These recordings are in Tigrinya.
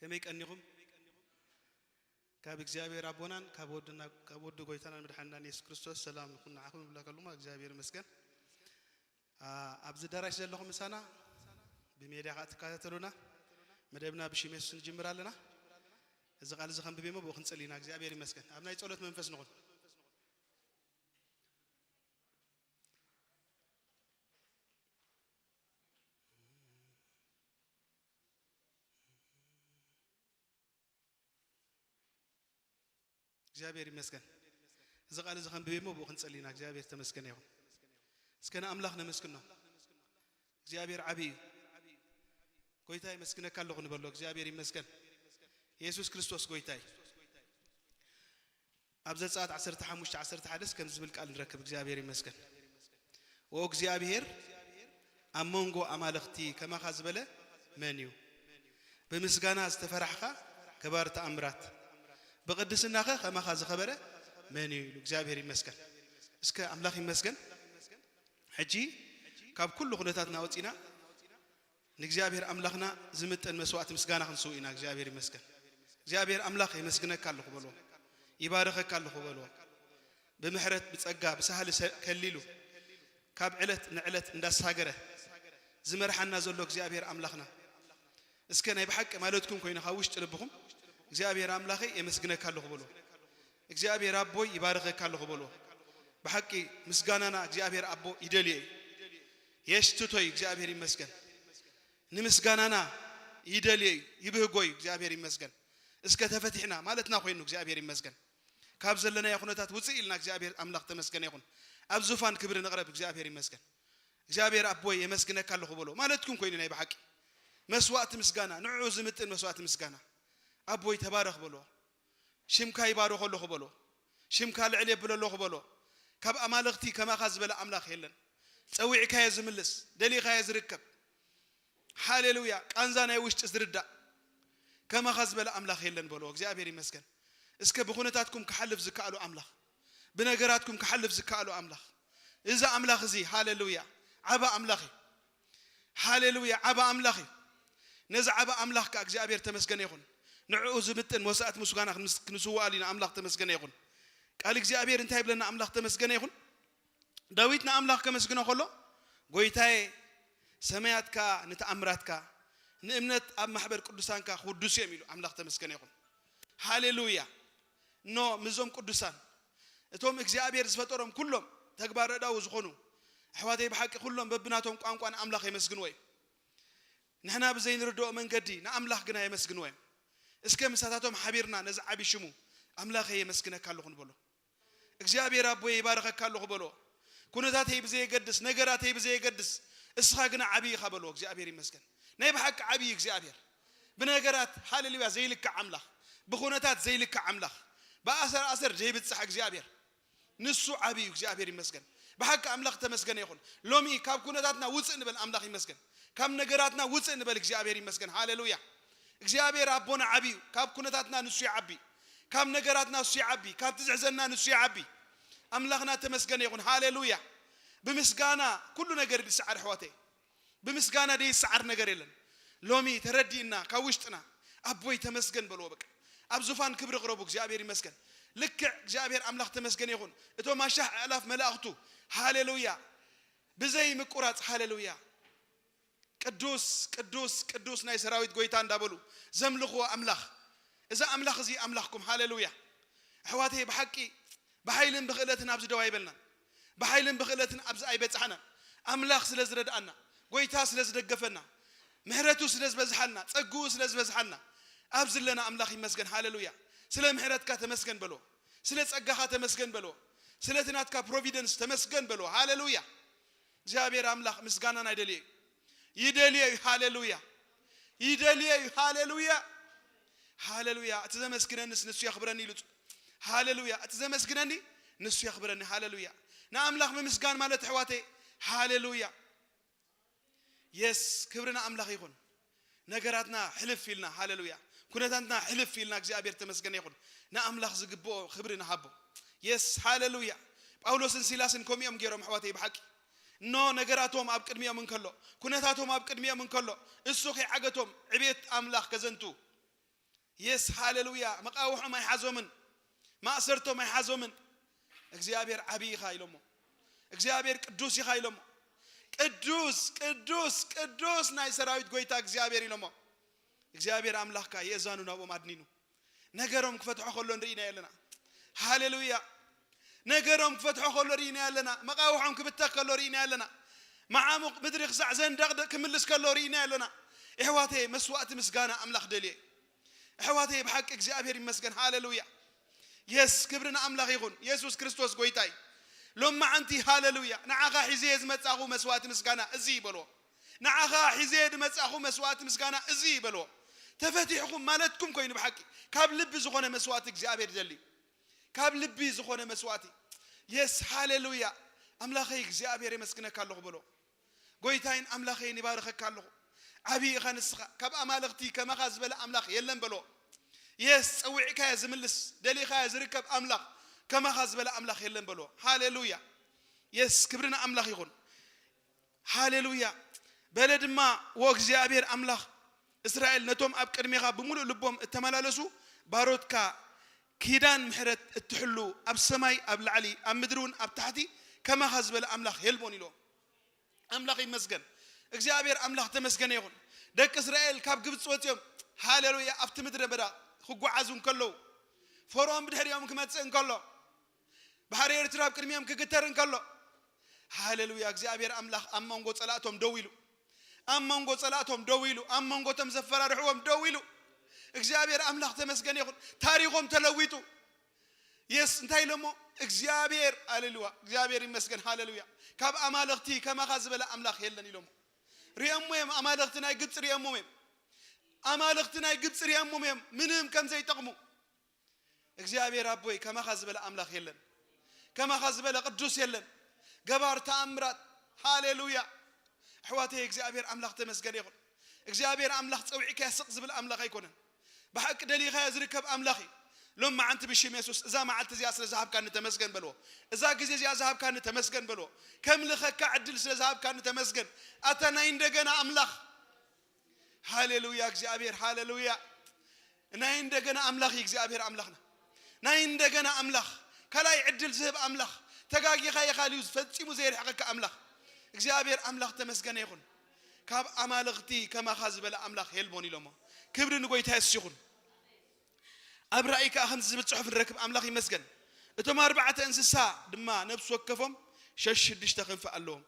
ከመይ ቀኒኹም? ካብ እግዚኣብሔር ኣቦናን ካብ ወድና፣ ካብ ወዲ ጎይታናን መድሓንናን የሱስ ክርስቶስ ሰላም ይኹን ንዓኹም ይብለካ ኣለኹ። እግዚኣብሔር ይመስገን። ኣ፣ ኣብዚ ኣዳራሽ ዘለኹም ምሳና ብሜድያ ከኣ ትከታተሉና፣ መደብና ብሽም የሱስ ንጅምር ኣለና። እዚ ቃል እዚ ከንብብ እሞ ብኡ ክንጽሊ ኢና። እግዚኣብሔር ይመስገን። ኣብ ናይ ጸሎት መንፈስ ንኹን። እግዚኣብሔር ይመስገን። እዚ ቃል እዚ ከንብብ እሞ ብኡ ክንጽሊ ኢና። እግዚኣብሔር ተመስገነ ይኹን። እስከ ንኣምላኽ ነመስግኖ። እግዚኣብሔር ዓቢ እዩ። ጎይታ የመስግነካ ኣለኹ ንበሎ። እግዚኣብሔር ይመስገን። የሱስ ክርስቶስ ጎይታ እዩ። ኣብ ዘጸኣት ዓሰርተ ሓሙሽተ ዓሰርተ ሓደ ስ ከምዚ ዝብል ቃል ንረክብ። እግዚኣብሔር ይመስገን። ኦ እግዚኣብሔር፣ ኣብ መንጎ ኣማልኽቲ ከማኻ ዝበለ መን እዩ? ብምስጋና ዝተፈራሕኻ ገባሪ ተኣምራት፣ ብቕድስናኸ ከማኻ ዝኸበረ መን እዩ? ኢሉ። እግዚኣብሔር ይመስገን። እስከ ኣምላኽ ይመስገን። ሕጂ ካብ ኩሉ ኩነታትና ወጺና ንእግዚኣብሔር ኣምላኽና ዝምጥን መስዋዕቲ ምስጋና ክንስው ኢና። እግዚኣብሔር ይመስገን። እግዚኣብሔር ኣምላኽ የመስግነካ ኣለኹ በልዎ። ይባርኸካ ኣለኹ በልዎ። ብምሕረት፣ ብጸጋ፣ ብሳህሊ ሰ-፣ ከሊሉ ካብ ዕለት ንዕለት እንዳሳገረ ዝመርሓና ዘሎ እግዚኣብሔር ኣምላኽና፣ እስከ ናይ ብሓቂ ማለትኩም ኮይኑ ካብ ውሽጢ ልብኹም እግዚኣብሔር ኣምላኸይ የመስግነካ ኣለኹ በልዎ። እግዚኣብሔር ኣቦይ ይባርኸካ ኣለኹ በልዎ። ብሓቂ ምስጋናና እግዚኣብሔር ኣቦ ይደልዮ እዩ። የሽትቶ እዩ። እግዚኣብሔር ይመስገን። ንምስጋናና ይደልዮ እዩ፣ ይብህጎ እዩ። እግዚኣብሔር ይመስገን። እስከ ተፈቲሕና ማለትና ኮይኑ እግዚኣብሔር ይመስገን። ካብ ዘለናዮ ኩነታት ውፅእ ኢልና እግዚኣብሔር ኣምላኽ ተመስገነ ይኹን። ኣብ ዙፋን ክብሪ ንቕረብ። እግዚኣብሔር ይመስገን። እግዚኣብሔር ኣቦይ የመስግነካ ኣለኹ በሎ ማለትኩም ኮይኑ ናይ ብሓቂ መስዋዕቲ ምስጋና፣ ንዕኡ ዝምጥን መስዋዕቲ ምስጋና። ኣቦይ ተባረኽ በሎ። ሽምካ ይባርኾ ኣለኹ በሎ። ሽምካ ልዕል የብሎ ኣለኹ በሎ። ካብ ኣማልኽቲ ከማኻ ዝበለ ኣምላኽ የለን። ጸዊዕካዮ ዝምልስ፣ ደሊኻዮ ዝርከብ። ሃሌሉያ። ቃንዛ ናይ ውሽጢ ዝርዳእ ከማኻ ዝበለ ኣምላኽ የለን በሎ። እግዚኣብሔር ይመስገን። እስከ ብኹነታትኩም ክሓልፍ ዝከኣሎ ኣምላኽ፣ ብነገራትኩም ክሓልፍ ዝከኣሎ ኣምላኽ፣ እዚ ኣምላኽ እዚ ሃሌሉያ ዓባ ኣምላኽ እዩ። ሃሌሉያ ዓባ ኣምላኽ እዩ። ነዚ ዓባ ኣምላኽ ከኣ እግዚኣብሔር ተመስገነ ይኹን። ንዕኡ ዝምጥን መስዋዕቲ ምስጋና ክንምስ-፣ ክንስውኣሉ ኢና። ኣምላኽ ተመስገነ ይኹን። ቃል እግዚኣብሔር እንታይ ይብለና? ኣምላኽ ተመስገነ ይኹን። ዳዊት ንኣምላኽ ከመስግኖ ከሎ፣ "ጎይታዬ፣ ሰማያትካ ንተኣምራትካ፣ ንእምነት ኣብ ማሕበር ቅዱሳንካ ክውድሱ እዮም" ኢሉ። ኣምላኽ ተመስገነ ይኹን። ሃሌሉያ። እኖ፣ ምስዞም ቅዱሳን፣ እቶም እግዚኣብሔር ዝፈጠሮም ኩሎም ተግባር ኣእዳዉ ዝኾኑ ኣሕዋተይ፣ ብሓቂ ኩሎም በብናቶም ቋንቋ ንኣምላኽ የመስግንዎ እዮም። ንሕና ብዘይንርድኦ መንገዲ ንኣምላኽ ግና የመስግንዎ እዮም። እስከ ምሳታቶም ሓቢርና ነዚ ዓቢ ሽሙ ኣምላኸይ የመስግነካ ኣለኹ ንበሎ። እግዚኣብሔር ኣቦይ ይባርኸካ ኣለኹ በሎ። ኩነታተይ ብዘየገድስ፣ ነገራተይ ብዘየገድስ፣ እስኻ ግና ዓቢ ኢኻ በሎ። እግዚኣብሔር ይመስገን። ናይ ብሓቂ ዓቢ እዩ እግዚኣብሔር። ብነገራት ሃሌሉያ ዘይልካዕ ኣምላኽ፣ ብኹነታት ዘይልካዕ ኣምላኽ፣ ብኣሰር ኣሰር ዘይብጻሕ እግዚኣብሔር። ንሱ ዓቢ እዩ። እግዚኣብሔር ይመስገን። ብሓቂ ኣምላኽ ተመስገነ ይኹን። ሎሚ ካብ ኩነታትና ውጽእ ንበል። ኣምላኽ ይመስገን። ካብ ነገራትና ውጽእ ንበል። እግዚኣብሔር ይመስገን። ሃሌሉያ። እግዚኣብሔር ኣቦና ዓቢ እዩ። ካብ ኩነታትና ንሱ ይዓቢ። ካብ ነገራትና ንሱ ይዓቢ። ካብ ትዝሕዘና ንሱ ይዓቢ። ኣምላኽና ተመስገነ ይኹን። ሃሌሉያ። ብምስጋና ኩሉ ነገር ይስዓር ኣሕዋተይ። ብምስጋና ደይሰዓር ነገር የለን። ሎሚ ተረዲእና ካብ ውሽጥና ኣቦይ ተመስገን በልዎ። በቃ ኣብ ዙፋን ክብሪ ቅረቡ። እግዚኣብሔር ይመስገን። ልክዕ እግዚኣብሔር ኣምላኽ ተመስገን ይኹን። እቶም ኣሻሕ ኣእላፍ መላእኽቱ ሃሌሉያ ብዘይ ምቁራጽ ሃሌሉያ ቅዱስ ቅዱስ ቅዱስ ናይ ሰራዊት ጎይታ እንዳበሉ ዘምልኽዎ ኣምላኽ፣ እዚ ኣምላኽ እዚ ኣምላኽኩም። ሃሌሉያ። ኣሕዋተይ ብሓቂ ብሓይልን ብኽእለትን ኣብዚ ደው ኣይበልናን። ብሓይልን ብኽእለትን ኣብዚ ኣይበጻሕናን። ኣምላኽ ስለ ዝረድኣና፣ ጎይታ ስለ ዝደገፈና፣ ምሕረቱ ስለ ዝበዝሓልና፣ ጸግኡ ስለ ዝበዝሓልና፣ ኣብዚ ኣለና ኣምላኽ ይመስገን። ሃሌሉያ። ስለ ምሕረትካ ተመስገን በሎ። ስለ ጸጋኻ ተመስገን በሎ። ስለቲ ናትካ ፕሮቪደንስ ተመስገን በሎ። ሃሌሉያ። እግዚኣብሔር ኣምላኽ ምስጋናና ይደልዮ እዩ። ይደልዮ እዩ። ሃሌሉያ። ይደልዮ እዩ። ሃሌሉያ። ሃሌሉያ። እቲ ዘመስግነንስ ንሱ የኽብረኒ ኢሉ። ሃሌሉያ። እቲ ዘመስግነኒ ንሱ የኽብረኒ። ሃሌሉያ። ንኣምላኽ ምምስጋን ማለት ኣሕዋተይ፣ ሃሌሉያ። የስ፣ ክብሪ ንኣምላኽ ይኹን። ነገራትና ሕልፍ ኢልና፣ ሃሌሉያ። ኩነታትና ሕልፍ ኢልና፣ እግዚኣብሔር ተመስገነ ይኹን። ንኣምላኽ ዝግብኦ ክብሪ ንሃቦ። የስ፣ ሃሌሉያ። ጳውሎስን ሲላስን ከምኡ እዮም ገይሮም፣ ኣሕዋተይ፣ ብሓቂ። እኖ ነገራቶም ኣብ ቅድሚኦም እንከሎ፣ ኩነታቶም ኣብ ቅድሚኦም እንከሎ፣ እሱ ከይዓገቶም ዕቤት ኣምላኽ ከዘንቱ የስ፣ ሃሌሉያ። መቃውሖም ኣይሓዞምን፣ ማእሰርቶም ኣይሓዞምን። እግዚኣብሔር ዓብዪ ኢኻ ኢሎሞ። እግዚኣብሔር ቅዱስ ኢኻ ኢሎሞ። ቅዱስ፣ ቅዱስ፣ ቅዱስ ናይ ሰራዊት ጎይታ እግዚኣብሔር ኢሎሞ። እግዚኣብሔር ኣምላኽካ የእዛኑ ናብኦም ኣድኒኑ። ነገሮም ክፈትሖ ከሎ ንርኢና ኣለና። ሃሌሉያ። ነገሮም ክፈትሖ ከሎ ርኢና ኣለና። መቃውሖም ክብተኽ ከሎ ርኢና ኣለና። መዓሙቕ ምድሪ ክሳዕ ዘንደቕድቕ ክምልስ ከሎ ርኢና ኣለና። ኣሕዋተይ፣ መስዋእቲ ምስጋና ኣምላኽ ደልየ። ኣሕዋተይ፣ ብሓቂ እግዚኣብሔር ይመስገን። ሃሌሉያ። የስ፣ ክብሪ ንኣምላኽ ይኹን። የሱስ ክርስቶስ ጎይታይ። ሎማዓንቲ፣ ሃሌሉያ፣ ንዓኻ ሒዘ ዝመጻኹ መስዋእቲ ምስጋና እዚ ይበልዎ። ንዓኻ ሒዘ ዝመጻኹ መስዋእቲ ምስጋና እዚ ይበልዎ። ተፈቲሕኹም ማለትኩም ኮይኑ ብሓቂ ካብ ልቢ ዝኾነ መስዋእቲ እግዚኣብሔር ይደሊ። ካብ ልቢ ዝኾነ መስዋእቲ። የስ፣ ሃሌሉያ። ኣምላኸይ እግዚኣብሔር የመስግነካ ኣለኹ በሎ። ጎይታይን ኣምላኸይን ይባርኸካ ኣለኹ። ዓብዪ ኢኻ ንስኻ። ካብ ኣማልኽቲ ከማኻ ዝበለ ኣምላኽ የለን በሎ። የስ፣ ጸዊዕካዮ ዝምልስ፣ ደሊኻዮ ዝርከብ ኣምላኽ፣ ከማኻ ዝበለ ኣምላኽ የለን በሎ። ሃሌሉያ። የስ፣ ክብሪ ንኣምላኽ ይኹን። ሃሌሉያ። በለ ድማ፣ ወእግዚኣብሔር ኣምላኽ እስራኤል፣ ነቶም ኣብ ቅድሜኻ ብምሉእ ልቦም እተመላለሱ ባሮትካ ኪዳን ምሕረት እትሕሉ፣ ኣብ ሰማይ ኣብ ላዕሊ ኣብ ምድሪ እውን ኣብ ታሕቲ ከማኻ ዝበለ ኣምላኽ የልቦን ኢሎ። ኣምላኽ ይመስገን። እግዚኣብሔር ኣምላኽ ተመስገነ ይኹን። ደቂ እስራኤል ካብ ግብፂ ወፂኦም፣ ሃሌሉያ፣ ኣብቲ ምድረ በዳ ክጓዓዙ እንከለዉ፣ ፈርዖን ብድሕሪኦም ክመፅእ እንከሎ፣ ባሕሪ ኤርትራ ኣብ ቅድሚኦም ክግተር እንከሎ፣ ሃሌሉያ፣ እግዚኣብሔር ኣምላኽ ኣብ መንጎ ጸላእቶም ደው ኢሉ፣ ኣብ መንጎ ጸላእቶም ደው ኢሉ፣ ኣብ መንጎ እቶም ዘፈራርሕዎም ደው ኢሉ፣ እግዚኣብሔር ኣምላኽ ተመስገን ይኹን። ታሪኾም ተለዊጡ። የስ፣ እንታይ ኢሎሞ? እግዚኣብሔር፣ ሃሌሉያ፣ እግዚኣብሔር ይመስገን፣ ሃሌሉያ። ካብ ኣማልኽቲ ከማኻ ዝበለ ኣምላኽ የለን ኢሎሞ። ሪኦሞ እዮም፣ ኣማልኽቲ ናይ ግብፂ ሪኦሞም እዮም። ኣማልኽቲ ናይ ግብፂ ሪኦሞም እዮም፣ ምንም ከም ዘይጠቕሙ። እግዚኣብሔር ኣቦይ፣ ከማኻ ዝበለ ኣምላኽ የለን። ከማኻ ዝበለ ቅዱስ የለን። ገባር ተኣምራት። ሃሌሉያ። ኣሕዋተይ፣ እግዚኣብሔር ኣምላኽ ተመስገን ይኹን። እግዚኣብሔር ኣምላኽ ጸዊዕካዮ ስቕ ዝብል ኣምላኽ ኣይኮነን። ብሓቂ ደሊኻዮ ዝርከብ ኣምላኽ እዩ። ሎም መዓንቲ ብሽም የሱስ፣ እዛ መዓልቲ እዚኣ ስለ ዝሃብካኒ ተመስገን በልዎ። እዛ ግዜ እዚኣ ዝሃብካኒ ተመስገን በልዎ። ከምልኸካ ዕድል ስለ ዝሃብካኒ ተመስገን። ኣታ ናይ እንደገና ኣምላኽ። ሃሌሉያ እግዚኣብሔር፣ ሃሌሉያ። ናይ እንደገና ኣምላኽ እዩ እግዚኣብሔር ኣምላኽና። ናይ እንደገና ኣምላኽ፣ ካልኣይ ዕድል ዝህብ ኣምላኽ፣ ተጋጊኻ ኢኻ ኢሉ ፈጺሙ ዘይርሕቐካ ኣምላኽ። እግዚኣብሔር ኣምላኽ ተመስገነ ይኹን። ካብ ኣማልኽቲ ከማኻ ዝበለ ኣምላኽ የልቦን ኢሎሞ። ክብሪ ንጎይታ የሱስ ይኹን። ኣብ ራእይ ከኣ ከምዚ ዝብል ጽሑፍ ንረክብ፣ ኣምላኽ ይመስገን። እቶም ኣርባዕተ እንስሳ ድማ ነፍሲ ወከፎም ሸሽዱሽተ ክንፊ ኣለዎም።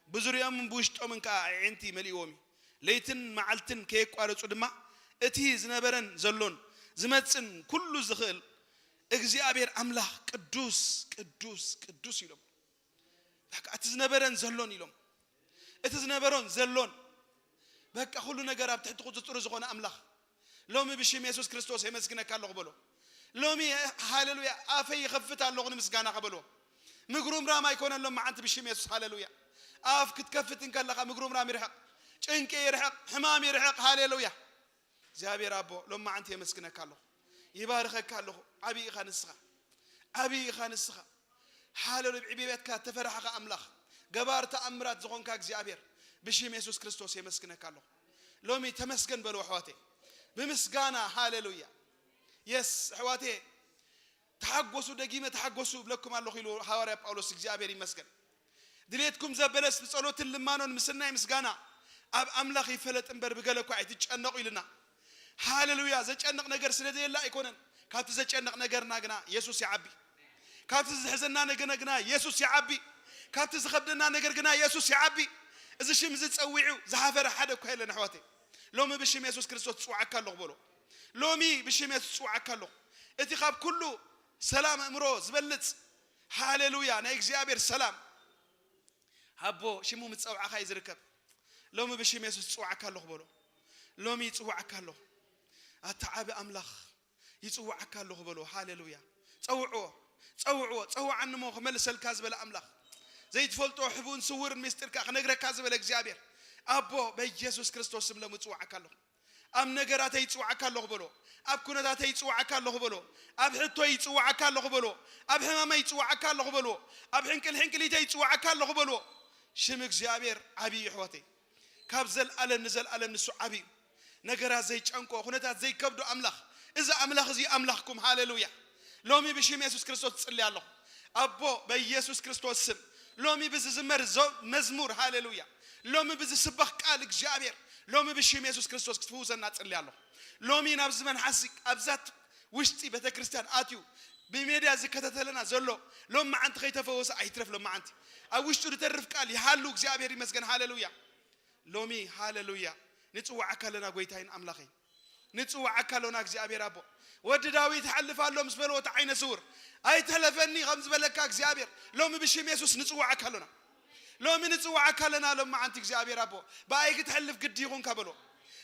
ብዙርያኦምን ብውሽጦምን ከኣ ኣዒንቲ መሊእዎም እዩ። ለይትን መዓልትን ከየቋረጹ ድማ እቲ ዝነበረን ዘሎን ዝመጽእን ኩሉ ዝኽእል እግዚኣብሔር ኣምላኽ ቅዱስ፣ ቅዱስ፣ ቅዱስ ኢሎም። በቃ እቲ ዝነበረን ዘሎን ኢሎም። እቲ ዝነበሮን ዘሎን በቃ ኩሉ ነገር ኣብ ትሕቲ ቁጽጽሩ ዝኾነ ኣምላኽ። ሎሚ ብሽም የሱስ ክርስቶስ የመስግነካ ኣለኹ በሎ። ሎሚ ሃሌሉያ ኣፈይ ይኸፍት ኣለኹ ንምስጋናኻ በሎ። ምግሩምራም ኣይኮነን ሎም መዓንቲ ብሽም የሱስ ሃሌሉያ። ኣፍ ክትከፍት እንከለኻ ምግሩምራም ይርሕቕ፣ ጭንቂ ይርሕቕ፣ ሕማም ይርሕቕ። ሃሌሉያ። እግዚኣብሔር ኣቦ ሎም መዓንቲ የመስግነካ ኣለኹ፣ ይባርኸካ ኣለኹ። ዓብዪ ኢኻ ንስኻ፣ ዓብዪ ኢኻ ንስኻ። ሃሌሉያ። ብዕቤትካ ተፈራሕኻ ኣምላኽ፣ ገባር ተኣምራት ዝኾንካ እግዚኣብሔር ብሽም የሱስ ክርስቶስ የመስግነካ ኣለኹ። ሎሚ ተመስገን በሉ ኣሕዋተይ፣ ብምስጋና። ሃሌሉያ። የስ ኣሕዋተይ፣ ተሓጎሱ፣ ደጊመ ተሓጎሱ እብለኩም ኣለኹ ኢሉ ሃዋርያ ጳውሎስ። እግዚኣብሔር ይመስገን። ድሌትኩም ዘበለስ ብጸሎትን ልማኖን ምስናይ ምስጋና ኣብ ኣምላኽ ይፈለጥ እምበር ብገለ እኳ ኣይትጨነቑ ኢልና። ሃሌሉያ። ዘጨንቕ ነገር ስለ ዘየለ ኣይኮነን። ካብቲ ዘጨንቕ ነገርና ግና የሱስ ይዓቢ። ካብቲ ዘሕዘና ነገር ግና የሱስ ይዓቢ። ካብቲ ዝኸብደና ነገር ግና የሱስ ይዓቢ። እዚ ሽም እዚ ጸዊዑ ዝሓፈረ ሓደ እኳ የለን ኣሕዋተይ። ሎሚ ብሽም የሱስ ክርስቶስ ጽውዓካ ኣለኹ በሎ። ሎሚ ብሽም የሱስ ጽውዓካ ኣለኹ። እቲ ካብ ኩሉ ሰላም ኣእምሮ ዝበልጽ፣ ሃሌሉያ፣ ናይ እግዚኣብሔር ሰላም ኣቦ ሽሙ ምስ ጸውዓኻ እዩ ዝርከብ። ሎሚ ብሽም የሱስ ጽውዓካ ኣለኹ በሎ። ሎሚ ይጽውዓካ ኣለኹ። ኣታ ዓቢ ኣምላኽ ይጽውዓካ ኣለኹ በሎ። ሃሌሉያ። ጸውዕዎ፣ ጸውዕዎ፣ ጸውዓኒ እሞ ክመልሰልካ ዝበለ ኣምላኽ። ዘይትፈልጦ ሕቡን ስውርን ምስጢርካ ክነግረካ ዝበለ እግዚኣብሔር። ኣቦ በኢየሱስ ክርስቶስ ስም ሎሚ ይጽውዓካ ኣለኹ። ኣብ ነገራተይ ይጽውዓካ ኣለኹ በሎ። ኣብ ኩነታተይ ይጽውዓካ ኣለኹ በሎ። ኣብ ሕቶይ ይጽውዓካ ኣለኹ በሎ። ኣብ ሕማመይ ይጽውዓካ ኣለኹ በሎ። ኣብ ሕንቅል ሕንቅሊተይ ይጽውዓካ ኣለኹ በሎ። ሽም እግዚኣብሔር ዓብዪ እዩ ኣሕዋተይ። ካብ ዘልኣለም ንዘልኣለም ንሱ ዓብዪ እዩ። ነገራት ዘይጨንቆ፣ ኩነታት ዘይከብዶ ኣምላኽ፣ እዚ ኣምላኽ እዚ ኣምላኽኩም። ሃሌሉያ። ሎሚ ብሽም የሱስ ክርስቶስ እጽሊ ኣለኹ። ኣቦ፣ በኢየሱስ ክርስቶስ ስም፣ ሎሚ ብዝዝመር ዞ-፣ መዝሙር፣ ሃሌሉያ፣ ሎሚ ብዝስበኽ ቃል እግዚኣብሔር፣ ሎሚ ብሽም የሱስ ክርስቶስ ክትፍውሰና እጽሊ ኣለኹ። ሎሚ ናብ ዝመን ሓሲ ኣብዛት ውሽጢ ቤተ ክርስቲያን ኣትዩ ብሜድያ ዝከታተለና ዘሎ፣ ሎም መዓንቲ ከይተፈወሰ ኣይትረፍ። ሎም መዓንቲ ኣብ ውሽጡ ዝተርፍ ቃል ይሃሉ። እግዚኣብሔር ይመስገን። ሃሌሉያ። ሎሚ ሃሌሉያ ንጽውዓካ ኣለና ጎይታይን ኣምላኸይ። ንጽውዓካ ኣሎና እግዚኣብሔር ኣቦ። ወዲ ዳዊት ይሓልፍ ኣሎ ምስ በልዎ እቲ ዓይነ ስውር፣ ኣይትሕለፈኒ ከም ዝበለካ እግዚኣብሔር፣ ሎሚ ብሽም የሱስ ንጽውዓካ ኣሎና። ሎሚ ንጽውዓካ ኣለና። ሎም መዓንቲ እግዚኣብሔር ኣቦ፣ ብኣይ ክትሕልፍ ግዲ ይኹንካ በሎ።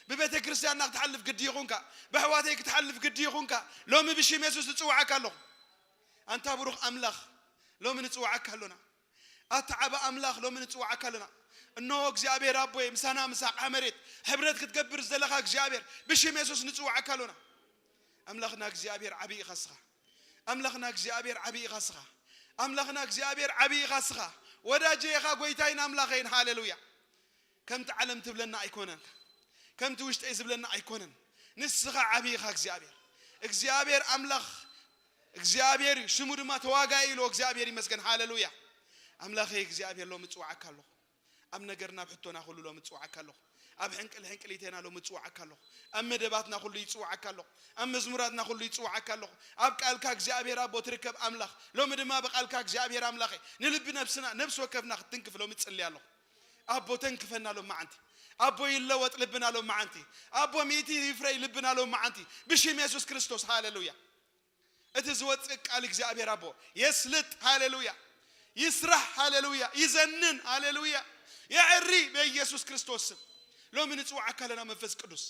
ብቤተ ክርስቲያንና ክትሓልፍ ግዲ ይኹንካ፣ ብኣሕዋተይ ክትሓልፍ ግዲ ይኹንካ። ሎሚ ብሽም የሱስ ንጽውዓካ ኣለኹ። ኣንታ ብሩኽ ኣምላኽ፣ ሎሚ ንጽውዓካ ኣሎና። ኣታ ዓቢ ኣምላኽ፣ ሎሚ ንጽውዓካ ኣሎና። እንሆ እግዚኣብሔር ኣቦይ፣ ምሳና ምስ ኣቕሓ መሬት ሕብረት ክትገብር ዘለኻ እግዚኣብሔር፣ ብሽም የሱስ ንጽውዓካ ኣሎና። ኣምላኽና እግዚኣብሔር ዓቢ ኢኻ እስኻ። ኣምላኽና እግዚኣብሔር ዓቢ ኢኻ እስኻ። ኣምላኽና እግዚኣብሔር ዓቢ ኢኻ እስኻ። ወዳጀ ኢኻ፣ ጎይታይን ኣምላኸይን። ሃሌሉያ። ከምቲ ዓለም ትብለና ኣይኮነን። ከምቲ ውሽጠይ ዝብለና ኣይኮነን። ንስኻ ዓቢ ኢኻ እግዚኣብሔር። እግዚኣብሔር ኣምላኽ እግዚኣብሔር እዩ፣ ሽሙ ድማ ተዋጋኢ ኢሉ። እግዚኣብሔር ይመስገን። ሃሌሉያ። ኣምላኸይ እግዚኣብሔር፣ ሎሚ እጽውዓካ ኣለኹ። ኣብ ነገርና፣ ኣብ ሕቶና ኩሉ ሎሚ እጽውዓካ ኣለኹ። ኣብ ሕንቅል ሕንቅሊተና ሎሚ እጽውዓካ ኣለኹ። ኣብ መደባትና ኩሉ ይጽውዓካ ኣለኹ። ኣብ መዝሙራትና ኩሉ ይጽውዓካ ኣለኹ። ኣብ ቃልካ እግዚኣብሔር ኣቦ ትርከብ ኣምላኽ፣ ሎሚ ድማ ብቃልካ እግዚኣብሔር ኣምላኸይ ንልቢ ነብስና፣ ነብሲ ወከፍና ክትትንክፍ ሎሚ እጽሊ ኣለኹ። ኣቦ ተንክፈና ሎም መዓንቲ። ኣቦ ይለወጥ ልብና ሎም መዓንቲ። ኣቦ ሚእቲ ይፍረይ ልብና ሎም መዓንቲ። ብሽም የሱስ ክርስቶስ። ሃሌሉያ። እቲ ዝወጽእ ቃል እግዚኣብሔር ኣቦ የስልጥ። ሃሌሉያ። ይስራሕ። ሃሌሉያ። ይዘንን። ሃሌሉያ። የዕሪ በኢየሱስ ክርስቶስ ስም። ሎሚ ንጽውዓካ ኣለና መንፈስ ቅዱስ።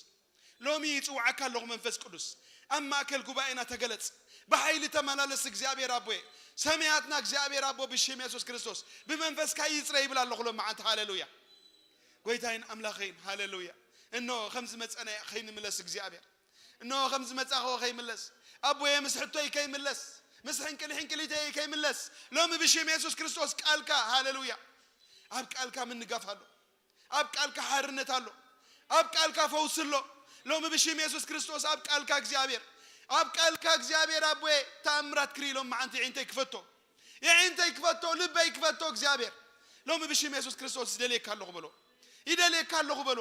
ሎሚ ይጽውዓካ ኣለኹ መንፈስ ቅዱስ። ኣብ ማእከል ጉባኤና ተገለጽ። ብሓይሊ ተመላለስ እግዚኣብሔር ኣቦየ። ሰማያትና እግዚኣብሔር ኣቦ ብሽም የሱስ ክርስቶስ ብመንፈስካ ይጽረ ይብል ኣለኹ ሎም መዓንቲ። ሃሌሉያ። ጎይታይን ኣምላኸይን። ሃሌሉያ። እነሆ ከም ዝመጸና ከይንምለስ እግዚኣብሔር። እነሆ ከም ዝመጻኽዎ ከይምለስ፣ ኣቦየ ምስ ሕቶይ ከይምለስ፣ ምስ ሕንቅል ሕንቅሊተይ ከይምለስ፣ ሎሚ ብሽም የሱስ ክርስቶስ ቃልካ፣ ሃሌሉያ፣ ኣብ ቃልካ ምንጋፍ ኣሎ። ኣብ ቃልካ ሓርነት ኣሎ። ኣብ ቃልካ ፈውሲ ኣሎ። ሎሚ ብሽም የሱስ ክርስቶስ ኣብ ቃልካ እግዚኣብሔር፣ ኣብ ቃልካ እግዚኣብሔር ኣቦየ ተኣምራት ክርኢ ሎም መዓንቲ የዒንተይ ክፈቶ። የዒንተይ ክፈቶ፣ ልበይ ክፈቶ እግዚኣብሔር። ሎሚ ብሽም የሱስ ክርስቶስ ይደልየካ ኣለኹ በሎ። ይደልየካ ኣለኹ በሎ።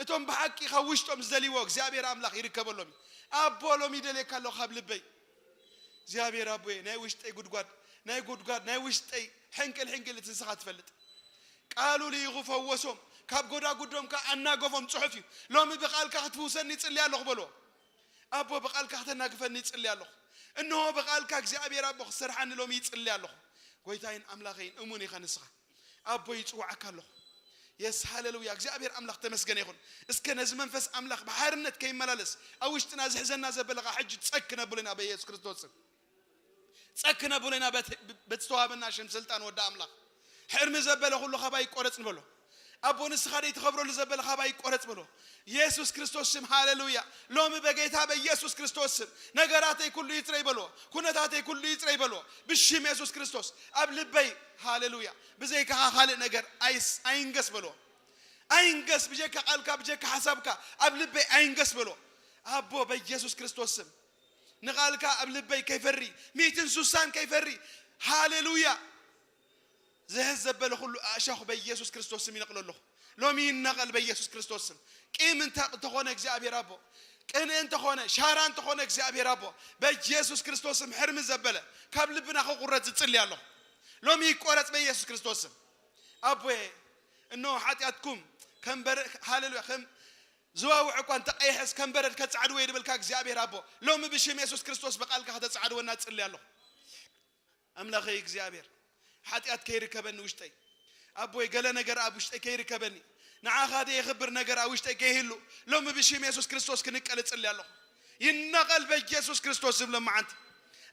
እቶም ብሓቂ ካብ ውሽጦም ዝደልይዎ እግዚኣብሔር ኣምላኽ ይርከበሎም እዩ። ኣቦ ሎሚ ይደልየካ ኣለኹ ካብ ልበይ። እግዚኣብሔር ኣቦየ፣ ናይ ውሽጠይ ጉድጓድ፣ ናይ ጉድጓድ፣ ናይ ውሽጠይ ሕንቅል ሕንቅል እቲ ንስኻ ትፈልጥ። ቃሉ ልኢኹ ፈወሶም፣ ካብ ጎዳጉዶም ከኣ ኣናገፎም ጽሑፍ እዩ። ሎሚ ብቓልካ ክትፍውሰኒ ይጽሊ ኣለኹ በሎ። ኣቦ ብቓልካ ከተናግፈኒ ይጽሊ ኣለኹ። እንሆ ብቓልካ እግዚኣብሔር ኣቦ ክሰርሓኒ ሎሚ ይጽሊ ኣለኹ። ጎይታይን ኣምላኸይን እሙን ኢኻ ንስኻ። ኣቦ ይጽውዓካ ኣለኹ። የስ ሃሌሉያ። እግዚኣብሔር ኣምላኽ ተመስገነ ይኹን። እስከ ነዚ መንፈስ ኣምላኽ ብሓርነት ከይመላለስ ኣብ ውሽጥና ዝሕዘና ዘበለኻ ሕጂ ጸክ ነብሎ ኢና በኢየሱስ ክርስቶስ ስም። ጸክ ነብሎ ኢና በት-፣ በቲ ዝተዋህበና ሽም ስልጣን ወዲ ኣምላኽ። ሕርሚ ዘበለ ኩሉ ካባይ ይቆረጽ ንበሎ። ኣቦ ንስኻ ደይ ትኸብረሉ ዘበለ ካባይ ይቆረጽ በሎ። ኢየሱስ ክርስቶስ ስም ሃሌሉያ። ሎሚ በጌታ በኢየሱስ ክርስቶስ ስም ነገራተይ ኩሉ ይጽረ ይበሎ። ኩነታተይ ኩሉ ይጽረ ይበሎ። ብሽም ኢየሱስ ክርስቶስ ኣብ ልበይ ሃሌሉያ። ብዘይካኻ ካልእ ነገር ኣይስ-፣ ኣይንገስ በሎ። ኣይንገስ፣ ብጀካ ቃልካ፣ ብጀካ ሓሳብካ ኣብ ልበይ ኣይንገስ በሎ። ኣቦ በኢየሱስ ክርስቶስ ስም ንቓልካ ኣብ ልበይ ከይፈሪ፣ ሚእትን ሱሳን ከይፈሪ። ሃሌሉያ። ዝሕዝ ዘበለ ኩሉ ኣእሻኹ በኢየሱስ ክርስቶስ ስም ይነቕሎ ኣለኹ። ሎሚ ይነቐል በኢየሱስ ክርስቶስ ስም። ቂም እንተ-፣ እንተኾነ እግዚኣብሔር ኣቦ፣ ቅንኢ እንተኾነ፣ ሻራ እንተኾነ እግዚኣብሔር ኣቦ፣ በኢየሱስ ክርስቶስ ስም ሕርሚ ዘበለ ካብ ልብና ክቁረጽ ዝጽሊ ኣለኹ። ሎሚ ይቆረጽ በኢየሱስ ክርስቶስ ስም። ኣቦየ፣ እነሆ ሓጢኣትኩም ከም በረ-፣ ሃሌሉያ፣ ከም ዝዋውዕ እኳ እንተቐይሐስ ከም በረድ ከጻዕድዎ እየ ዝበልካ እግዚኣብሔር ኣቦ፣ ሎሚ ብሽም የሱስ ክርስቶስ ብቓልካ ከተጻዕድወና እጽሊ ኣለኹ። ኣምላኸይ እግዚኣብሔር፣ ሓጢኣት ከይርከበኒ ውሽጠይ። ኣቦይ፣ ገለ ነገር ኣብ ውሽጠይ ከይርከበኒ፣ ንዓኻ ደየኽብር ነገር ኣብ ውሽጠይ ከይህሉ፣ ሎሚ ብሽም የሱስ ክርስቶስ ክንቀል እጽሊ ኣለኹ። ይነቐል በኢየሱስ ክርስቶስ ዝብሎ መዓንቲ።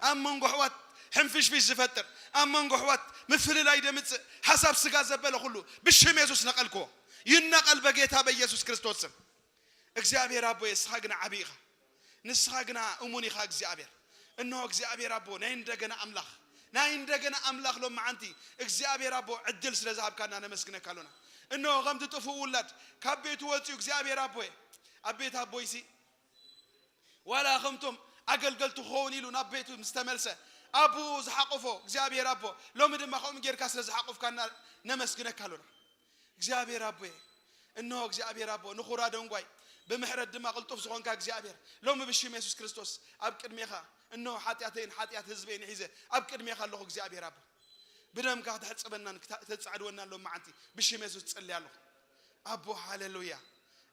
ኣብ መንጎ ኣሕዋት ሕንፍሽፍሽ ዝፈጥር፣ ኣብ መንጎ ኣሕዋት ምፍልላይ ደምጽእ ሓሳብ ስጋ ዘበለ ኩሉ ብሽም የሱስ ነቐልክዎ። ይነቐል በጌታ በኢየሱስ ክርስቶስ ስም። እግዚኣብሔር ኣቦየ፣ ንስኻ ግና ዓቢ ኢኻ። ንስኻ ግና እሙን ኢኻ እግዚኣብሔር። እንሆ እግዚኣብሔር ኣቦ፣ ናይ እንደገና ኣምላኽ፣ ናይ እንደገና ኣምላኽ ሎም መዓንቲ እግዚኣብሔር ኣቦ ዕድል ስለ ዝሃብካና ነመስግነካ ኣሎና። እንሆ ከምቲ ጥፉእ ውላድ ካብ ቤቱ ወጺኡ እግዚኣብሔር ኣቦየ፣ ኣብ ቤት ኣቦይሲ ዋላ ከምቶም ኣገልገልቲ ክኸውን ኢሉ ናብ ቤቱ ምስ ተመልሰ፣ ኣቦኡ ዝሓቆፎ እግዚኣብሔር ኣቦ፣ ሎሚ ድማ ከምኡ ጌርካ ስለ ዝሓቆፍካና ነመስግነካ ኣሎና። እግዚኣብሔር ኣቦየ፣ እንሆ እግዚኣብሔር ኣቦ፣ ንኹራ ደንጓይ፣ ብምሕረት ድማ ቅልጡፍ ዝኾንካ እግዚኣብሔር፣ ሎሚ ብሽም የሱስ ክርስቶስ ኣብ ቅድሜኻ፣ እንሆ ሓጢኣተይን ሓጢኣት ህዝበይን ሒዘ ኣብ ቅድሜኻ ኣለኹ እግዚኣብሔር ኣቦ። ብደምካ ክተሕጽበናን ክተ-፣ ክተጻዕድወናን ሎም መዓንቲ ብሽም የሱስ ጸልየ ኣለኹ። ኣቦ፣ ሃሌሉያ።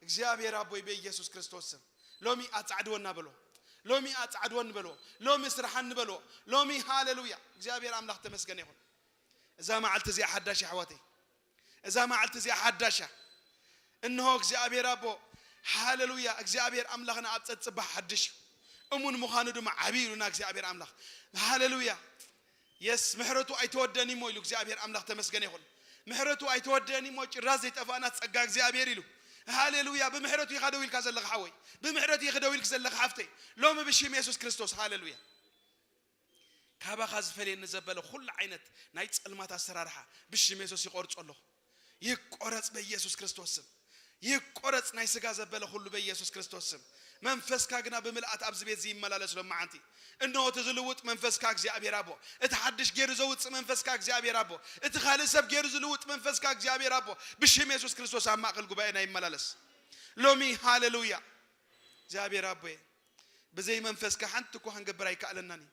እግዚኣብሔር ኣቦይ፣ በኢየሱስ ክርስቶስ ስም ሎሚ ኣጻዕድወና በሎ። ሎሚ ኣጻዕድወኒ በሎ። ሎሚ ስርሓኒ በሎ። ሎሚ፣ ሃሌሉያ፣ እግዚኣብሔር ኣምላኽ ተመስገነ ይኹን። እዛ መዓልቲ እዚኣ ሓዳሽ እያ ኣሕዋተይ። እዛ መዓልቲ እዚኣ ሓዳሽ እያ። እንሆ እግዚኣብሔር ኣቦ፣ ሃሌሉያ፣ እግዚኣብሔር ኣምላኽና ኣብ ጸጽባሕ ሓድሽ እዩ። እሙን ምዃኑ ድማ ዓብዪ ኢሉና እግዚኣብሔር ኣምላኽ። ሃሌሉያ። የስ፣ ምሕረቱ ኣይተወደን እሞ ኢሉ እግዚኣብሔር ኣምላኽ ተመስገነ ይኹን። ምሕረቱ ኣይተወደን እሞ ጭራሽ ዘይጠፋእና ጸጋ እግዚኣብሔር ኢሉ። ሃሌሉያ። ብምሕረቱ ኢኻ ደው ኢልካ ዘለኻ ሓወይ። ብምሕረቱ ኢኺ ደው ኢልኪ ዘለኻ ሓፍተይ። ሎሚ ብሽም የሱስ ክርስቶስ፣ ሃሌሉያ። ካባኻ ዝፈልየኒ ዘበለ ኩሉ ዓይነት ናይ ጸልማት ኣሰራርሓ ብሽም የሱስ ይቆርጾ ኣለኹ። ይቆረጽ በኢየሱስ ክርስቶስ ስም። ይቆረጽ ናይ ስጋ ዘበለ ኩሉ በኢየሱስ ክርስቶስ ስም። መንፈስካ ግና ብምልኣት ኣብዚ ቤት እዚ ይመላለስ ሎም መዓንቲ። እንሆ እቲ ዝልውጥ መንፈስካ እግዚኣብሔር ኣቦ፣ እቲ ሓድሽ ገይሩ ዘውጽእ መንፈስካ እግዚኣብሔር ኣቦ፣ እቲ ካልእ ሰብ ገይሩ ዝልውጥ መንፈስካ እግዚኣብሔር ኣቦ፣ ብሽም የሱስ ክርስቶስ ኣብ ማእከል ጉባኤና ይመላለስ። ሎሚ ሃሌሉያ። እግዚኣብሔር ኣቦየ፣ ብዘይ መንፈስካ ሓንቲ እኳ ክንገብር ኣይከኣለናን እዩ።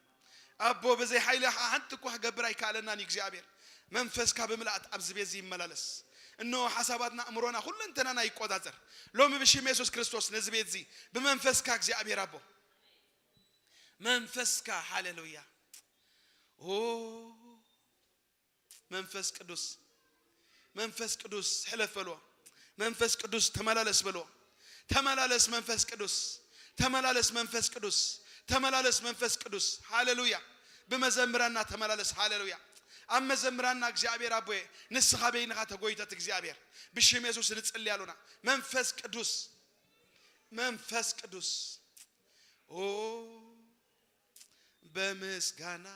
ኣቦ፣ ብዘይ ሓይልኻ ሓንቲ እኳ ክገብር ኣይከኣለናን እዩ እግዚኣብሔር። መንፈስካ ብምልኣት ኣብዚ ቤት እዚ ይመላለስ። እንሆ ሓሳባትና፣ ኣእምሮና፣ ኩለንተናና ይቆጻጸር። ሎሚ ብሽም የሱስ ክርስቶስ ነዚ ቤት እዚ ብመንፈስካ እግዚኣብሔር ኣቦ፣ መንፈስካ፣ ሃሌሉያ። ኦ መንፈስ ቅዱስ፣ መንፈስ ቅዱስ ሕለፍ በልዎ። መንፈስ ቅዱስ ተመላለስ በልዎ። ተመላለስ መንፈስ ቅዱስ፣ ተመላለስ መንፈስ ቅዱስ፣ ተመላለስ መንፈስ ቅዱስ። ሃሌሉያ። ብመዘምራና ተመላለስ። ሃሌሉያ። ኣብ መዘምራና እግዚኣብሔር ኣቦየ፣ ንስኻ በይንኻ ተጎይተት እግዚኣብሔር። ብሽም የሱስ ንጽሊ ኣሉና። መንፈስ ቅዱስ፣ መንፈስ ቅዱስ፣ ኦ በምስጋና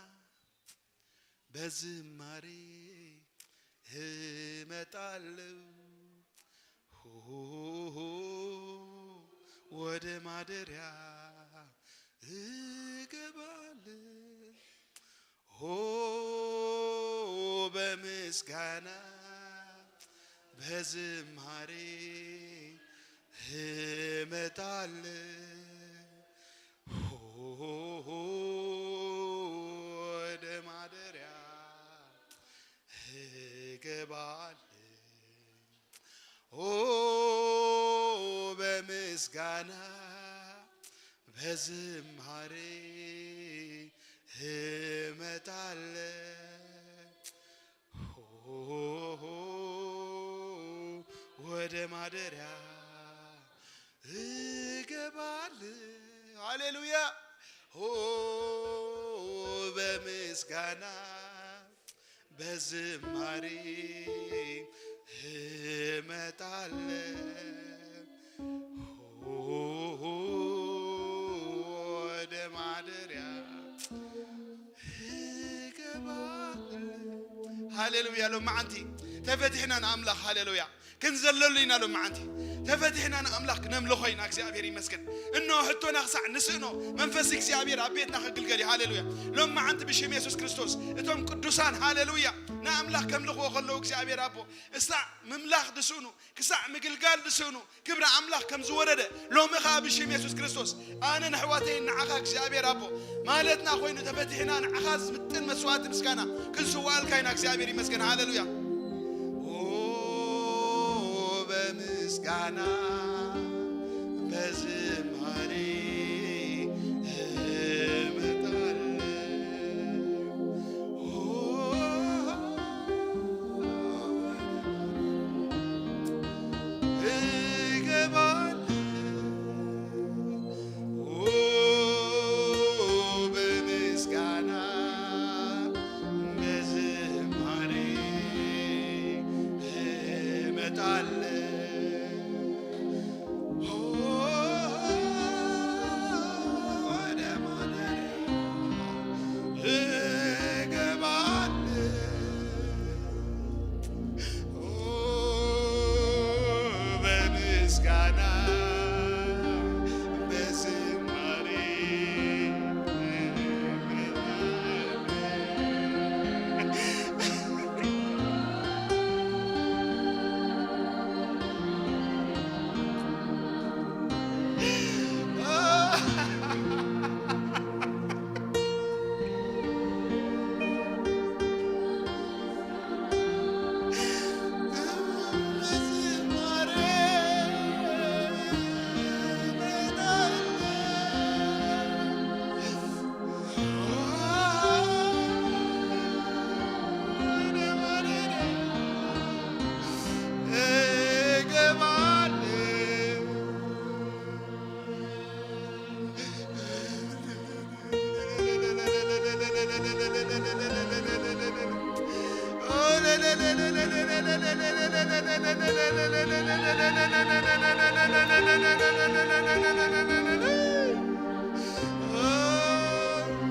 በዝማሬ እመጣለሁ፣ ሆ ወደ ማደሪያ እገባለሁ። ሆ በምስጋና በዝማሬ እመጣለሁ፣ ሆ ወደ ማደሪያ እገባለሁ። ኦ በምስጋና በዝማሬ እመጣለሁ፣ ሆ ወደ ማደሪያ እገባለሁ። ሃሌሉያ። ሆ በምስጋና በዝማሬ እመጣለሁ፣ ሆ ወደ ማደሪያ እገባለሁ። ሃሌሉያ። ሎም መዓንቲ ተፈቲሕና ንኣምላኽ፣ ሃሌሉያ፣ ክንዘለሉ ኢና። ሎም መዓንቲ ተፈቲሕና ንኣምላኽ ክነምልኾ ኢና። እግዚኣብሔር ይመስገን። እነሆ ሕቶና ክሳዕ ንስእኖ መንፈስ እግዚኣብሔር ኣብ ቤትና ክግልገል እዩ። ሃሌሉያ። ሎም መዓንቲ ብሽም የሱስ ክርስቶስ እቶም ቅዱሳን፣ ሃሌሉያ፣ ንኣምላኽ ከምልኽዎ ከለዉ እግዚኣብሔር ኣቦ ክሳዕ ምምላኽ ዝስእኑ፣ ክሳዕ ምግልጋል ዝስእኑ፣ ክብሪ ኣምላኽ ከም ዝወረደ፣ ሎሚ ኸኣ ብሽም የሱስ ክርስቶስ ኣነ ንኣሕዋተይ ንዓኻ እግዚኣብሔር ኣቦ ማለትና ኮይኑ ተፈቲሕና ንዓኻ ዝምጥን መስዋዕቲ ምስጋና ክንስዋኣልካ ኢና። እግዚኣብሔር ይመስገን። ሃሌሉያ። ኦ በምስጋና በዝማሬ እመጣለሁ። ኦ እገባለሁ። ኦ በምስጋና በዝማሬ እመጣለሁ።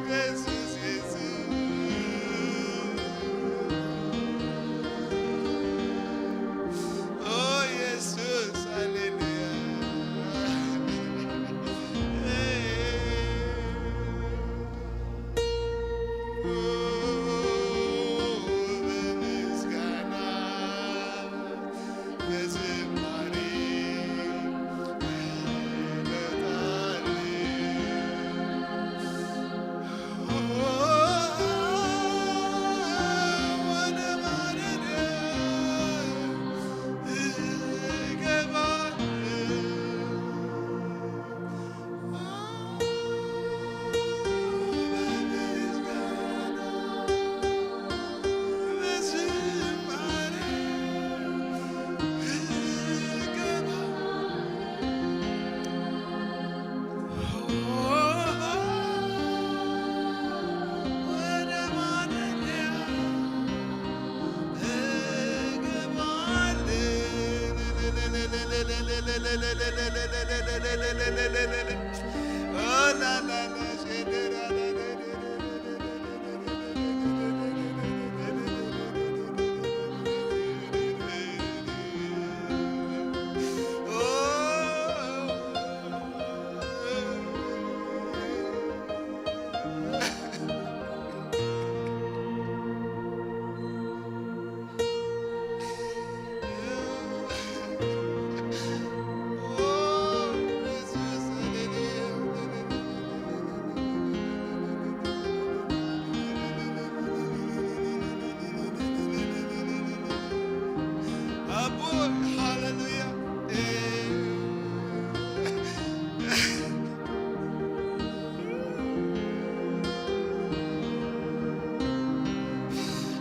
ኢየሱስ፣ ኢየሱስ፣ ኦ ኢየሱስ፣ ሃሌሉያ። በምስጋና በዝማሬ እመጣለሁ። ወደ ማደሪያ እገባለሁ።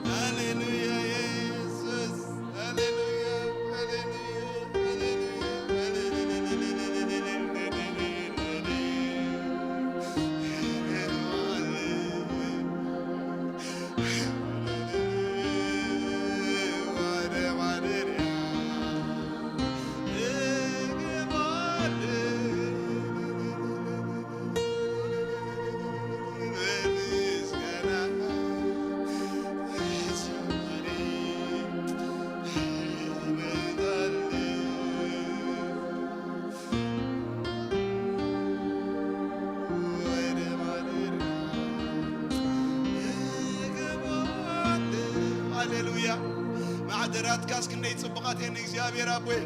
ሃሌሉያ ኢየሱስ፣ ሃሌሉያ፣ ሃሌሉያ፣ ሃሌሉያ፣ ሃሌሉያ። ወደ ማደሪያ እገባለሁ። ሃሌሉያ። ማዕደራትካስ ክንደይ ጽቡቓት እየን እግዚኣብሔር ኣቦይ።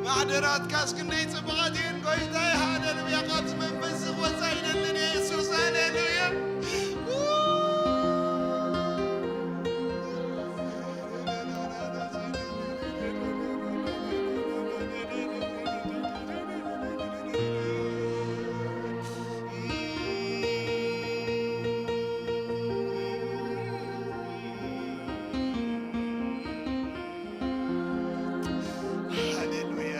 ማዕደራትካስ ክንደይ ጽቡቓት እየን ጎይታይ። ሃሌሉያ። ካብዚ መንፈስ ዝወጻ ኣይደልን ኢየሱስ። ሃሌሉያ። ሃሌሉያ።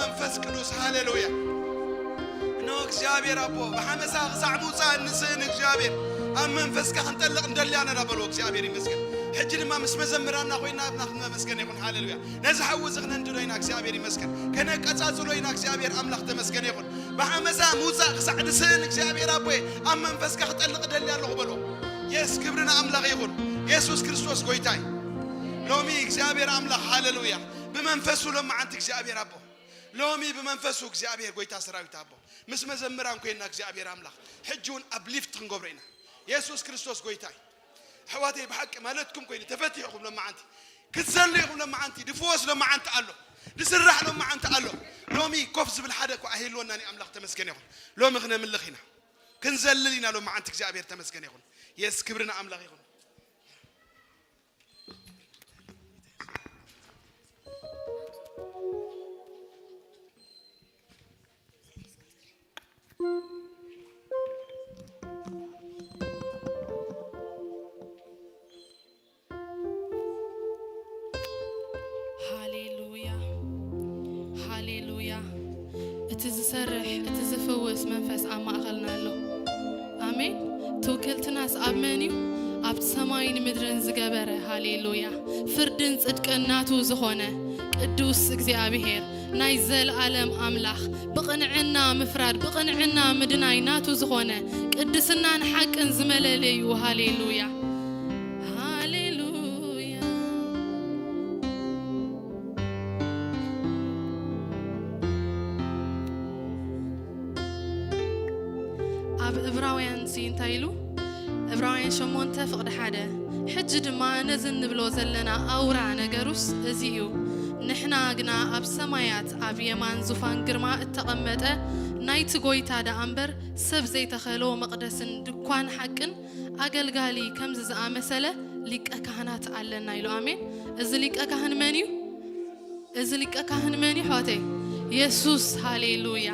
መንፈስ ቅዱስ። ሃሌሉያ። እነሆ እግዚኣብሔር ኣቦ፣ ብሓመሳ ክሳዕ ምውፃእ እንስእን እግዚኣብሔር፣ ኣብ መንፈስካ ክንጠልቕ እንደሊ ኣነና በሎ። እግዚኣብሔር ይመስገን። ሕጂ ድማ ምስ መዘምራና ኮይና ኣብና ክንመመስገን ይኹን። ሃሌሉያ። ነዚ ሓዊ እዚ ክነንድዶ ኢና። እግዚኣብሔር ይመስገን። ከነቀጻጽሎ ኢና። እግዚኣብሔር ኣምላኽ ተመስገን ይኹን። ብሓመሳ ምውፃእ ክሳዕ ንስእን እግዚኣብሔር ኣቦይ፣ ኣብ መንፈስካ ክጠልቕ እደሊ ኣለኹ በሎ። የስ፣ ክብሪ ንኣምላኽ ይኹን። የሱስ ክርስቶስ ጎይታ እዩ። ሎሚ እግዚኣብሔር ኣምላኽ፣ ሃሌሉያ፣ ብመንፈሱ ሎመዓንቲ እግዚኣብሔር ኣቦ፣ ሎሚ ብመንፈሱ እግዚኣብሔር ጎይታ ሰራዊት ኣቦ፣ ምስ መዘምራን ኮይንና እግዚኣብሔር ኣምላኽ፣ ሕጂ እውን ኣብሊፍት ክንገብሮ ኢና። የሱስ ክርስቶስ ጎይታ እዩ። ኣሕዋተይ፣ ብሓቂ ማለትኩም ኮይኑ ተፈቲሕኹም ሎመዓንቲ ክትዘሉ ኢኹም። ሎመዓንቲ ድፍወስ ሎመዓንቲ ኣሎ፣ ድስራሕ ሎመዓንቲ ኣሎ። ሎሚ ኮፍ ዝብል ሓደ እኳ ኣይህልወናን እዩ። ኣምላኽ ተመስገን ይኹን። ሎሚ ክነምልኽ ኢና፣ ክንዘልል ኢና ሎመዓንቲ። እግዚኣብሔር ተመስገን ይኹን። የስ፣ ክብሪ ንኣምላኽ ይኹን። ሃሌሉያ፣ ሃሌሉያ። እቲ ዝሰርሕ፣ እቲ ዝፍውስ መንፈስ ኣብ ማእኸልና ኣሎ። ኣሜን። ትውክልትናስ ኣብ መን እዩ? ኣብቲ ሰማይን ምድርን ዝገበረ፣ ሃሌሉያ፣ ፍርድን ጽድቅን ናቱ ዝኾነ ቅዱስ እግዚኣብሔር፣ ናይ ዘለኣለም ኣምላኽ፣ ብቕንዕና ምፍራድ፣ ብቕንዕና ምድናይ ናቱ ዝኾነ፣ ቅድስናን ሓቅን ዝመለለዩ፣ ሃሌሉያ፣ ሃሌሉያ። ኣብ ዕብራውያን ሲ እንታይ ኢሉ? ዕብራውያን ሸሞንተ ፍቕዲ ሓደ፣ ሕጂ ድማ ነዚ እንብሎ ዘለና ኣውራ ነገሩስ እዚ እዩ፣ ንሕና ግና ኣብ ሰማያት ኣብ የማን ዙፋን ግርማ እተቐመጠ ናይቲ ጐይታ ደኣ እምበር ሰብ ዘይተኸሎ መቕደስን ድኳን ሓቅን ኣገልጋሊ ከምዚ ዝኣመሰለ ሊቀ ካህናት ኣለና ኢሉ። ኣሜን። እዚ ሊቀ ካህን መን እዩ? እዚ ሊቀ ካህን መን እዩ ኣሕዋተይ? የሱስ። ሃሌሉያ።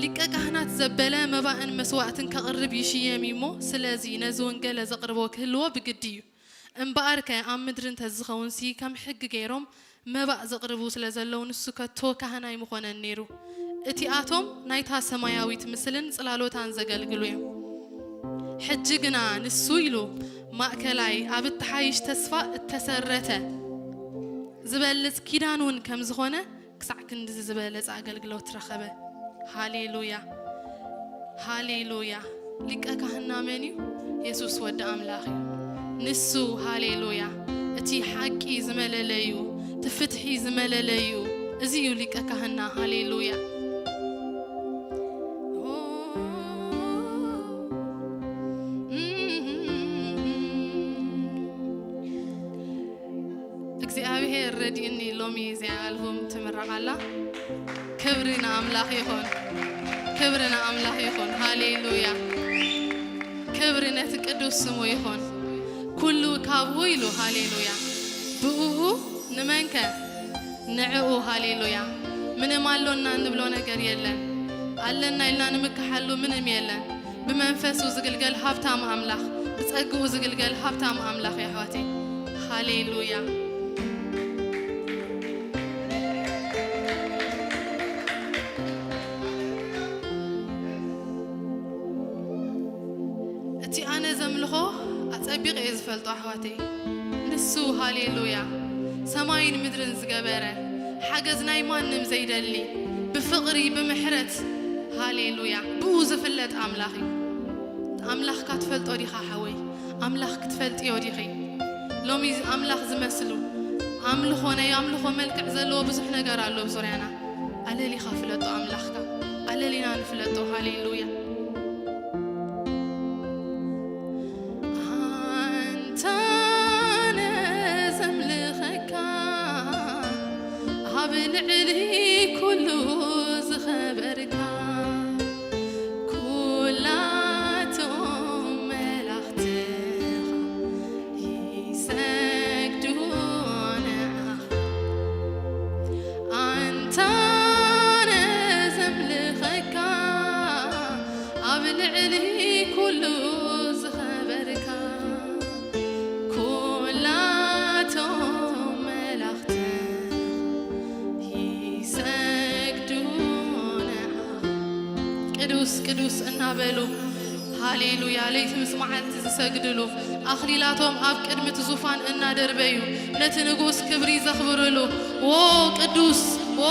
ሊቀ ካህናት ዘበለ መባእን መስዋእትን ከቕርብ ይሽየም እዩ እሞ፣ ስለዚ ነዚ እውን ገለ ዘቕርቦ ክህልዎ ብግዲ እዩ። እምበኣርከ ኣብ ምድሪ እንተዝኸውንሲ ከም ሕጊ ገይሮም መባእ ዘቕርቡ ስለ ዘለዉ፣ ንሱ ከቶ ካህን ኣይምኾነን ነይሩ። እቲኣቶም ናይታ ሰማያዊት ምስልን ጽላሎታን ዘገልግሉ እዮም። ሕጂ ግና ንሱ ኢሉ ማእከላይ ኣብ እተሓይሽ ተስፋ እተሰረተ ዝበልጽ ኪዳን እውን ከም ዝኾነ ክሳዕ ክንድዚ ዝበለጸ ኣገልግሎት ረኸበ። ሃሌሉያ፣ ሃሌሉያ። ሊቀ ካህንና መን እዩ? የሱስ ወዲ ኣምላኽ እዩ። ንሱ፣ ሃሌሉያ፣ እቲ ሓቂ ዝመለለዩ፣ እቲ ፍትሒ ዝመለለዩ፣ እዚ እዩ ሊቀ ካህንና። ሃሌሉያ። እግዚኣብሔር ረዲእኒ ሎሚ እዚኣ ኣልቡም ትምረቕ ኣላ። ክብሪ ንኣምላኽ ይኹን። ክብሪ ንኣምላኽ ይኹን። ሃሌሉያ። ክብሪ ነቲ ቅዱስ ስሙ ይኹን። ኩሉ ካብኡ ኢሉ፣ ሃሌሉያ። ብእኡ ንመንከ? ንዕኡ፣ ሃሌሉያ። ምንም ኣሎና እንብሎ ነገር የለን። ኣለና ኢልና ንምክሓሉ ምንም የለን። ብመንፈሱ ዝግልገል ሃብታም ኣምላኽ፣ ብጸግኡ ዝግልገል ሃብታም ኣምላኽ እዩ ኣሕዋተይ። ሃሌሉያ። እቲ ኣነ ዘምልኾ ኣጸቢቐ እየ ዝፈልጦ ኣሕዋተይ። ንሱ፣ ሃሌሉያ፣ ሰማይን ምድርን ዝገበረ፣ ሓገዝ ናይ ማንም ዘይደሊ፣ ብፍቕሪ፣ ብምሕረት፣ ሃሌሉያ፣ ብኡ ዝፍለጥ ኣምላኽ እዩ። ኣምላኽካ ትፈልጦ ዲኻ ሓወይ? ኣምላኽ ክትፈልጥዮ ዲኺ? ሎሚ ኣምላኽ ዝመስሉ ኣምልኾ፣ ናይ ኣምልኾ መልክዕ ዘለዎ ብዙሕ ነገር ኣሎ ኣብ ዙርያና። ኣለሊኻ ፍለጦ ኣምላኽካ። ኣለሊና ንፍለጦ። ሃሌሉያ። ልዕሊ ኩሉ ዝኸበርካ፣ ኩላቶም መላእኽትኻ ይሰግዱ ንዓኻ። ኣንታ ነዘምልኸካ፣ ኣብ ልዕሊ ኩሉ ዝኸበርካ፣ ኩላቶም መላእኽትኻ ይሰግዱ ንዓኻ። ቅዱስ ቅዱስ እናበሉ፣ ሃሌሉያ፣ ለይቲ ምስ መዓልቲ ዝሰግድሉ፣ ኣኽሊላቶም ኣብ ቅድሚ እቲ ዙፋን እናደርበዩ ነቲ ንጉስ ክብሪ ዘኽብርሉ። ዎ ቅዱስ፣ ዎ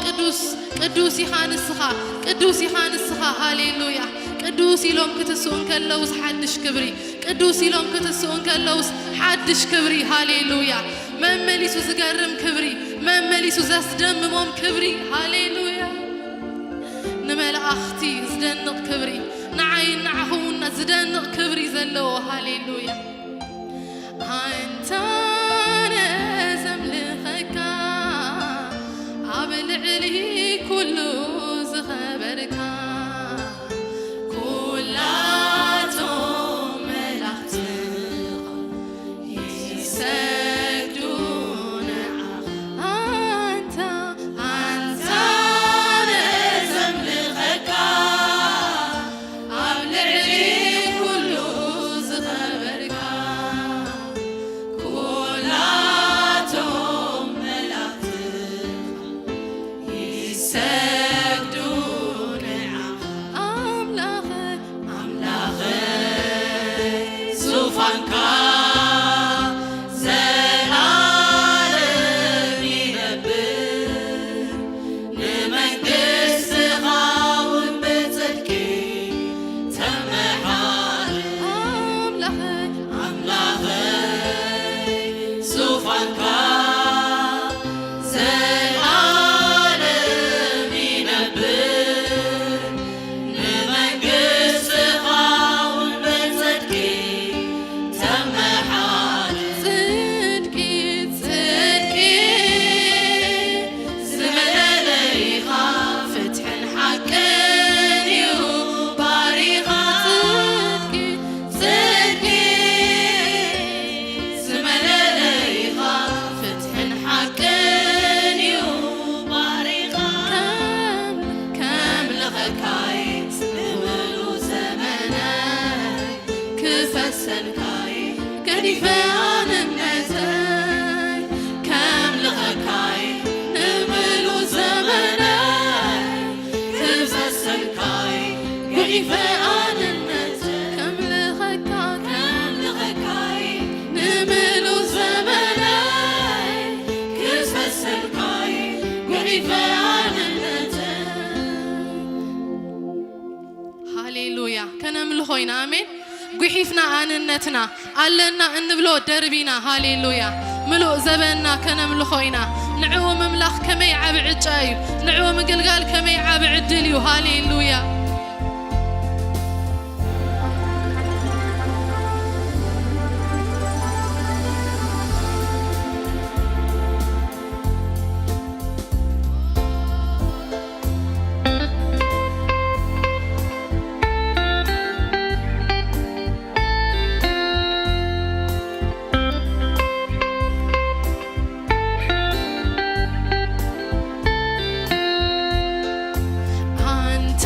ቅዱስ፣ ቅዱስ ኢኻ ንስኻ፣ ቅዱስ ኢኻ ንስኻ። ሃሌሉያ። ቅዱስ ኢሎም ክትስኡ እንከለውስ ሓድሽ ክብሪ፣ ቅዱስ ኢሎም ክትስኡ እንከለውስ ሓድሽ ክብሪ። ሃሌሉያ። መመሊሱ ዝገርም ክብሪ፣ መመሊሱ ዘስደምሞም ክብሪ። ሃሌሉያ። ንመላእኽቲ ዝደንቕ ክብሪ፣ ንዓይ ንዓኹ እውን ዝደንቕ ክብሪ ዘለዎ። ሃሌሉያ። ኣንታ ነዘምልኸካ፣ ኣብ ልዕሊ ኩሉ ዝኸበርካ፣ ኩላቶም መላእኽትኻ ይሰግዱ ንዓኻ። ኣንታ፣ ኣንታ ነዘምልኸካ፣ ኣብ ልዕሊ ኩሉ ዝኸበርካ፣ ኩላቶም መላእኽትኻ ይሰግዱ ንዓኻ። ኣምላኸይ፣ ኣምላኸይ፣ ዙፋንካ ዘልኣለም ይነብር፣ ንመንግስትኻ እውን ብጽድቂ ተመሓድር። ኣምላኸይ፣ ኣምላኸይ፣ ዙፋንካ ዘልኣለም ይነብር፣ ንመንግስትኻ እውን ብጽድቂ ተመሓድር። ጽድቂ፣ ጽድቂ ዝመለለይኻ፣ ፍትሕን ሓቅን እዩ ባሪኻ። ጽድቂ፣ ጽድቂ ዝመለለይኻ፣ ፍትሕን ሓቅን እዩ ባሪኻ። ከም፣ ከምልኸካይ ብምሉ ዘመነይ፣ ክፈሰልካይ ገዲፈ ኣንነተይ፣ ከምልኸካይ ንምሉ ዘመነይ፣ ክፈሰልካይ ገዲፈ ኣንነተይ፣ ከምልኸካ፣ ከምልኸካይ ንምሉ ዘመነይ፣ ክፈሰልካይ ገዲፈ ኣንነተይ። ሃሌሉያ። ከነምልኾ ኢና። ኣሜን። ጉሒፍና ኣንነትና ኣለና እንብሎ ደርቢና። ሃሌሉያ። ምሉእ ዘበንና ከነምልኾ ኢና። ንዕኡ ምምላኽ ከመይ ዓቢ ዕጫ እዩ። ንዕኡ ምግልጋል ከመይ ዓቢ ዕድል እዩ። ሃሌሉያ። ኣንታ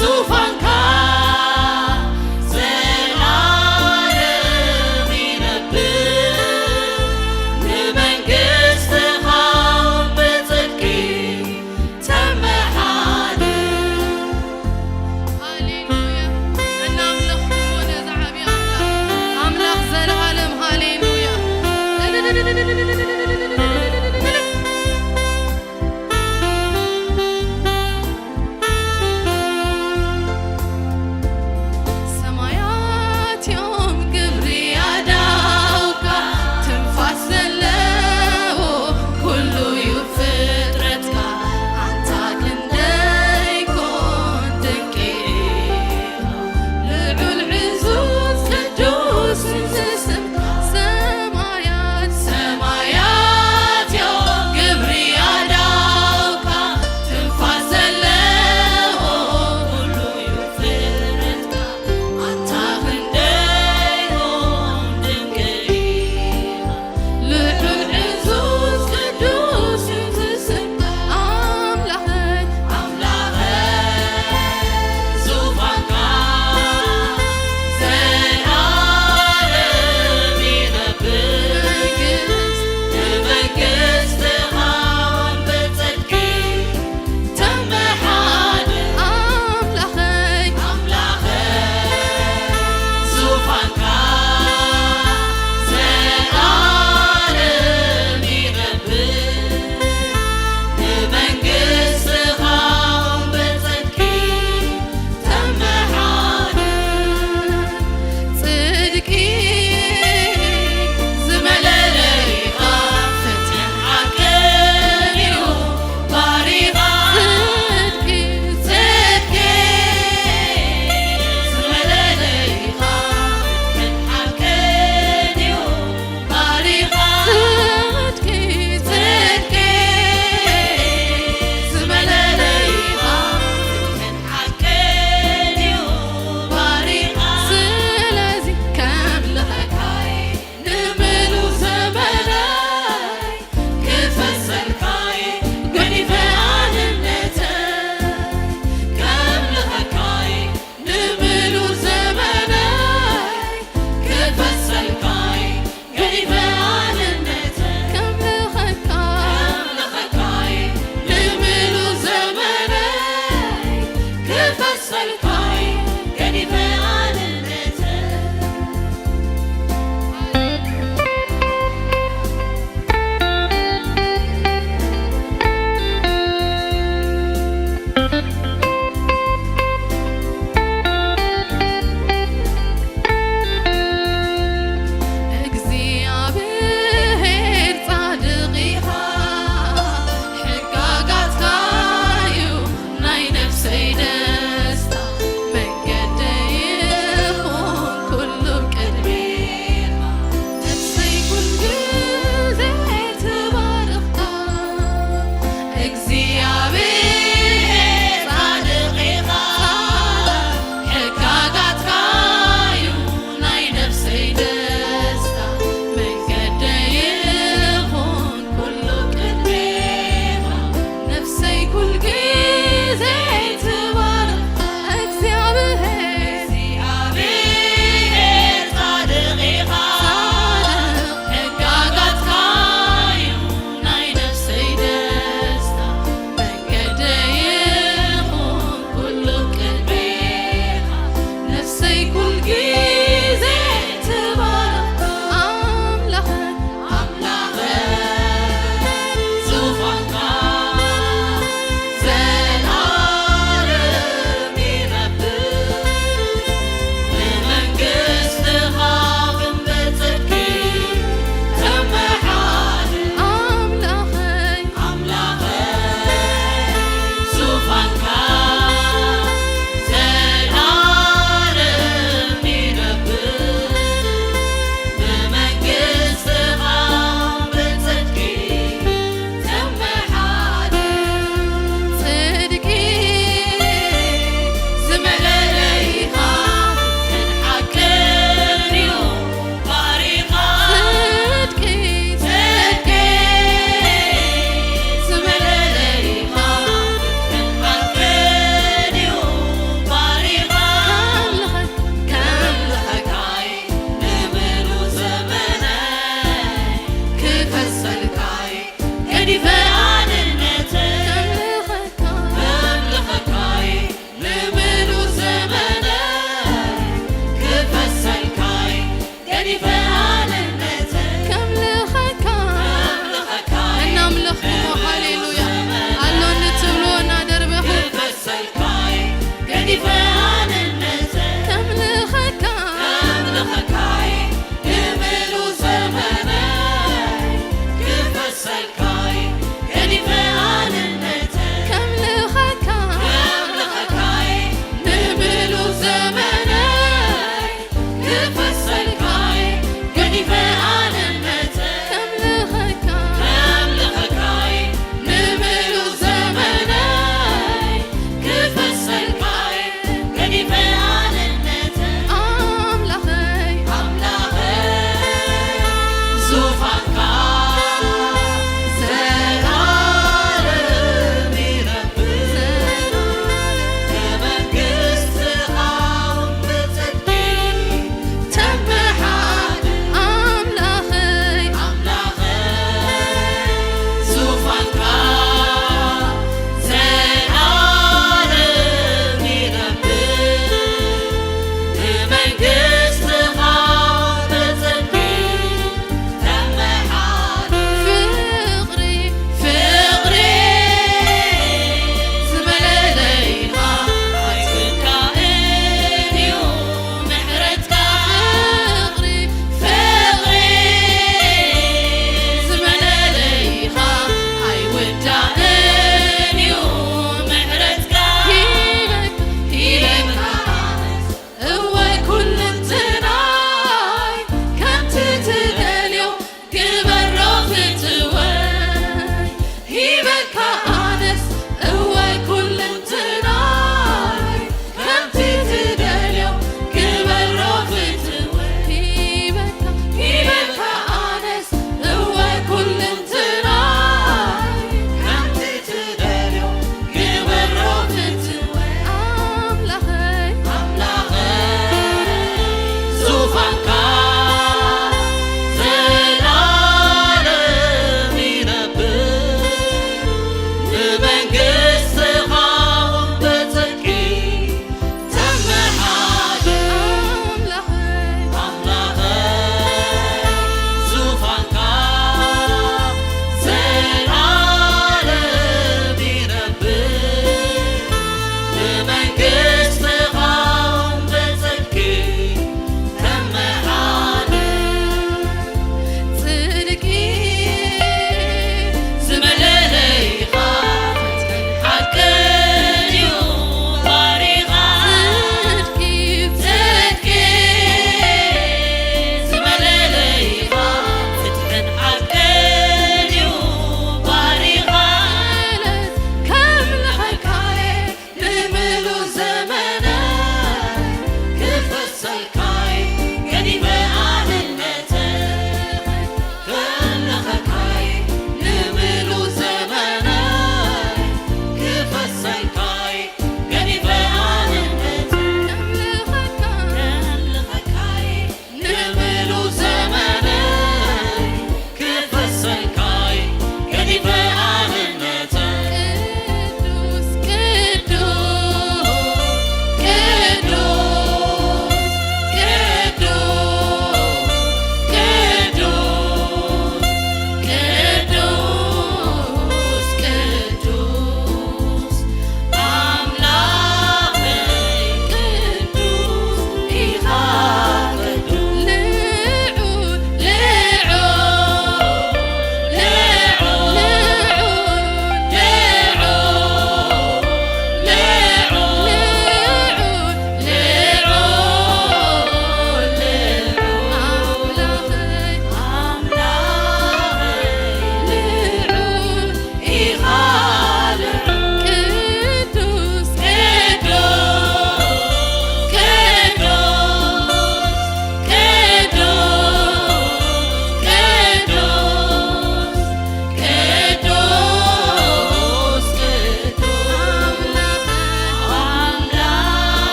ዙፋንካ ዘላለም ይነብር፣ ንመንግስትኻ ብጽድቂ ተመሓድር። ሃሌሉያ። እና ኣምልኽዎ ነዚ ዓብዪ ኣምላኽ፣ ኣምላኽ ዘለኣለም። ሃሌሉያ።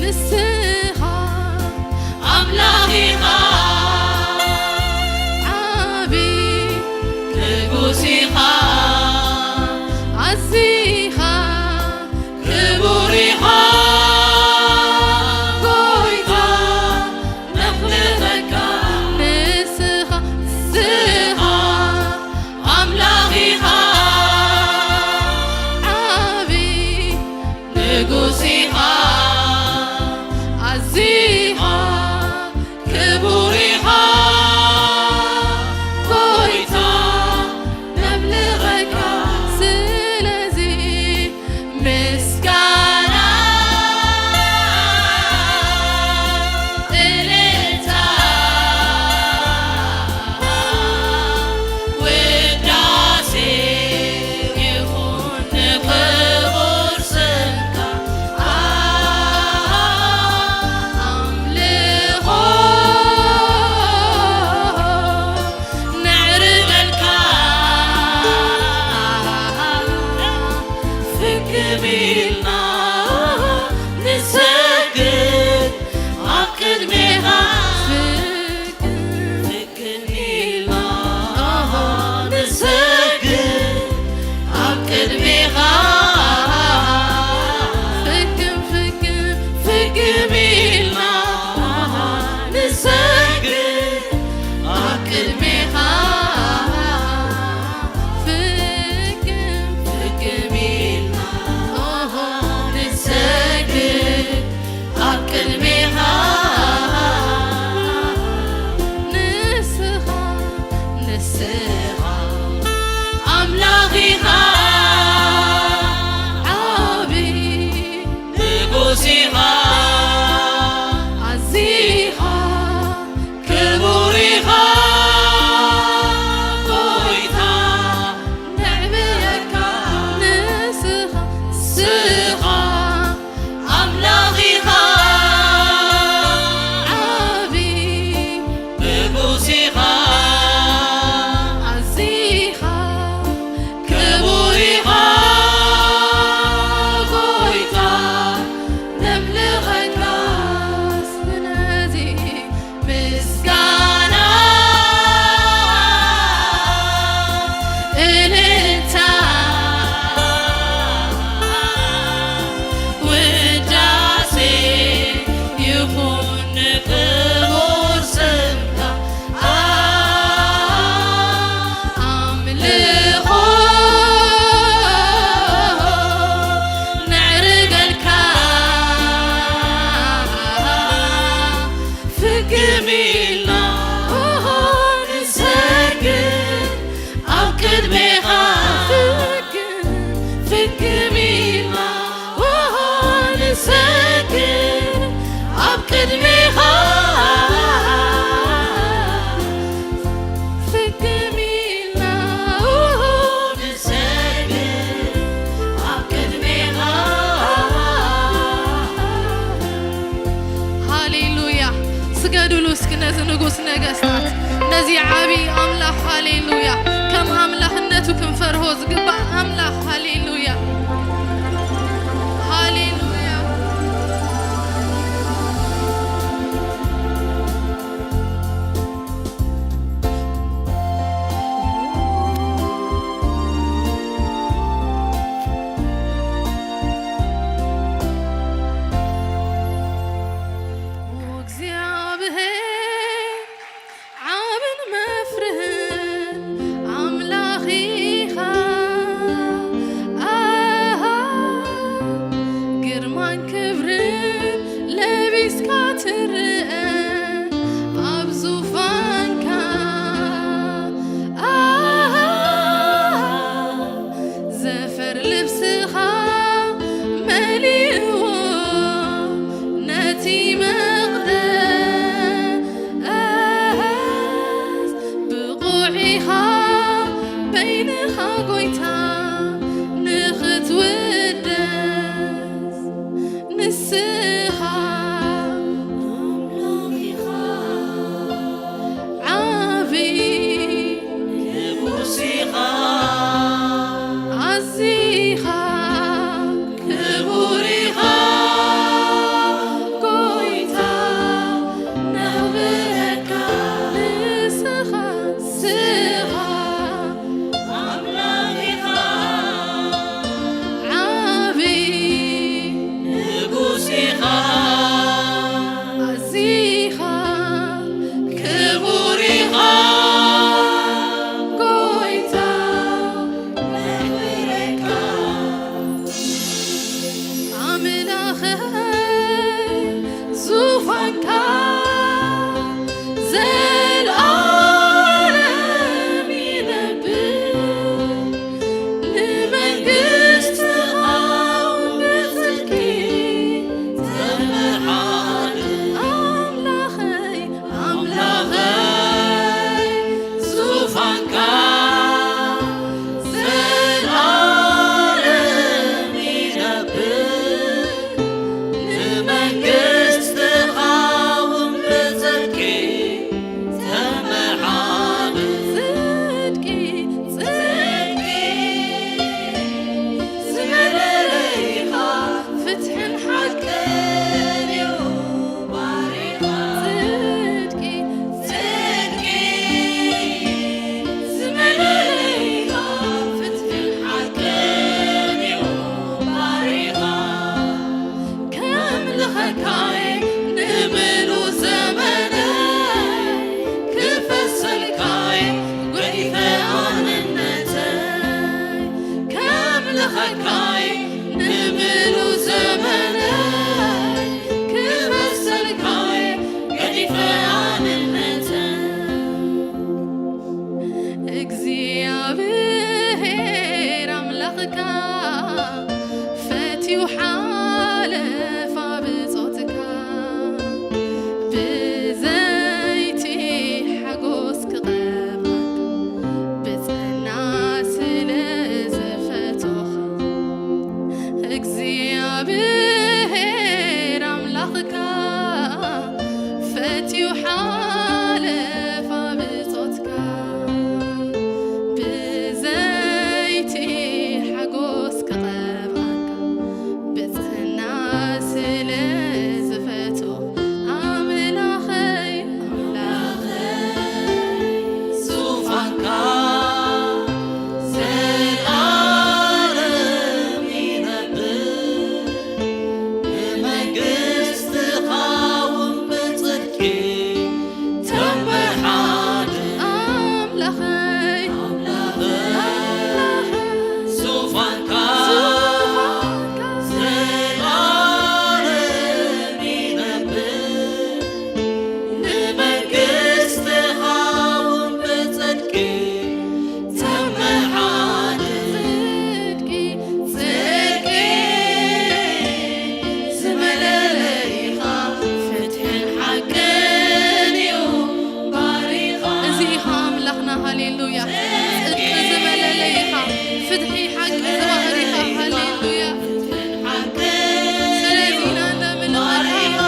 ንስኻ ኣምላኽ ኢኻ፣ ዓቢ ንጉስ ኢኻ፣ ኣዚኻ ክቡር ኢኻ፣ ጎይታ ነኽብረካ። ንስኻ፣ ንስኻ ኣምላኽ ኢኻ፣ ዓቢ ንጉስ ኢኻ፣ ኣዚኻ ክቡር ኢኻ፣ ጎይታ ነምልኸካ። ስለዚ ምስጋና፣ እልልታ፣ ውዳሴ ይኹን ንኽቡር ስምካ። ኣምልኾ ነዕርገልካ፣ ፍክም ኢልና ንሰግድ ኣብ ቅድሜኻ። ፍክም ኢልና ንሰግድ ኣብ ቅድሜኻ። ፍክም፣ ፍክም፣ ፍክም ኢልና ንሰግድ ኣብ ቅድሜኻ። ፍክም፣ ፍክም ኢልና ንሰግድ ኣብ ቅድሜኻ። ንስኻ፣ ንስኻ ኣምላኽ ኢኻ፣ ዓቢ ንጉስ ኢኻ፣ ኣዚኻ ክቡር ኢኻ፣ ጎይታ ነዕብየካ። ንስኻ፣ ንስኻ ኣምላኽ ኢኻ፣ ዓቢ ንጉስ ኢኻ፣ ኣዚኻ ክቡር ኢኻ፣ ጎይታ ነምልኸካ። ስለዚ ምስጋና፣ እልልታ፣ ውዳሴ ይኹን ንክቡር ስምካ። ኣምልኾ ነዕርገልካ። ፍክም ኢልና ንሰግድ ኣብ ቅድሜኻ። ፍክም፣ ፍክም ኢልና ንሰግድ ኣብ ቅድሜኻ። ፍክም ኢልና ንሰግድ ኣብ ቅድሜኻ። ሃሌሉያ። ስገዱሉ እስኪ ነዚ ንጉስ ነገስታት፣ ነዚ ዓቢ ኣምላኽ። ሃሌሉያ። ከም ኣምላኽነቱ ክንፈርሆ ዝግባእ ኣምላኽ። ሃሌሉያ። ሃሌሉያ። እግዚኣብሔር ዓብን መፍርህን ኣምላኽ ኢኻ። ኣሃ፣ ግርማን ክብርን ለቢስካ ትርአ ኣብ ዙፋንካ። ኣሃ፣ ዘፈር ልብስኻ መሊእዎ ነቲ መቕደስ። ብቑዕ ኢኻ በይንኻ ጎይታ ንኽትውደስ። ንስኻ ኣምላኽ ኢኻ፣ ዓቢ ንጉስ ኢኻ፣ ኣዚኻ ክቡር ኢኻ፣ ሓለፋ ብጾትካ ብዘይቲ ሓጎስ ክቐብኣካ ብጽህና ስለ ዝፈትዎ ኣምላኸይ ኣምላኸይ ዙፋንካ ዘልኣለም ይነብር። ብመንግስትኻ እውን ብጽድቂ ተመሓድር። ኣምላኸይ ኣምላኸይ ዙፋንካ ዙፋንካ ዘልኣለም ይነብር። ንመንግስትኻ እውን ብጽድቂ ተመሓድር። ጽድቂ፣ ጽድቂ ዝመለለይኻ ፍትሕን ሓቅን እዩ ባሪኻ። እዚ ኢኻ ኣምላኽና፣ ሃሌሉያ። ጽድቂ ዝመለለይኻ፣ ፍትሒ ሓቂ ዝባህሪኻ፣ ሃሌሉያ። ስለዚ ኢና ነምልኸካ።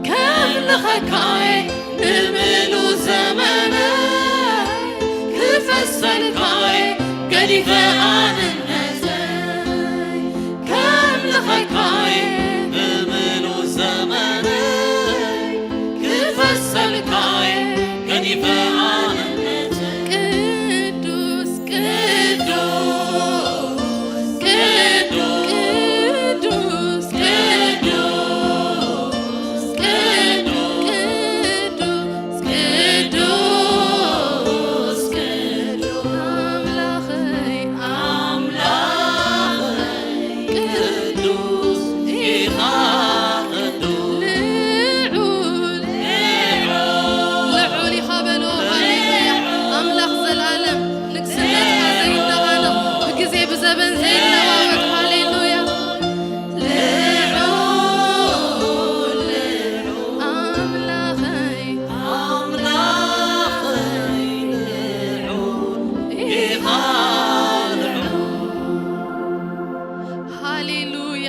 ከምልኸካይ ንምሉ ዘመነይ ክፈሰልካይ ገዲፈ ኣንነተይ። ከምልኸካይ ንምሉ ዘመነይ ክፈሰልካይ ገዲፈ ኣንነተይ። ቅዱስ ቅዱስ ቅዱስ ቅዱስ ቅዱስ ቅዱስ ቅዱስ ቅዱስ ኣምላኸይ ኣምላኸይ ቅዱስ ኢኻ ቅዱስ ልዑል ልዑል ኢኻ በሎ። ሃሌሉያ ኣምላኽ ዘላለም ንግስነትካ ዘይነቓነቕ ብግዜ ብዘበን ዘይለዋወጥ። ሃሌሉያ ልዑል ኣምላኸይ ኣምላኸይ ልዑል ኢኻ ልዑል። ሃሌሉያ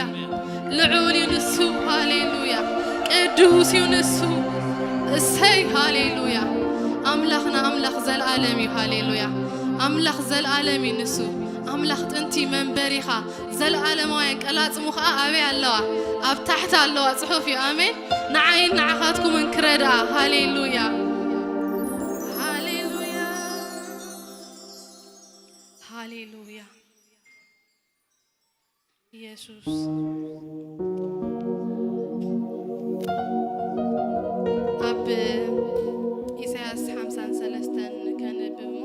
ልዑል እዩ ንሱ። ሃሌሉያ ቅዱስ እዩ ንሱ። እሰይ ሃሌሉያ ኣምላኽና ኣምላኽ ዘላለም እዩ። ሃሌሉያ ኣምላኽ ዘላለም እዩ ንሱ። ኣምላኽ ጥንቲ መንበሪኻ ዘለኣለማውያን ቀላጽሙ ኸኣ ኣበይ ኣለዋ? ኣብ ታሕቲ ኣለዋ ጽሑፍ እዩ። ኣሜን። ንዓይን ንዓኻትኩምን ክረድኣ። ሃሌሉያ ሃሌሉያ ሃሌሉያ ኢየሱስ። ኣብ ኢሳያስ ሓምሳን ሰለስተን ከንብብ እሞ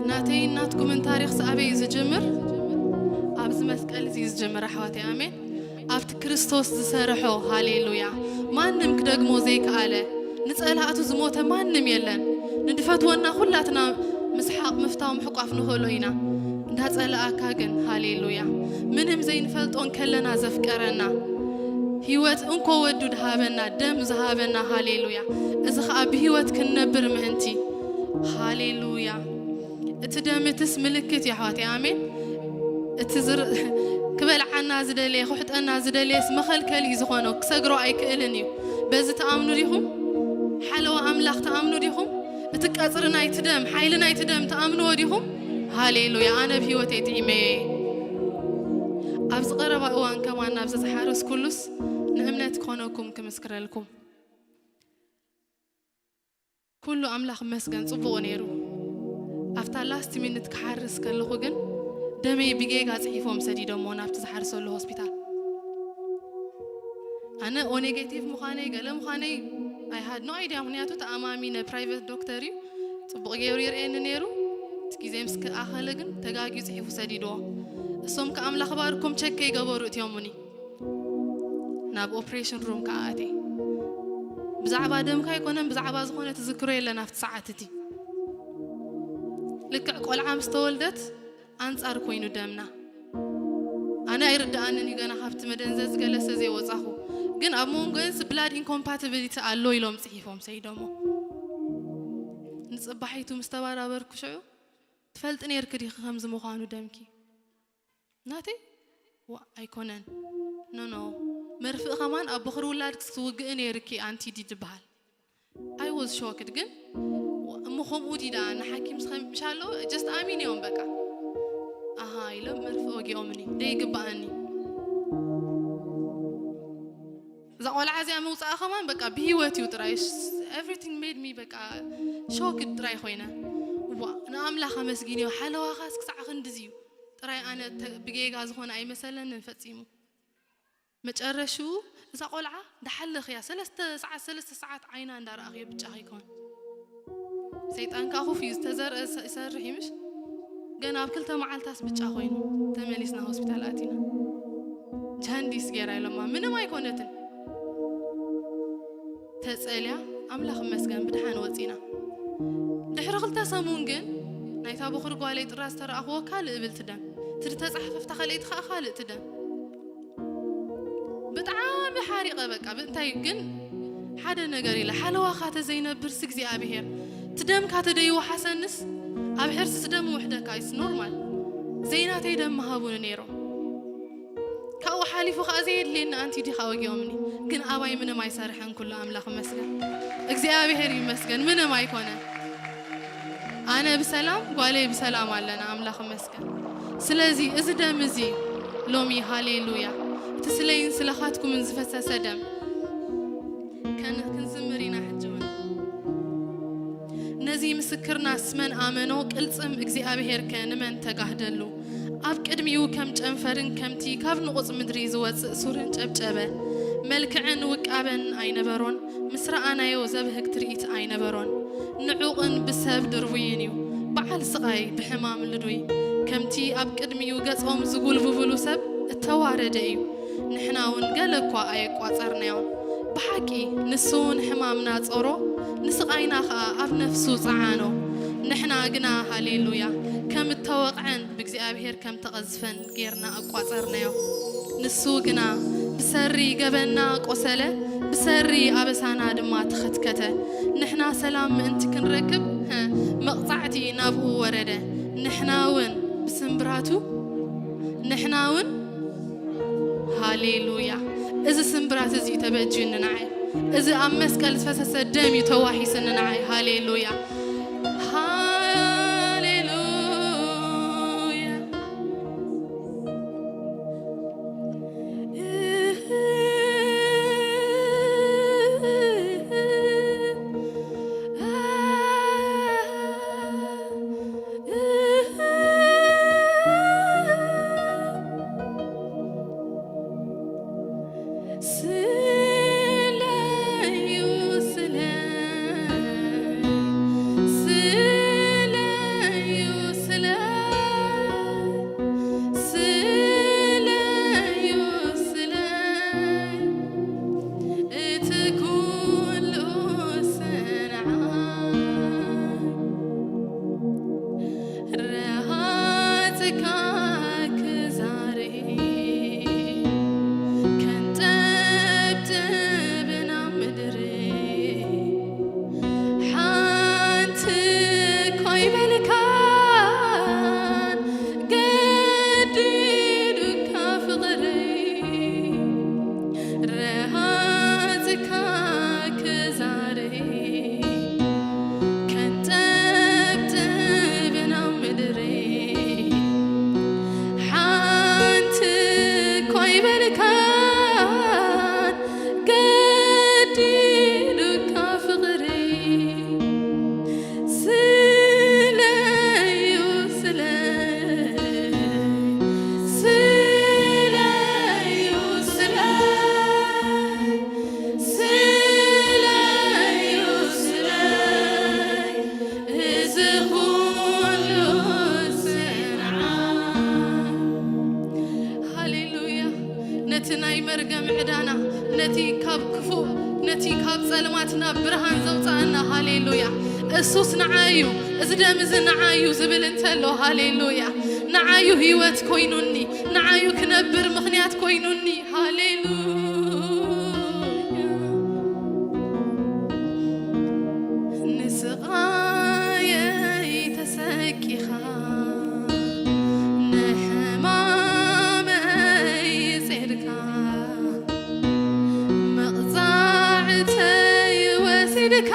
ናተይን ናትኩምን ታሪኽ ኣበይ እዩ ዝጅምር? ኣብዚ መስቀል እዚ እዩ ዝጅምር ኣሕዋተይ። ኣሜን። ኣብቲ ክርስቶስ ዝሰርሖ። ሃሌሉያ። ማንም ክደግሞ ዘይከኣለ፣ ንጸላእቱ ዝሞተ ማንም የለን። ንድፈትወና ኩላትና ምስሓቕ፣ ምፍታው፣ ምሕቋፍ ንኽእሎ ኢና። እንዳጸላኣካ ግን፣ ሃሌሉያ፣ ምንም ዘይንፈልጦ እንከለና ዘፍቀረና፣ ህይወት እንኮ ወዱ ዝሃበና፣ ደም ዝሃበና፣ ሃሌሉያ፣ እዚ ኸኣ ብህይወት ክንነብር ምእንቲ። ሃሌሉያ። እቲ ደም እትስ ምልክት እዩ ኣሕዋተይ። ኣሜን። እቲ ዝር-፣ ክበልዓና ዝደለየ፣ ክውሕጠና ዝደለየስ መኸልከሊ እዩ ዝኾኖ፣ ክሰግሮ ኣይክእልን እዩ። በዚ ትኣምኑ ዲኹም? ሓለዋ ኣምላኽ ትኣምኑ ዲኹም? እቲ ቀጽሪ ናይቲ ደም፣ ሓይሊ ናይቲ ደም ትኣምንዎ ዲኹም? ሃሌሉያ፣ ኣነ ብህይወተይ ጥዒመዮ እየ። ኣብዚ ቀረባ እዋን ከማን ናብዚ ዝሓረስኩሉስ ንእምነት ክኾነኩም ክምስክረልኩም። ኩሉ ኣምላኽ ይመስገን ጽቡቕ ነይሩ። ኣብታ ላስት ሚኒት ክሓርስ ከለኹ ግን ደመይ ብጌጋ ጽሒፎም ሰዲዶሞ ናብቲ ዝሓርሰሉ ሆስፒታል። ኣነ ኦ ኔጌቲቭ ምዃነይ ገለ ምዃነይ I had no idea፣ ምኽንያቱ ተኣማሚነ ፕራይቨት ዶክተር እዩ፣ ጽቡቕ ገይሩ ይርእየኒ ነይሩ። እቲ ግዜ ምስ ኣኸለ ግን ተጋግዩ ጽሒፉ ሰዲድዎ። እሶም ከኣ ኣምላኽ ባርኮም ቸክ ከይገበሩ እትዮሙኒ። ናብ ኦፕሬሽን ሩም ከኣ ኣትየ። ብዛዕባ ደምካ ኣይኮነን፣ ብዛዕባ ዝኾነ ትዝክሮ የለን ኣብቲ ሰዓት እቲ። ልክዕ ቆልዓ ምስ ተወልደት ኣንጻር ኮይኑ ደምና። ኣነ ኣይርድኣንን እዩ፣ ገና ካብቲ መደንዘዚ ገለሰ ዘይወጻኹ። ግን ኣብ መንጎ እዚ blood incompatibility ኣሎ ኢሎም ጽሒፎም ሰይዶሞ። ንጽባሒቱ ምስ ተባራበርኩ ሽዑ፣ "ትፈልጢ ነይርኪ ዲኺ ከምዚ ምዃኑ ደምኪ?" ናተይ? "ዋ፣ ኣይኮነን። ኖ፣ ኖ። መርፍእ ከማን ኣብ በኹሪ ውላድ ክትውግኢ ነይርኪ ኣንቲ ዲድ ዝበሃል?" I was shocked። ግን እሞ ከምኡ ዲ ደኣ ንሓኪም ዝኸ-፣ ምሽ ኣሎ just ኣሚንዮም በቃ። ኣሃ ኢሎም መርፍእ ወጊኦምኒ። ደይግብኣኒ። እዛ ቆልዓ እዚኣ ምውፃኣ ከማን በቃ ብህይወት እዩ ጥራይ። Everything made me በቃ shocked ጥራይ ኮይነ። ዋ፣ ንኣምላኽ ኣመስጊንዮ። ሓለዋኻስ ክሳዕ ክንድዚ እዩ። ጥራይ ኣነ ተ-፣ ብጌጋ ዝኾነ ኣይመሰለንን ፈጺሙ። መጨረሽኡ እዛ ቆልዓ እንዳሓለኽያ ሰለስተ ሰዓት፣ ሰለስተ ሰዓት ዓይና እንዳረኣኽዮ ብጫ ከይኮን። ሰይጣን ከኣ ኮፍ እዩ ዝተዘርአ ሰ-፣ ይሰርሕ እዩ ምሽ? ገና ኣብ ክልተ መዓልታስ ብጫ ኮይኑ ተመሊስና ሆስፒታል ኣቲና። ጃንዲስ ጌራ ኢሎማ ምንም ኣይኮነትን። ተጸልያ ኣምላኽ ይመስገን ብድሓን ወጺና። ድሕሪ ክልተ ሰሙን ግን ናይታ በኹሪ ጓለይ ጥራዝ ዝተረኣኽዎ ካልእ እብል ትደም። እቲ ዝተጻሕፈ ኣብታ ካልኣይቲ ከኣ ካልእ ትደም። ብጣዕሚ ሓሪቐ በቃ። ብእንታይ ግን ሓደ ነገር ኢለ፣ ሓለዋኻ ተዘይነብርስ እግዚኣብሄር፣ እቲ ደምካ ተደይወሓሰንስ ኣብ ሕርስስ ደም ውሕደካ is normal። ዘይናተይ ደም ምሃቡኒ ነይሮም። ካብኡ ሓሊፉ ከኣ ዘየድልየኒ ኣንቲ ዲኻ ወጊኦምኒ። ግን ኣባይ ምንም ኣይሰርሐን፣ ኩሉ ኣምላኽ ይመስገን። እግዚኣብሄር ይመስገን፣ ምንም ኣይኮነን። ኣነ ብሰላም፣ ጓለይ ብሰላም ኣለና፣ ኣምላኽ ይመስገን። ስለዚ እዚ ደም እዚ ሎሚ፣ ሃሌሉያ፣ እቲ ስለይን ስለኻትኩምን ዝፈሰሰ ደም ከን-፣ ክንዝምር ኢና ሕጂ እውን። ነዚ ምስክርናስ መን ኣመኖ? ቅልጽም እግዚኣብሄርከ ንመን ተጋህደሉ? ኣብ ቅድሚኡ ከም ጨንፈርን ከምቲ ካብ ንቑጽ ምድሪ ዝወጽእ ሱርን ጨብጨበ። መልክዕን ውቃበን ኣይነበሮን፣ ምስ ረኣናዮ ዘብህግ ትርኢት ኣይነበሮን። ንዑቕን ብሰብ ድርቡይን እዩ። በዓል ስቓይ ብሕማም ልዱይ። ከምቲ ኣብ ቅድሚኡ ገጾም ዝጉልብብሉ ሰብ እተዋረደ እዩ። ንሕና እውን ገለ እኳ ኣየቋጸርናዮን። ብሓቂ ንሱ ንሕማምና ጾሮ፣ ንስቓይና ኸኣ ኣብ ነፍሱ ጸዓኖ። ንሕና ግና፣ ሃሌሉያ፣ ከም እተወቕዐን ብእግዚኣብሄር ከም ተቐዝፈን ጌርና ኣቋጸርናዮ። ንሱ ግና ብሰሪ ገበንና ቆሰለ፣ ብሰሪ ኣበሳና ድማ ተኸትከተ። ንሕና ሰላም ምእንቲ ክንረክብ፣ ሀ፣ መቕጻዕቲ ናብኡ ወረደ። ንሕና እውን ብስምብራቱ፣ ንሕና እውን፣ ሃሌሉያ፣ እዚ ስምብራት እዚ እዩ ተበጅዩኒ ንዓይ። እዚ ኣብ መስቀል ዝፈሰሰ ደም እዩ ተዋሒስኒ ንዓይ። ሃሌሉያ፣ ሃሌሉያ። ስለዩ፣ ስለይ፣ ስለዩ፣ ስለይ፣ ስለዩ፣ ስለይ፣ እቲ ኩሉ ሰንዓ ረሃጽካ ክዛሪ ከንጠብጥብና ምድሪ ሓንቲ ኮይበልካን ገዲዱካ ፍቕረይ ረሃጽካ ክዛሪ ከንጠብጥብና ምድሪ ሓንቲ ኮይበልካን ገዲዱካ ፍቕሪ ስለዩ ስለይ ስለዩ ስለይ ስለዩ ስለይ እዚ ኩሉ ስንዓ ሃሌሉያ። ነቲ ናይ መርገም ዕዳና፣ ነቲ ካብ ክፉእ፣ ነቲ ካብ ጸልማት ናብ ብርሃን ዘውጽኣና፣ ሃሌሉያ። እሱስ ንዓይ እዩ፣ እዚ ደም እዚ ንዓይ እዩ ዝብል እንተሎ፣ ሃሌሉያ። ንዓዩ ህይወት ኮይኑኒ፣ ንዓዩ ክነብ ክነብር ምኽንያት ኮይኑኒ። ሃሌሉያ። ንስቓየይ ተሰቂኻ፣ ንሕማመይ ጼርካ፣ መቕጻዕተይ ወሲድካ፣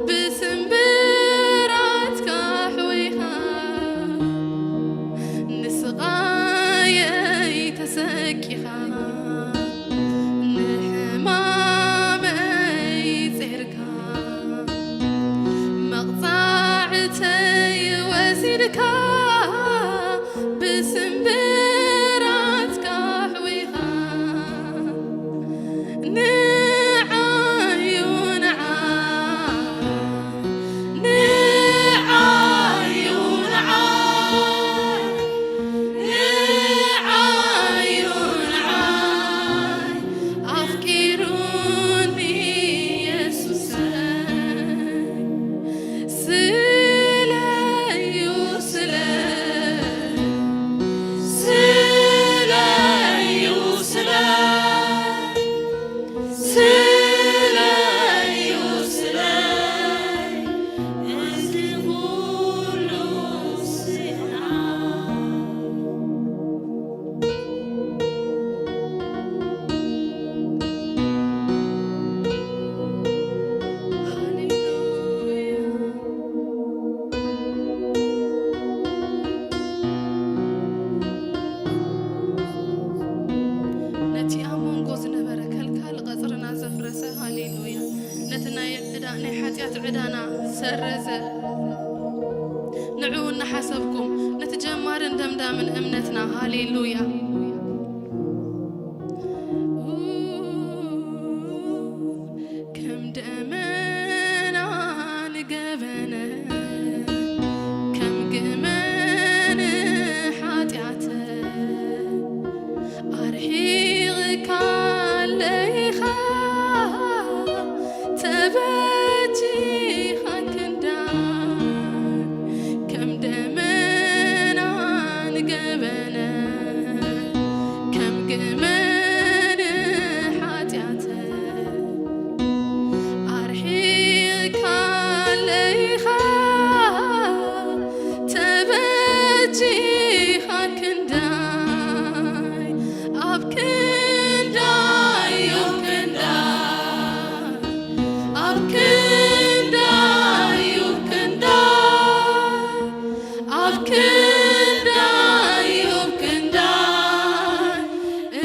ብስምብራትካ ኣሕዊኻ፣ ንስቓየይ ተሰቂኻ፣ ንሕማመይ ጼርካ፣ መቕጻዕተይ ወሲድካ፣ ብስምብራትካ ኣሕዊኻ፣ ንዓዩ ንዓይ፣ ንዓዩ ንዓይ፣ ንዓዩ ንዓይ ኣፍቂሩኒ የሱሰይ። ስለዩ ስለ፣ ስለዩ ስለ፣ ስለዩ ስለ፣ እዚ ኩሉ ስንዓ። ሃሌሉያ። ነቲ ኣብ መንጎ ዝነበረ ከልካሊ ቀጽርና ዘፍረሰ፣ ሃሌሉያ። ነቲ ናይ ዕዳ፣ ናይ ሓጢኣት ዕዳና ዝሰረዘ፣ ንዕኡ እናሓሰብኩም፣ ነቲ ጀማርን ደምዳምን እምነትና፣ ሃሌሉያ። ከም ደመና ንገበነ፣ ከም ግመ ንሓጢኣተ ኣርሒቕካ ኣለኻ፣ ተበጂኻ ክንዳይ። ከም ደመና ንገበነ፣ ከም ግመ ንሓጢኣተ ኣርሒቕካ ኣለኻ፣ ተበጂኻ ክንዳይ። ኣብ ክንዳይ፣ ኣብ ክንዳይ፣ ኣብ ክንዳይ፣ ኣብ ክንዳይ፣ ኣብ ክንዳይ፣ ኣብ ክንዳይ፣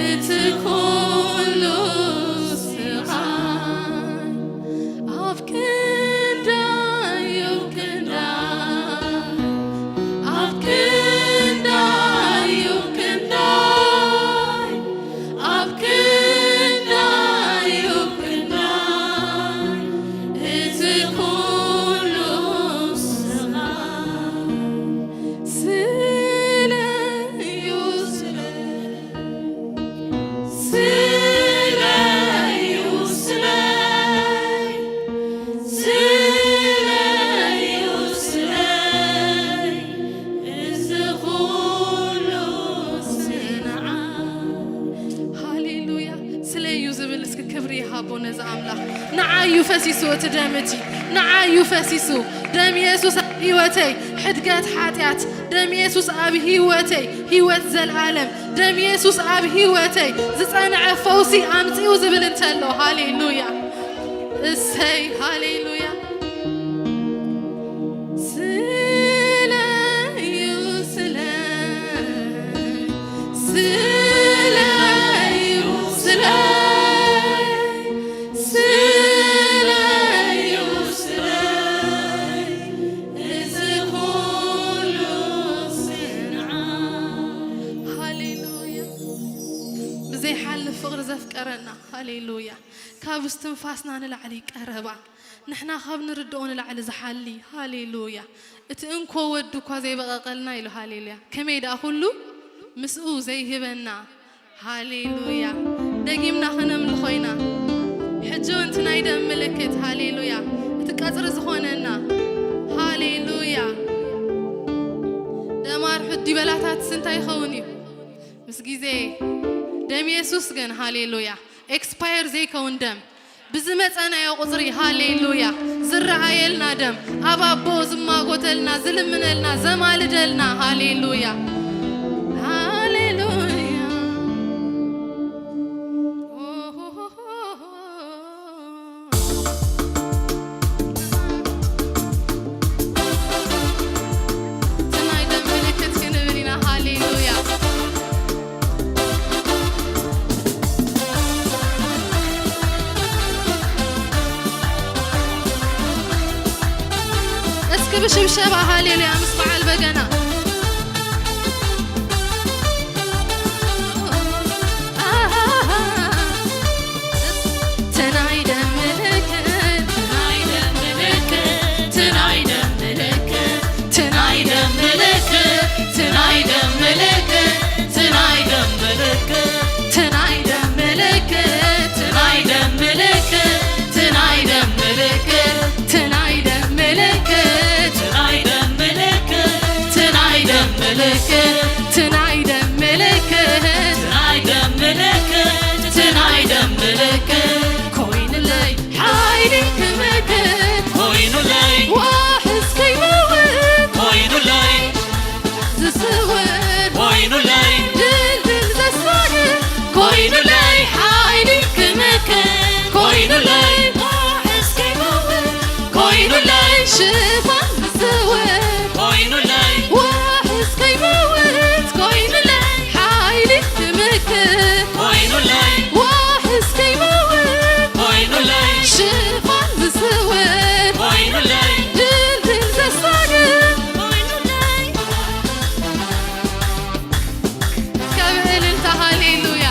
እቲ ኩሉ ስቓይ። ኣብ ክንዳይ፣ ኣብ ክንዳይ፣ ኣብ ክንዳይ፣ ኣብ ክንዳይ፣ ኣብ ክንዳይ፣ ኣብ ክንዳይ፣ እቲ ኩሉ ስቓይ። ስለዩ ስለ፣ ስለዩ ስለይ፣ ስለዩ ስለይ፣ እዚ ኩሉ ስንዓ። ሃሌሉያ። ስለዩ ዝብል እስኪ ክብሪ ይሃቦ ነዚ ኣምላኽ። ንዓዩ ፈሲሱ እቲ ደም እቲ፣ ንዓዩ ፈሲሱ። ደም የሱስ ኣብ ህይወተይ ሕድገት ሓጢኣት፣ ደም የሱስ ኣብ ህይወተይ ህይወት ዘልኣለም፣ ደም የሱስ ኣብ ህይወተይ ዝጸንዐ ፈውሲ ኣምጺኡ ዝብል እንተሎ፣ ሃሌሉያ። እሰይ፣ ሃሌሉያ። ስለዩ ስለ፣ ስለዩ ስለ፣ ስለዩ ስለ፣ እዚ ኩሉ ስንዓ። ሃሌሉያ። ብዘይሓልፍ ፍቕሪ ዘፍቀረና፣ ሃሌሉያ። ካብ እስትንፋስና ንላዕሊ ቀረባ፣ ንሕና ካብ ንርድኦ ንላዕሊ ዝሓሊ፣ ሃሌሉያ። እቲ እንኮ ወዱ እኳ ዘይበቐቐልና ኢሉ፣ ሃሌሉያ። ከመይ ደኣ ኩሉ ምስኡ ዘይህበና፣ ሃሌሉያ። ደጊምና ከነምልኾ ኢና። ሕጂ እውን እቲ ናይ ደም ምልክት፣ ሃሌሉያ፣ እቲ ቀጽሪ ዝኾነና፣ ሃሌሉያ። ደም ኣርሑት ዲበላታትስ እንታይ ይኸውን እዩ? ምስ ግዜ ደም የሱስ ግን፣ ሃሌሉያ፣ ኤክስፓየር ዘይከውን ደም፣ ብዝመጸናዮ ቁጽሪ፣ ሃሌሉያ፣ ዝረኣየልና ደም፣ ኣብ ኣቦ ዝማጎተልና፣ ዝልምነልና፣ ዘማልደልና፣ ሃሌሉያ፣ ሃሌሉያ። እቲ ናይ ደም ምልክት ክንብል ኢና። ሃሌሉያ። እስኪ ብሽብሸባ ሃሌሉያ ምስ በዓል በገና። ኮይኑለይ ዋሕስ ከይመውት ኮይኑለይ ዝስውር ኮይኑለይ ድልድል ዘሳግር ኮይኑለይ ሓይሊ ክመክት ኮይኑለይ ዋሕስ ከይመውት ኮይኑለይ ሽፋን ዝስውር ኮይኑለይ ዋሕስ ከይመውት ኮይኑለይ ሓይሊ ክመክት ኮይኑለይ ዋሕስ ከይመውት ኮይኑለይ ሽፋን ዝስውር ኮይኑለይ ድልድል ዘሳግር ኮይኑለይ ካብ እልልታ ሃሌሉያ።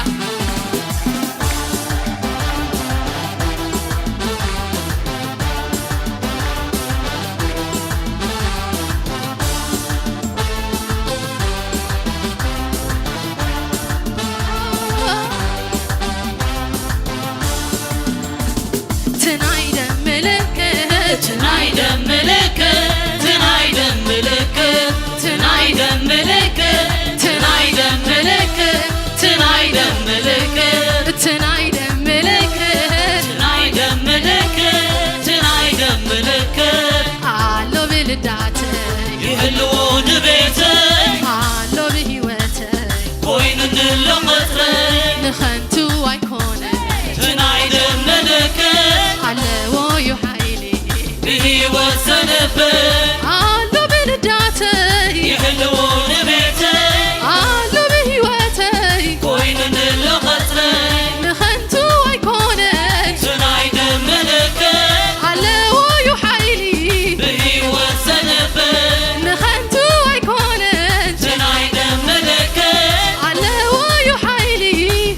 ትናይ ደም ምልክት ትናይ ደም ምልክት ትናይ ደም ምልክት ትናይ ደም ምልክት ትናይ ደም ምልክት ትናይ ደም ምልክት ትናይ ደም ምልክት ትናይ ደም ምልክት ትናይ ደም ምልክት ኣሎ ብልዳተይ ይህልዎ ንቤተይ ኣሎ ብህይወተይ ኮይኑኒ ኣሎ ቐጽረይ ንኸንቱ ኣይኮነ ትናይ ደም ምልክት ኣለዎ ዩ ሓይሊ ብህይወት ዘንብር ኣሎ ብልዳተይ ይሕልዎ ንቤተይ ኣሎ ብህይወተይ ኮይኑኒ ኣሎ ቐጽረይ ንኸንቱ ኣይኮነን ትናይ ደም ምልክት ኣለዎ ዩ ሓይሊ ብህይወት ዘንብር ንኸንቱ ኣይኮነን ትናይ ደም ምልክት ኣለዎ ዩ ሓይሊ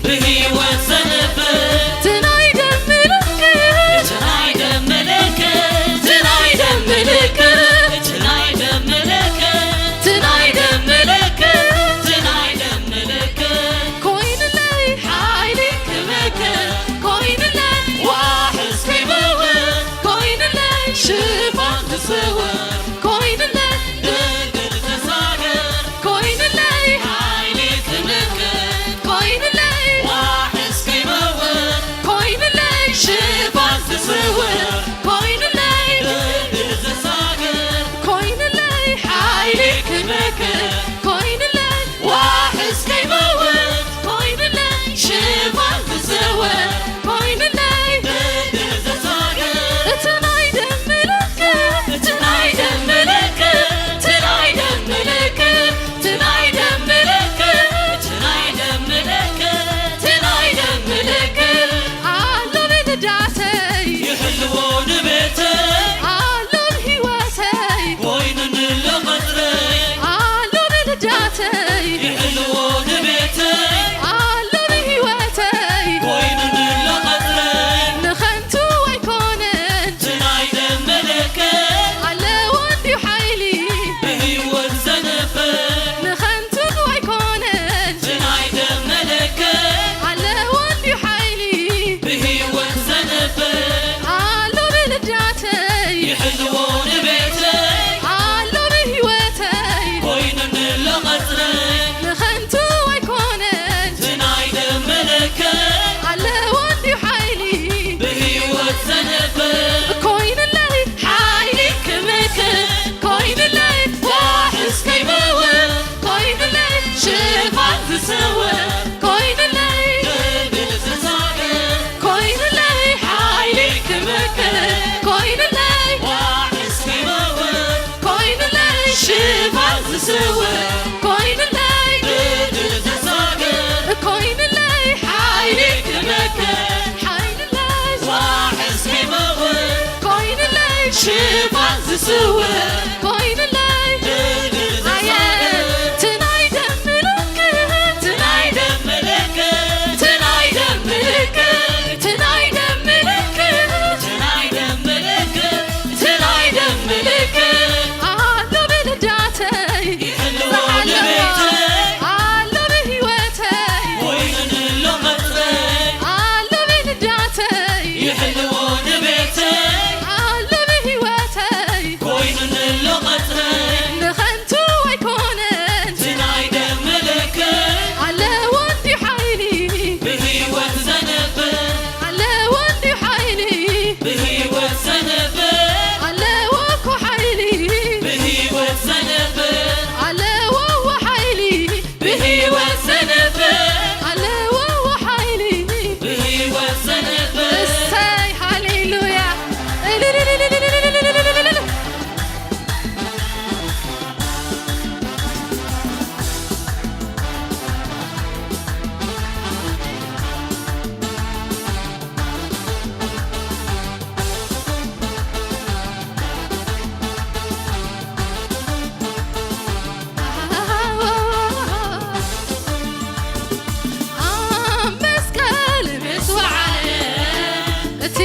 ብህይወት ዘንብር ትናይ ደም ምልክት ትናይ ደም ምልክት ትናይ ደም ምልክት ትናይ ደም ምልክት ትናይ ደም ምልክት ትናይ ደም ምልክት ኮይንለይ ሓይሊ ክመክት ኮይንለይ ዋሕስ ከይመውት ኮይንለይ ሽፋን ክስውር ኮይንለይ ድንግል ተሳገር ኮይንለይ ሓይሊ ክምክት ኮይንለይ ዋሕስ ከይመውት ኮይንለይ ሽፋን ክስውር ኮይንለይ ድንግል ተሳገር ኮይንለይ ሓይሊ ክምክት ኮይንለይ ዋሕስ ከይመውት ኮይንለይ ሽፋን ክስውር ኮይንለይ ድንግል ተሳገር እቲ ናይ ደም ምልክት እቲ ናይ ደም ምልክት እቲ ናይ ደም ምልክት እቲ ናይ ደም ምልክት እቲ ናይ ደም ምልክት እቲ ናይ ደም ምልክት ኣሎ ብልዳተይ ይሕልዎ ንቤተይ ኣሎ ብህይወተይ ኮይኑኒ ኣሎ ቐጽረይ ኣሎ ብልዳተይ ይሕልዎ ንቤተይ ኣሎ ብህይወተይ ኮይኑኒ ኣሎ ቐጽረይ ንኸንቱ ኣይኮነን እቲ ናይ ደም ምልክት ኣለዎ እንድዩ ሓይሊ ብህይወት ዘንብር ንኸንቱ ኣይኮነን እቲ ናይ ደም ምልክት ኣለዎ እንድዩ ሓይሊ ብህይወት ዘንብር ኣሎ ብልዳተይ ይሕልዎ ንቤተይ ኣሎ ብህይወተይ ኮይኑኒ ኣሎ ቐጽረይ ስውእ ኮይንለይ። ኣየ፣ ትናይ ደም ምልክት፣ ትናይ ደም ምልክት፣ ትናይ ደም ምልክት፣ ትናይ ደም ምልክት፣ ትናይ ደም ምልክት፣ ትናይ ደም ምልክት። ኣሎ ብልዳተይ ይሕልዎ ዝሓለዋ፣ ንቤተይ ኣሎ ብህይወተይ ኮይኑ ንሎ ቀጽረይ ኣሎ ብልዳተይ ይሕልዎ ንቤተይ ኣሎ ብህይወተይ ኮይኑ ንሎ ቀጽረይ ንኸንቱ ኣይኮነን። ትናይ ደም ምልክት ኣለዎ እንዲ ሓይሊ ብህይወት ዘንብር ኣለዎ እንዲ ሓይሊ ብህይወት ዘንብር ኣለዎ እኮ ሓይሊ ብህይወት ዘንብር ኣለዎ እዎ ሓይሊ ብህይወት ዘንብር ኣለዎ እዎ ሓይሊ ብህይወት ዘንብር እሰይ ሃሌሉያ። ኣብ መስቀል ምስ ወዓለ እቲ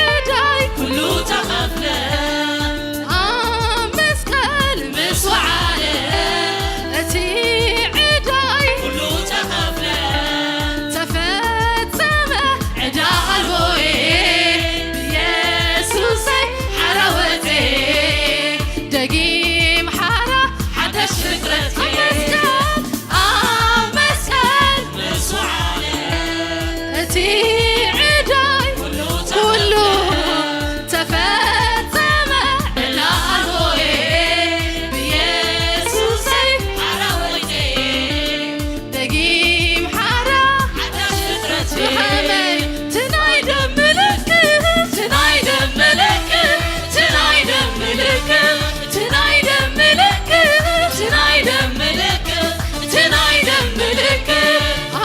ዕዳይ ኩሉ ተኸፍለ። ኣብ መስቀል ምስ ወዓለ እቲ ዕዳይ ኩሉ ተኸፍለ። ተፈጸመ ዕዳ ኣልቦየ ብየሱሰይ ሓራ ወጸየ። ደጊም ሓራ ሓደሽ ፍጥረት እየ። ኣብ መስቀል ምስ ወዓለ እቲ ዕዳይ ኩሉ ተፈጸመ። ዕዳ ኣልቦየ ብየሱሰይ ሓራ ወይተየ። ደጊም ሓራ ሓዳሽ ፍጥረት እየ። ብኸመይ? ትናይ ደም ምልክት፣ ትናይ ደም ምልክት፣ ትናይ ደም ምልክት፣ ትናይ ደም ምልክት፣ ትናይ ደም ምልክት፣ ትናይ ደም ምልክት።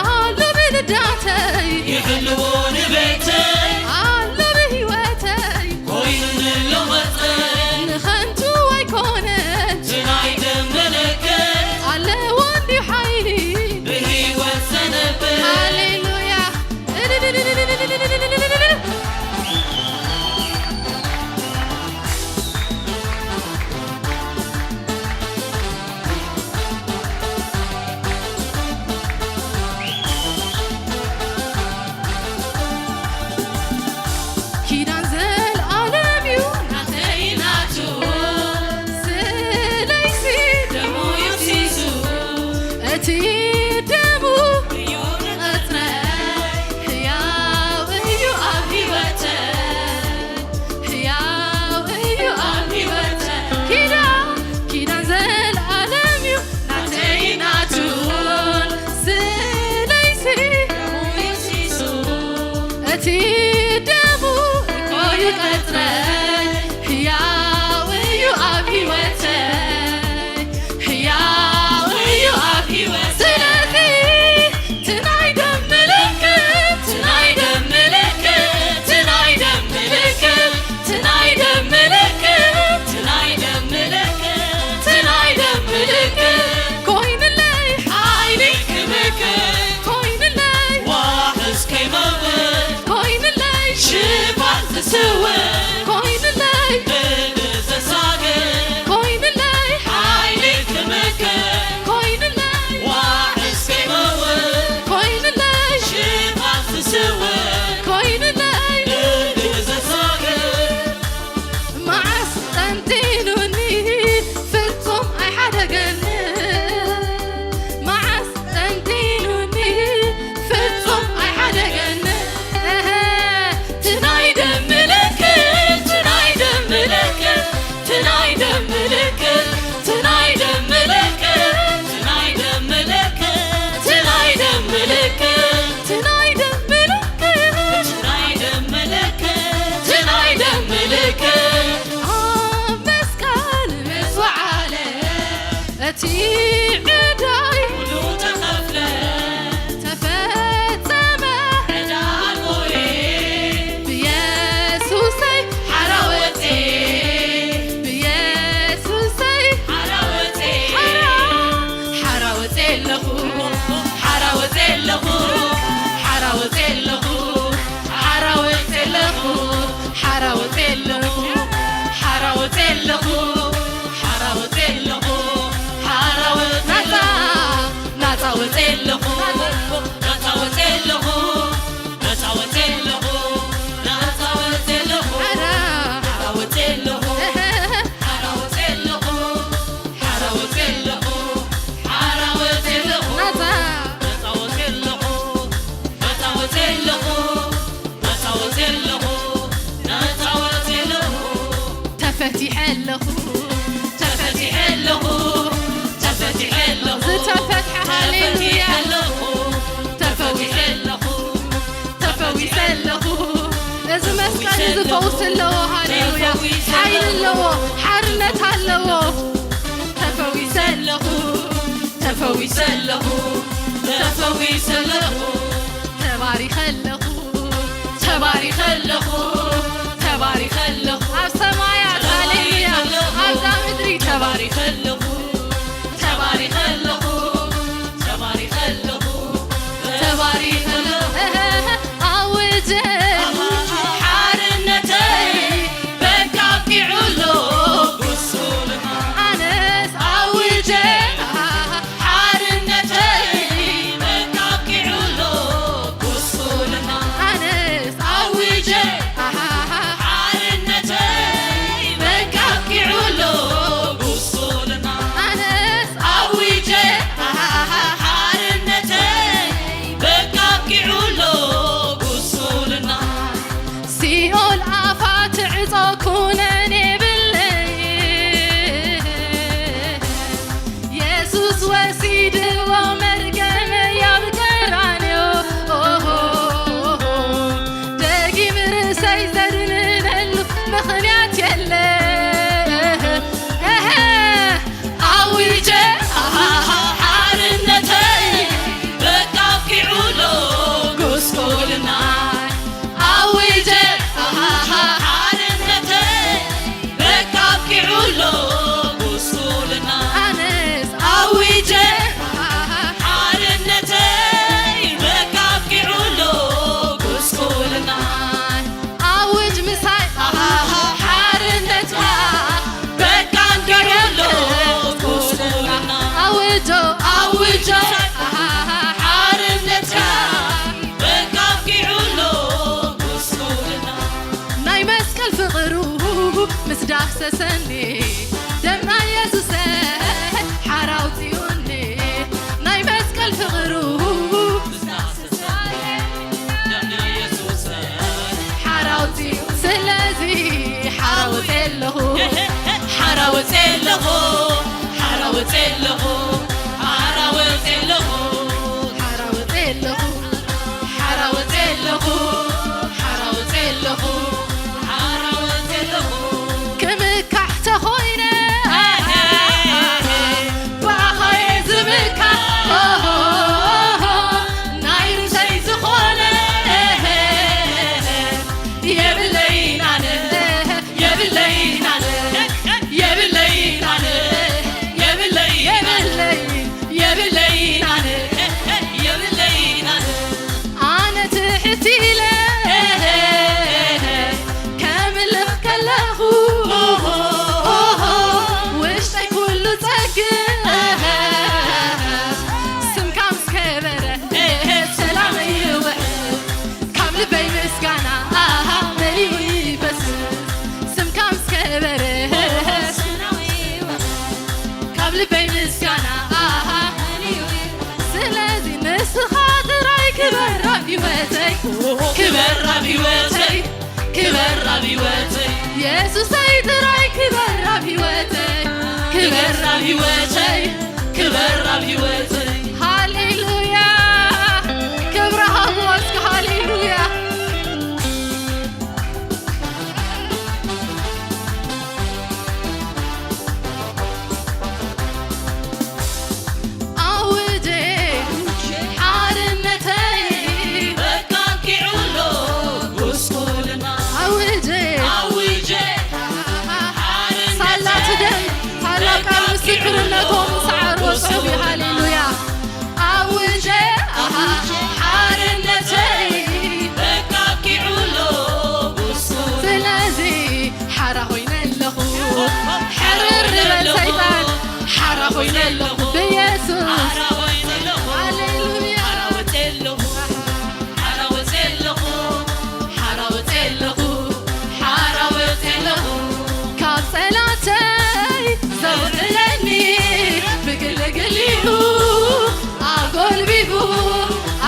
ኣሎ ብልዳተይ ይሕልዎ ንቤተይ። ኣሎ ብህይወተይ ኮይኑ ንሎ መጸይ። ንኸንቱ ኣይኮነን። ትናይ ደም ምልክት ኣለዎ እንዲ ሓይሊ። ብህይወት ዘንብር። ሃሌሉያ። ኪዳን ዘልኣለም እዩ ናተይ ናቱ። ስለይሲ ደሙ ይፍሲሱ። እቲ ደሙ እዩ ንቐጽረ። ሕያው እዩ ኣብ ህይወተ። ሕያው እዩ ኣብ ህይወተ። ኪዳን፣ ኪዳን ዘልኣለም እዩ ናተይ ናቱን። ስለይሲ ደሙ ይፍሲሱ። እቲ ደሙ እኮ ይቐጽረ። ሕያው እዩ ኣብ ህይወተይ። ሕያው እዩ ኣብ ህይወት። ስለዚ ትናይ ደም ምልክት፣ ትናይ ደም ምልክት፣ ትናይ ደም ምልክት፣ ትናይ ደም ምልክት፣ ትናይ ደም ምልክት፣ ትናይ ደም ምልክት ኮይንለይ ሓይሊ ክምክት ኮይንለይ ዋሕስ ከይመውት ኮይንለይ ሽፋን ዝስውር ኮይኑ ወፅየ ኣለኹ፣ ናፃ ወፅየ ኣለኹ፣ ናፃ ወፅየ ኣለኹ፣ ናፃ ወፅየ ኣለኹ፣ ሓራ። ሓራ ወፅየ ኣለኹ፣ ሓራ ወፅየ ኣለኹ፣ ሓራ ወፅየ ኣለኹ፣ ሓራ ወፅየ ኣለኹ፣ ናፃ። ናፃ ወፅየ ኣለኹ፣ ናፃ ወፅየ ኣለኹ፣ ናፃ ወፅየ ኣለኹ፣ ናፃ ወፅየ ኣለኹ፣ ተፈቲሐ ኣለኹ፣ ተፈቲሐ ኣለኹ፣ ተፈቲሐ ኣለኹ፣ ዝተፈትሐ ሃሌሉያ። ተፈቲሐ ኣለኹ፣ ተፈዊሰ ኣለኹ፣ ተፈዊሰ ኣለኹ። እዚ መስቀል እዚ ፈውሲ ኣለዎ፣ ሃሌሉያ። ተፈዊሰ ሓይሊ ኣለኹ፣ ኣለዎ፣ ሓርነት ኣለዎ። ተፈዊሰ ኣለኹ፣ ተፈዊሰ ኣለኹ፣ ተፈዊሰ ኣለኹ። ተባሪኸ ኣለኹ፣ ተባሪኸ ኣለኹ፣ ተባሪኸ ኣለኹ። ኣብ ሰማያት፣ ሃሌሉያ፣ ተባሪኸ ኣለኹ፣ ኣብዛ ምድሪ ተባሪኸ ኣለኹ፣ ተባሪኸ ኣለኹ፣ ተባሪኸ ኣለኹ፣ ተባሪኸ ኣለኹ። ኣውጀ ሓርነተይ በቃ ኣብቂዑ ኣሎ ጉስቁልና። ኣነስ ኣውጀ ሓርነተይ በቃ ኣብቂዑ ኣሎ ጉስቁልና። ኣነስ ኣውጀ ሓርነተይ በቃ ኣብቂዑ ኣሎ ጉስቁልና። ኣነስ ኣውጀ ሓርነተይ በቃ ኣብቂዑ ኣሎ ጉስቁልና። ሲኦል ኣፋ ትዕጾ ኩነን የብለይ። የሱስ ወሲድዎ መርገመይ ኣብ ቀራንዮ። ኦሆ፣ ደጊም ርእሰይ ዘድንነሉ ምኽንያት የለ። እህ፣ ኣዊጀ፣ ኣሃሃ፣ ሓርነተይ በቃ ኣብቂዑ ኣሎ ጉስቁልና። ኣዊጀ፣ ኣሃሃ፣ ሓርነተይ በቃ ኣብቂዑ ኣሎ ጉስቁልና። ኣነስ ኣዊጀ፣ ኣሃሃ፣ ሓርነተይ በቃ ኣብቂዑ ኣሎ ጉስቁልና። ኣውጅ ምሳይ፣ ኣሃሃ፣ ሓርነትካ በቃ ኣብቂዑ ኣሎ ጉስቁልና። ኣውጆ፣ ኣውጆ፣ ኣሃሃ፣ ሓርነትካ በቃ ኣብቂዑ ኣሎ ጉስቁልና። ናይ መስቀል ፍቕሩ ምስ ዳህሰሰኒ፣ ደም ናይ የሱሰ ሓራ ኣውጺኡኒ። ናይ መስቀል ፍቕሩ ምስ ዳህሰሰኒ፣ ደም ናይ የሱሰ ሓራ ኣውጺኡ። ስለዚ ሓራ ወጽየ ኣለኹ፣ ሓራ ወጽየ ኣለኹ፣ ሓራ ወጽየ ኣለኹ፣ ሓራ ወጽየ ኣለኹ፣ ሓራ ወጽየ ኣለኹ፣ ሓራ ወጽየ ኣለኹ፣ ሓራ ወጽየ ኣለኹ፣ ሓራ ወጽየ ኣለኹ። ክምካሕ ተኾይነ ብኣኻ እየ ዝምካሕ፣ ናይ ርእሰይ ዝኾነ የብለይን ኣነ፣ የብለይን ኣነ፣ የብለይን ኣነ፣ የብለይን፣ የብለይን፣ የብለይን ኣነ፣ የብለይን ኣነ። ኣነ ትሕት ኢለ ከምልኽ ከለኹ ውሽጠይ ኩሉ ጸግብ ስምካ ምስ ከበረ ሰላመይ ይውሕድ። ካብ ልበይ ምስጋና ኣሃ መሊኡ ይፈስስ ስምካ ምስ ከበረ። ካብ ልበይ ምስጋና ኣሃ መሊኡ ይፈስስ። ስለዚ ንስኻ ጥራይ ክበር ኣብ ህይወተይ፣ ክበር ኣብ ህይወተይ፣ ክበር ኣብ ህይወተይ። የሱሰይ ጥራይ ክበር ኣብ ህይወተይ፣ ክበር ኣብ ህይወተይ፣ ክበር ኣብ ህይወተይ። ሃሌሉያ! ክብሪ ሃብዎ እስኪ፣ ሃሌሉያ! ኣውጀ ሓርነተይ በቃ ኣብቂዑ ኣሎ ጉስቁልና። ኣውጀ ኣውጀ ሓርነተይ ሳላ ትደም ሳላ ቃል ምስክርነቶም ሰዓር ወጽሑ። ሃሌሉያ።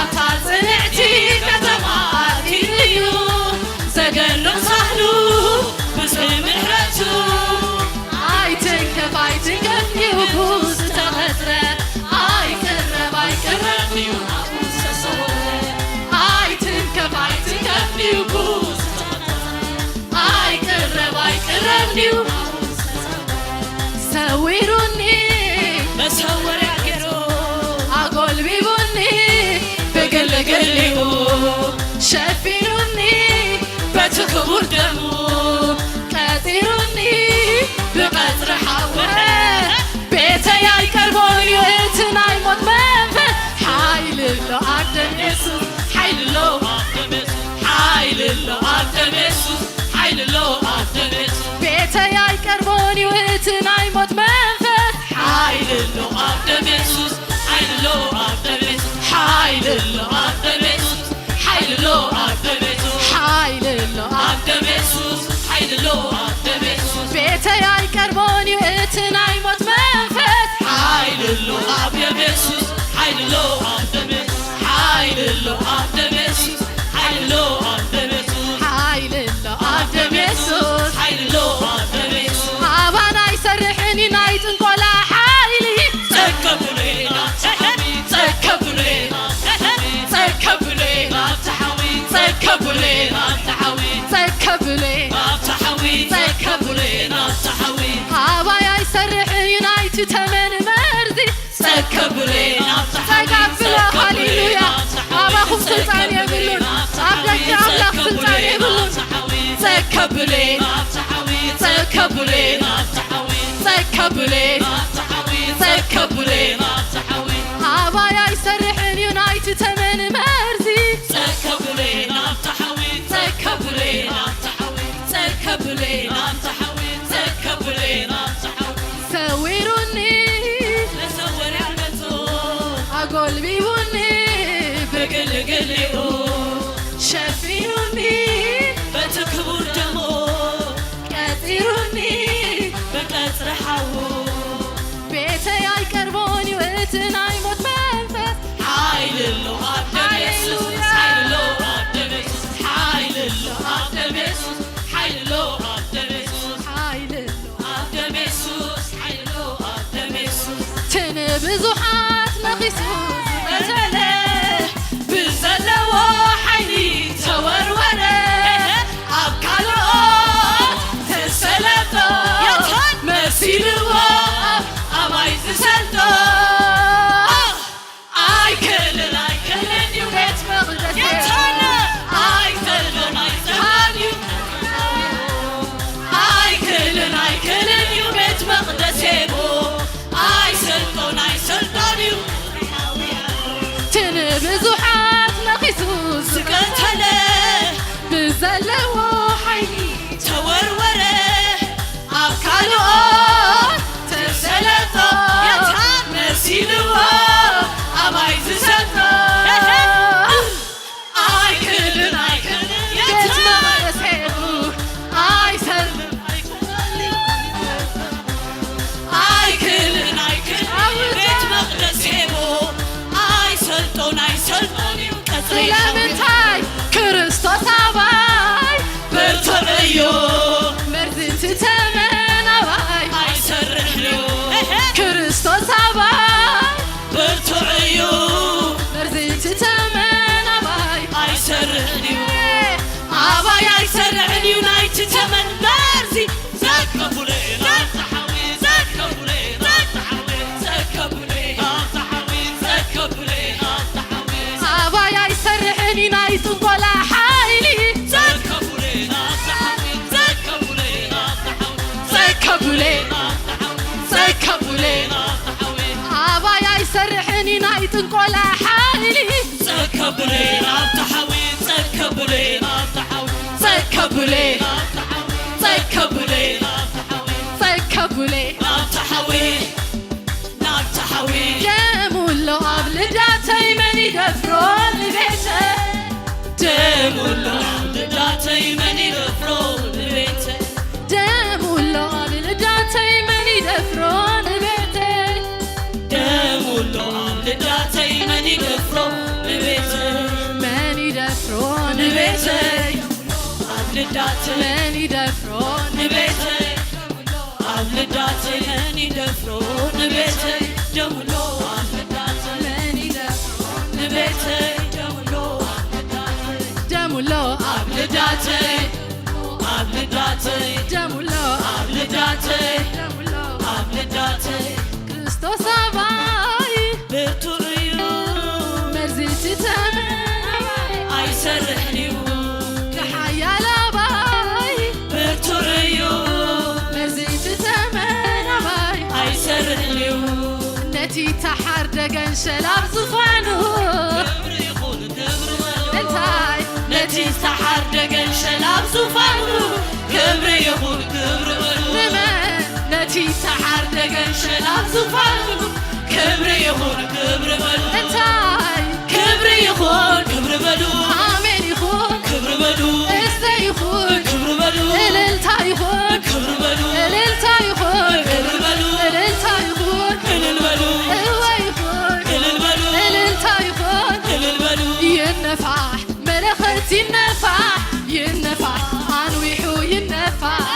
ኣብታ ጽንዕቲ ከተማ ኣትዩ እዩ ዘገርም ሳህሉ ብዝሒ ምሕረቱ። ኣይትንከፍ ኣይትንከፍ ንኡ ዝተቐጽረ ኣይቅረብ ኣይቅረብ ንኡ ኣብኡ ዝተሰወረ ኣይትንከፍ ኣይትንከፍ ንኡ ዝተቐጸረ ኣይቅረብ ኣይቅረብ ንኡ ሰዊሩኒ መሰወርያ ገይሩ ኣጎልቢቡኒ ብግልግሊኡ ሸፊኑኒ በቲ ክቡር ደሙ ቀጺሩኒ ብቐጽሪ ሓዊ ቤተይ ኣይቀርቦን እዩ እቲ ናይ ሞት መንፈስ ሓይሊ ኣሎ ኣብ ደም የሱስ ሓይሊ ኣሎ ኣብ ደም የሱስ ሓይሊ ኣሎ ኣብ ደም የሱስ ሓይሊ ኣሎ ኣብ ደም የሱስ ቤተይ ኣይቀርቦን እዩ እቲ ናይ ሞት መንፈስ ሓይሊ ኣሎ ኣብ ደም የሱስ ሓይሊ ኣሎ ኣብ ደም የሱስ ሓይሊ ኣሎ ኣብ ደም የሱስ ሓይሊ ኣሎ ኣብ ደም የሱስ ሓይሊ ኣሎ ኣብ ደም የሱስ ሓይሊ ኣሎ ኣብ ደም የሱስ ቤተይ ኣይቀርቦን እዩ እቲ ናይ ሞት መንፈስ ሓይሊ ኣሎ ኣብ ደም የሱስ ሓይሊ ኣሎ ኣብ ደም የሱስ ሓይሊ ኣሎ ኣብ ደም የሱስ ሓይሊ ኣሎ ኣብ ደም የሱስ ሓይሊ ኣሎ ኣብ ደም የሱስ ሓይሊ ኣሎ ኣብ ደም የሱስ ኣባና ኣይሰርሕን እዩ ናይ ጥንቆላ ሓይሊ ጸከቡሌና ተሓዊ ጸከቡሌና ተሓዊ ጸከቡሌና ተሓዊ ጸከቡሌና ተሓዊ ጸከቡሌ ጸከቡሌ ጸከቡሌና ተሓዊ ኣባይ ኣይሰርሕን እዩ ናይቲ ተመን መርዚ ጸከቡሌና ተሓዊ ጸጋብሎ ሃሌሉያ ኣባኹም ስልጣን የብሉን ኣብ ደቂ ኣምላኽ ስልጣን የብሉን ጸከቡሌና ተሓዊ ጸከቡሌና ተሓዊ ጸከቡሌና ተሓዊ ጸከቡሌና ተሓዊ ኣባይ ኣይሰርሕን እዩ ናይቲ ተመን መርዚ ጸከቡሌና ተሓዊ ጸከቡሌና ተሓዊ ጸከቡሌና ተሓዊ ጸከቡሌና ተሓዊ ሰዊሩኒ መሰወርያ ገጹ ኣጎልቢቡኒ ብግልግሊኡ ሸፊኑኒ በቲ ክቡር ደሙ ቀጺሩኒ ብቀጽሪ ሓዉ ቤተይ ኣይቀርቦን እዩ እቲ ናይ ሞት መንፈስ ሓይሊ ኣሎ ኣብ ደም የሱስ ሓይሊ ኣሎ ኣብ ደም የሱስ ሓይሊ ኣሎ ኣብ ደም የሱስ ሓይሊ ኣሎ ኣብ ደም የሱስ ሓይሊ ኣሎ ኣብ ደም የሱስ ሓይሊ ኣሎ ኣብ ደም የሱስ እቲ ንብዙሓት ነኺሱ ዝቐተለ ብዘለዎ ሓይሊ ተወርወረ ኣብ ካልኦት ተሰለጦ መሲልዎ ኣባይ ዝሰልጦ ኣይክእልን ኣይክእልን እዩ ቤት መቕደስ ኣይክእልን ኣይክእልን እዩ ኣይክእልን ኣይክእልን እዩ ቤት መቕደስ ሄቦ ኣይሰልጦን ኣይሰልጦን እዩ ትንብዙሓት ነኺሱ ዝቀተለ ብዘለዎ ሓይሊ ተወርወረ ኣብ ካልኦት ተሰለጦ መሲልዎ ኣባይ ዝሰልጦ ኣይክልን ኣይክልን የት መቐሰሉ ኣይሰልም ኣይክልን ኣይክልን ቤት መቕደስ ሄቦ ኣይሰልጦን ኣይሰልጦን እዩ ቀጽሪ ስለምንታይ ክርስቶስ ኣባይ ብርቱዕ እዩ መርዚ ትተመን ኣባይ ኣይሰርሕን እዩ ክርስቶስ ኣባይ ብርቱዕ እዩ መርዚ ትተመን ኣባይ ኣይሰርሕን እዩ ኣባይ ኣይሰርሕን እዩ ናይቲ ተመን መርዚ ዘከቡሌና ተሓዊ ዘከቡሌና ተሓዊ ዘከቡሌና ተሓዊ ዘከቡሌና ተሓዊ ኣባይ ኣይሰርሕን እዩ ናይ ጥንቆላ ሓይሊ ዘከቡሌና ተሓዊ ዘከቡሌና ተሓዊ ዘከቡሌና ተሓዊ ዘከቡሌና ተሓዊ ኣባይ ኣይሰርሕን እዩ ናይ ጥንቆላ ሓይሊ ጸከቡሌ ናብታ ሓዊ ጸከቡሌ ናብታ ሓዊ ጸከቡሌ ናብታ ሓዊ ጸከቡሌ ናብታ ሓዊ ጸከቡሌ ናብታ ሓዊ ናብታ ሓዊ ደሙ ኣሎ ኣብ ልዳተይ መን ይደፍሮ ንቤተ ደሙ ኣሎ ኣብ ልዳተይ መን ይደፍሮ ንቤተ ደሙ ኣሎ ኣብ ልዳተይ መን ይደፍሮ ንቤተ ደሙ ኣሎ ኣብ ልዳተይ መን ይደፍሮ ኣብ ልዳተይ መን ይደፍሮ ንቤተይ ኣብ ልዳተይ መን ይደፍሮ ንቤተይ ደሙሎ ኣብ ልዳተይ መን ይደፍሮ ንቤተይ ደሙሎ ኣብ ልዳተይ ደሙሎ ኣብ ልዳተይ ኣብ ልዳተይ ደሙሎ ኣብ ልዳተይ ደሙሎ ኣብ ልዳተይ ክርስቶስ ኣባይ ብርቱዕ እዩ መርዚ ትተመን ኣባይ ኣይሰርሕን እዩ ሓያል ኣባይ ብርቱዕ እዩ መርዚ ትተመን ኣባይ ኣይሰርሕን እዩ ነቲ ተሓርደ ገንሸል ኣብ ዙፋኑ ክብሪ ይኹን ክብሪ በሉ እንታይ ነቲ ዝተሓርደ ገንሸል ኣብ ዙፋኑ ክብሪ ይኹን ክብሪ በሉ ንመን ነቲ ዝተሓርደ ገንሸል ኣብ ዙፋኑ ክብሪ ይኹን ክብሪ በሉ እንታይ ክብሪ ይኹን ክብሪ በሉ ኣሜን ይኹን ክብሪ በሉ እሰይ ይኹን ክብሪ በሉ እልልታ ይኹን ክብሪ በሉ እልልታ ይኹን ክብሪ በሉ እልልታ ይኹን እልል በሉ እወ ይኹን እልል በሉ እልልታ ይኹን እልል በሉ ይነፋሕ መለኸት ይነፋሕ ይነፋሕ ኣንዊሑ ይነፋሕ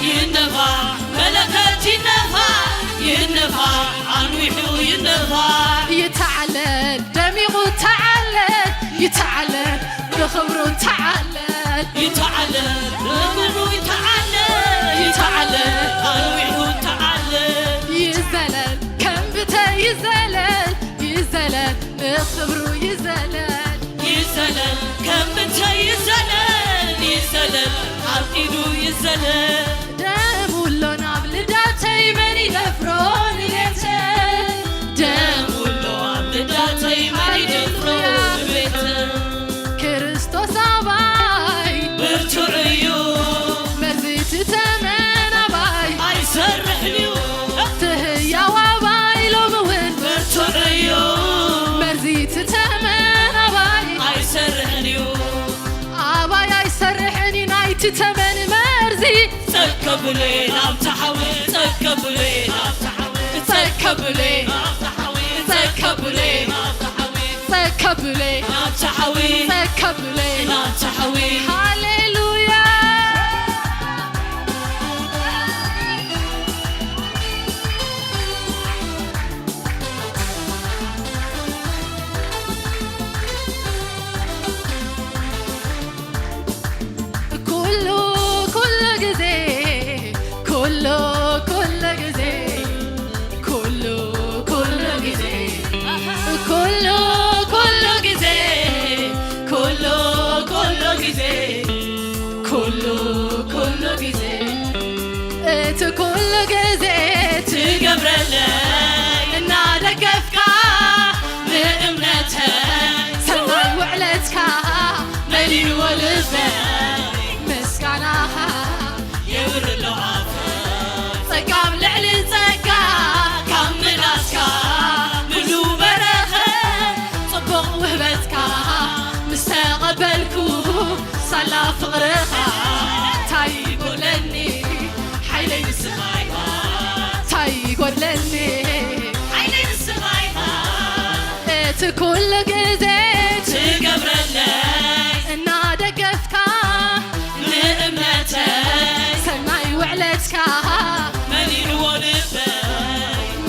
ይነፋሕ መለኸት ይነፋሕ ይነፋሕ ኣንዊሑ ይነፋሕ ይተዓለል ደሚቑ ተዓለል ይተዓለል ብኽብሩ ተዓለል ይተዓለል ብኽብሩ ይተዓለል ይተዓለል ኣንዊሑ ተዓለል ይዘለል ከም ብተ ይዘለል ይዘለል ብኽብሩ ይዘለል ይዘለል ከም ብተ ይዘለል ይዘለል ኣብ ኢዱ ይዘለል ደም ውሎ ናብ ልዳተይ መን ይደፍሮ ንቤተ ደም ውሎ ኣብ ልዳተይ መን ይደፍሮ ንቤተ ክርስቶስ ኣባይ ብርቱዕ እዩ መርዚ ትተመን ኣባይ ኣይሰርሕን እዩ ትህያው ኣባይ ሎም እውን ብርቱዕ እዩ መርዚ ትተመን ኣባይ ኣይሰርሕን እዩ ኣባይ ኣይሰርሕን እዩ ናይቲ ተመን መርዚ ጸከብሌ ናብታ ሓዊ ጸከብሌ ናብታ ሓዊ ጸከብሌ ናብታ ሓዊ ጸከብሌ ናብታ ሓዊ ጸከብሌ ናብታ ሓዊ ጸከብሌ ናብታ ሓዊ ሃሌሉያ ኩሉ ኩሉ ግዜ ኩሉ ኩሉ ግዜ ኩሉ ኩሉ ግዜ ኩሉ ኩሉ ግዜ ኩሉ ኩሉ ግዜ ኩሉ ኩሉ ግዜ እቲ ኩሉ ግዜ ትገብረለይ እናደገፍካ ንእምነተይ ሰናይ ውዕለትካ መሊእዎ ልበይ ምስጋናኻ የውርሎ ኣፈ ጸጋ ኣብ ልዕሊ ጸጋ ካብ ምላስካ ምሉ በረኸ ጽቡቕ ውህበትካ ምስ ተቐበልኩ ሳላ ፍቕርኻ ታይ ይጎድለኒ ሓይለይ ንስኻ ኢኻ ታይ ይጎድለኒ ሓይለይ ንስኻ ኢኻ እቲ ኩሉ ግዜ ትገብረለይ እናደገፍካ ንእምነተይ ሰናይ ውዕለትካ መሊእዎ ልበይ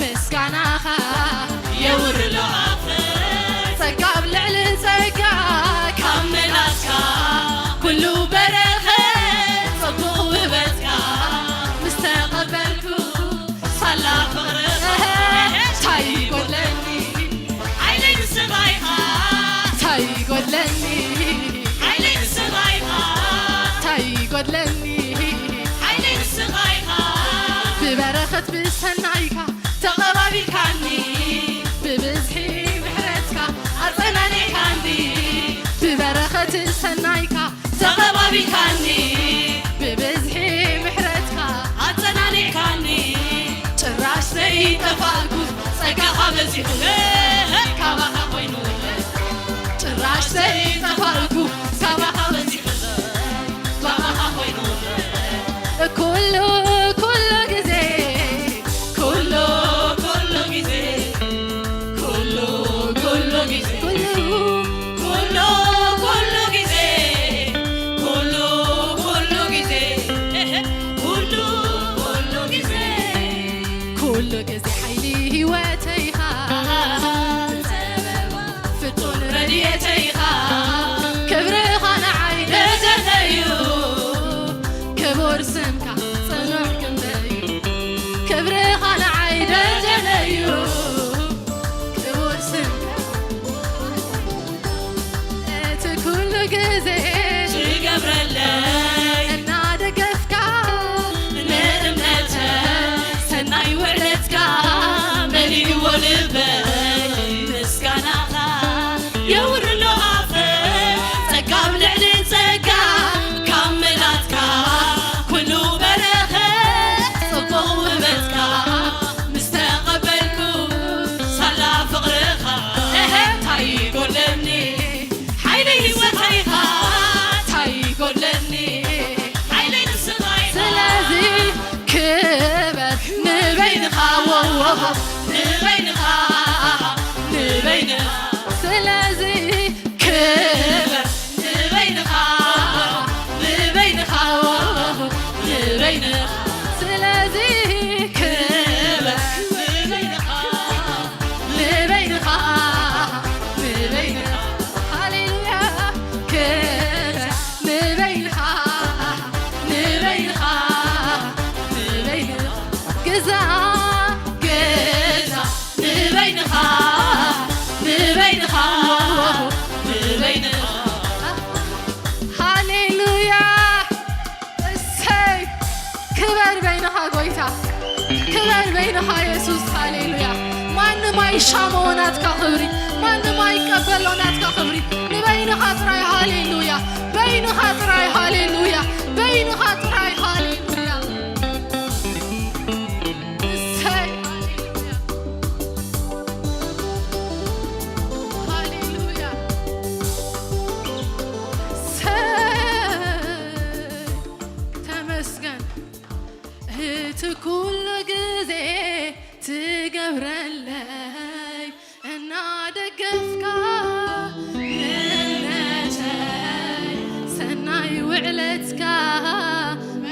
ምስጋናኻ የውርሎ ኣፈ ጸጋ ኣብ ልዕሊ ጸጋ ካብ ምላስካ ኩሉ በረኸ ጽቡቕ ውህበትካ ምስ ተቐበልኩ ሳላ ፍቕርኻ ታይ ይጎድለኒ ሓይለይ ንስኻ ኢኻ ታይ ይጎድለኒ ሓይለይ ንስኻ ኢኻ ታይ ይጎድለኒ ሓይለይ ንስኻ ኢኻ ብበረኸት ብሰናይካ ተቐባቢልካኒ ብብዝሒ ምሕረትካ ኣጸናኒዕካኒ ብበረኸት ሰናይካ ተቐባቢልካኒ ብብዝሒ ምሕረትካ ኣጸናኒዕካኒ ጭራሽ ዘይጠፋእኩ ጸጋኻ በዚሑ ካባኻ ኮይኑ ጭራሽ ዘይጠፋእኩ ካባኻ በዚሑ ካባኻ ኮይኑ ኩሉ ኩሉ ግዜ ኩሉ ኩሉ ግዜ ኩሉ ኩሉ ግዜ ኩሉ ኩሉ ኩሉ ግዜ የተይኻ ክብርኻ ንዓይ ደጀነዩ፣ ክቡር ስምካ ጽኑዕ ክንደዩ። ክብርኻ ንዓይ ደጀነዩ፣ ክቡር ስምካ እቲ ኩሉ ግዜ ትገብረለይ እናደገፍካ ንእምነተ ሰናይ ውዕለትካ መሊእዎ ልበይ ምስጋናኻ የውርሎ ኣፈ ጸጋ ኣብ ልዕሊ ጸጋ ካብ ምላትካ ኩሉ በረኸት ጽቡቕ ውህበትካ ምስ ተቐበልኩ ሳላ ፍቕርኻ እህ እንታይ ይጎለኒ ሓይሊ ህይወት ኢኻ እንታይ ይጎለኒ ሓይሊ ንስኻ ኢኻ ስለዚ ክበር ንበይንኻ ወወ ንበይንኻ ንበይንኻ ስለዚ ክበር ንበይንኻ ንበይንኻ ንበይንኻ ስለዚ ክበር ንበይንኻ ንበይንኻ ንበይንኻ ሃሌሉያ ክብር ንበይንኻ ንበይንኻ ንበይንኻ ግዛ ግዛ ንበይንኻ ንበይንኻ ንበይንኻ ሃሌሉያ እሰይ ክበር በይንኻ ጎይታ ክበር በይንኻ የሱስ ሃሌሉያ ማንም ኣይሻመዎ ናትካ ክብሪ ማንም ኣይቀበሎ ናትካ ክብሪ ንበይንኻ ጥራይ ሃሌሉያ በይንኻ ጥራይ ሃሌሉያ በይንኻ ጥራይ ሃሌሉያ እሰይ ሃሌሉያ እሰይ ተመስገን እቲ ኩሉ ግዜ ትገብረለይ እናደገፍካ እምነተይ ሰናይ ውዕለትካ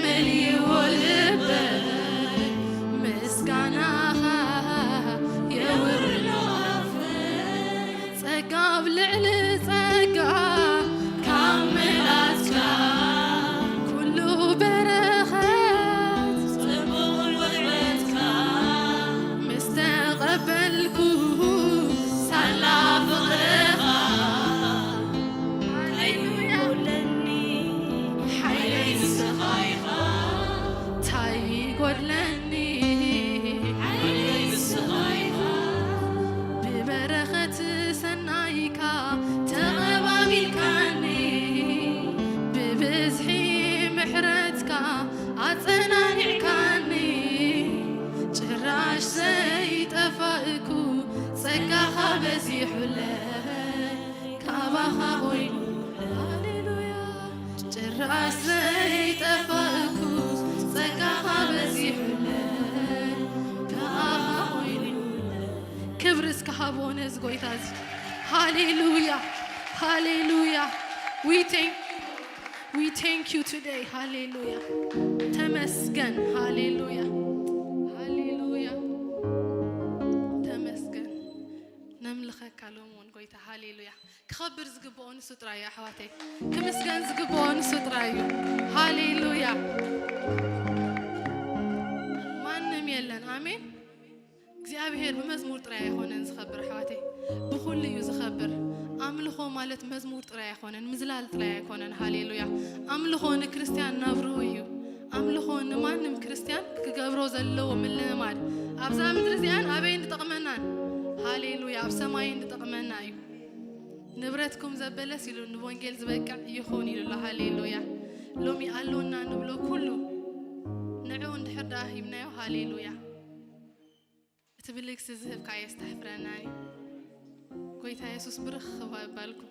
መሊዎ ልበይ ምስጋናኻ የውርዶ ኣፈይ ጸጋ ኣብ ልዕሊ ጸጋ ካብ ምላስካ ኩሉ በረኸት ጽቡቕ ውዕበትካ ምስ ተቐበልኩ ሳላ ፍቕርኻ እንታይ ይጎድለኒ ሓይለይ ንስኻ ኢኻ እንታይ ይጎድለኒ ሓይለይ ንስኻ ኢኻ ብበረኸት ሰናይካ ተቐባቢልካኒ ብብዝሒ ምሕረትካ ኣጸናኒዕካኒ ጭራሽ ዘይጠፋእኩ ጸጋኻ በዚሑለይ ካባኻ ኮይኑ ሃሌሉያ ጭራሽ ዘይጠፋእኩ ጸጋኻ በዚሑለይ ካባኻ ኮይኑ ክብሪ እስከ ሃብዎ ነዚ ጎይታ እዚ ሃሌሉያ ሃሌሉያ we thank you we thank you today ሃሌሉያ ተመስገን ሃሌሉያ ሃሌሉያ ተመስገን ነምልኸካ ሎምውን ጎይታ ሃሌሉያ ክኸብር ዝግብኦ ንሱ ጥራይ እዩ ኣሕዋተይ ክምስገን ዝግብኦ ንሱ ጥራይ እዩ ሃሌሉያ ማንም የለን ኣሜን እግዚኣብሔር ብመዝሙር ጥራይ ኣይኮነን ዝኸብር ኣሕዋተይ ብኩሉ እዩ ዝኸብር ኣምልኾ ማለት መዝሙር ጥራይ ኣይኮነን ምዝላል ጥራይ ኣይኮነን ሃሌሉያ ኣምልኾ ንክርስትያን ናብርኡ እዩ ኣምልኾ ንማንም ክርስትያን ክገብሮ ዘለዎ ምልምማድ ኣብዛ ምድሪ እዚኣን ኣበይን ዝጠቕመናን ሃሌሉያ ኣብ ሰማይን ዝጠቕመና እዩ ንብረትኩም ዘበለስ ኢሉ ንወንጌል ዝበቅዕ ይኹን ኢሉ ኣሎ ሃሌሉያ ሎሚ ኣሎና ንብሎ ኩሉ ንዕኡ እንድሕር ደኣ ሂብናዮ ሃሌሉያ እቲ ብልግሲ ዝህብካ የስተሕፍረና እዩ ጎይታ የሱስ ብርኽ ባልኩም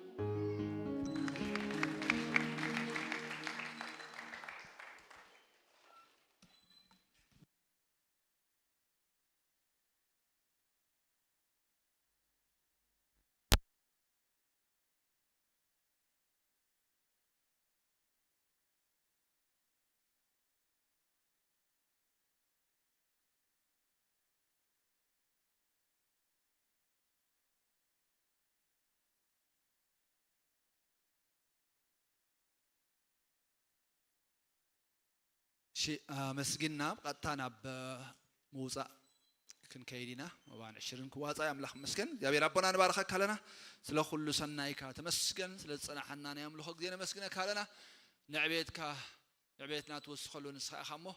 እሺ፣ ኣመስጊና ብቐጥታ ናብ ምውፃእ ክንከይድ ኢና። መባን ዕሽርን ክዋፃእ ኣምላኽ መስገን እግዚኣብሔር ኣቦና ንባረኸካ ኣለና። ስለ ኩሉ ሰናይካ ተመስገን። ስለ ዝፀናሓና ናይ ኣምልኾ ግዜ ነመስግነካ ኣለና። ንዕቤትካ ዕቤትና ትወስኸሉ ንስኻ ኢኻ እሞ፣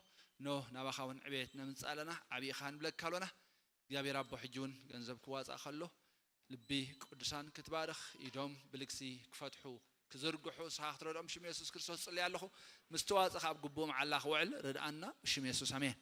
ኖ ናባኻ እውን ዕቤት ነምፅእ ኣለና። ዓብይኻ ንብለካ ኣሎና። እግዚኣብሔር ኣቦ ሕጂ እውን ገንዘብ ክዋፃእ ከሎ ልቢ ቅዱሳን ክትባርኽ፣ ኢዶም ብልግሲ ክፈትሑ ክዝርግሑ ንስኻ ክትረድኦም ብሽም የሱስ ክርስቶስ ጽልይ ኣለኹ። ምስ ተዋፅእ ኣብ ግቡእ መዓላ ክውዕል ርድኣና ብሽም የሱስ ኣሜን።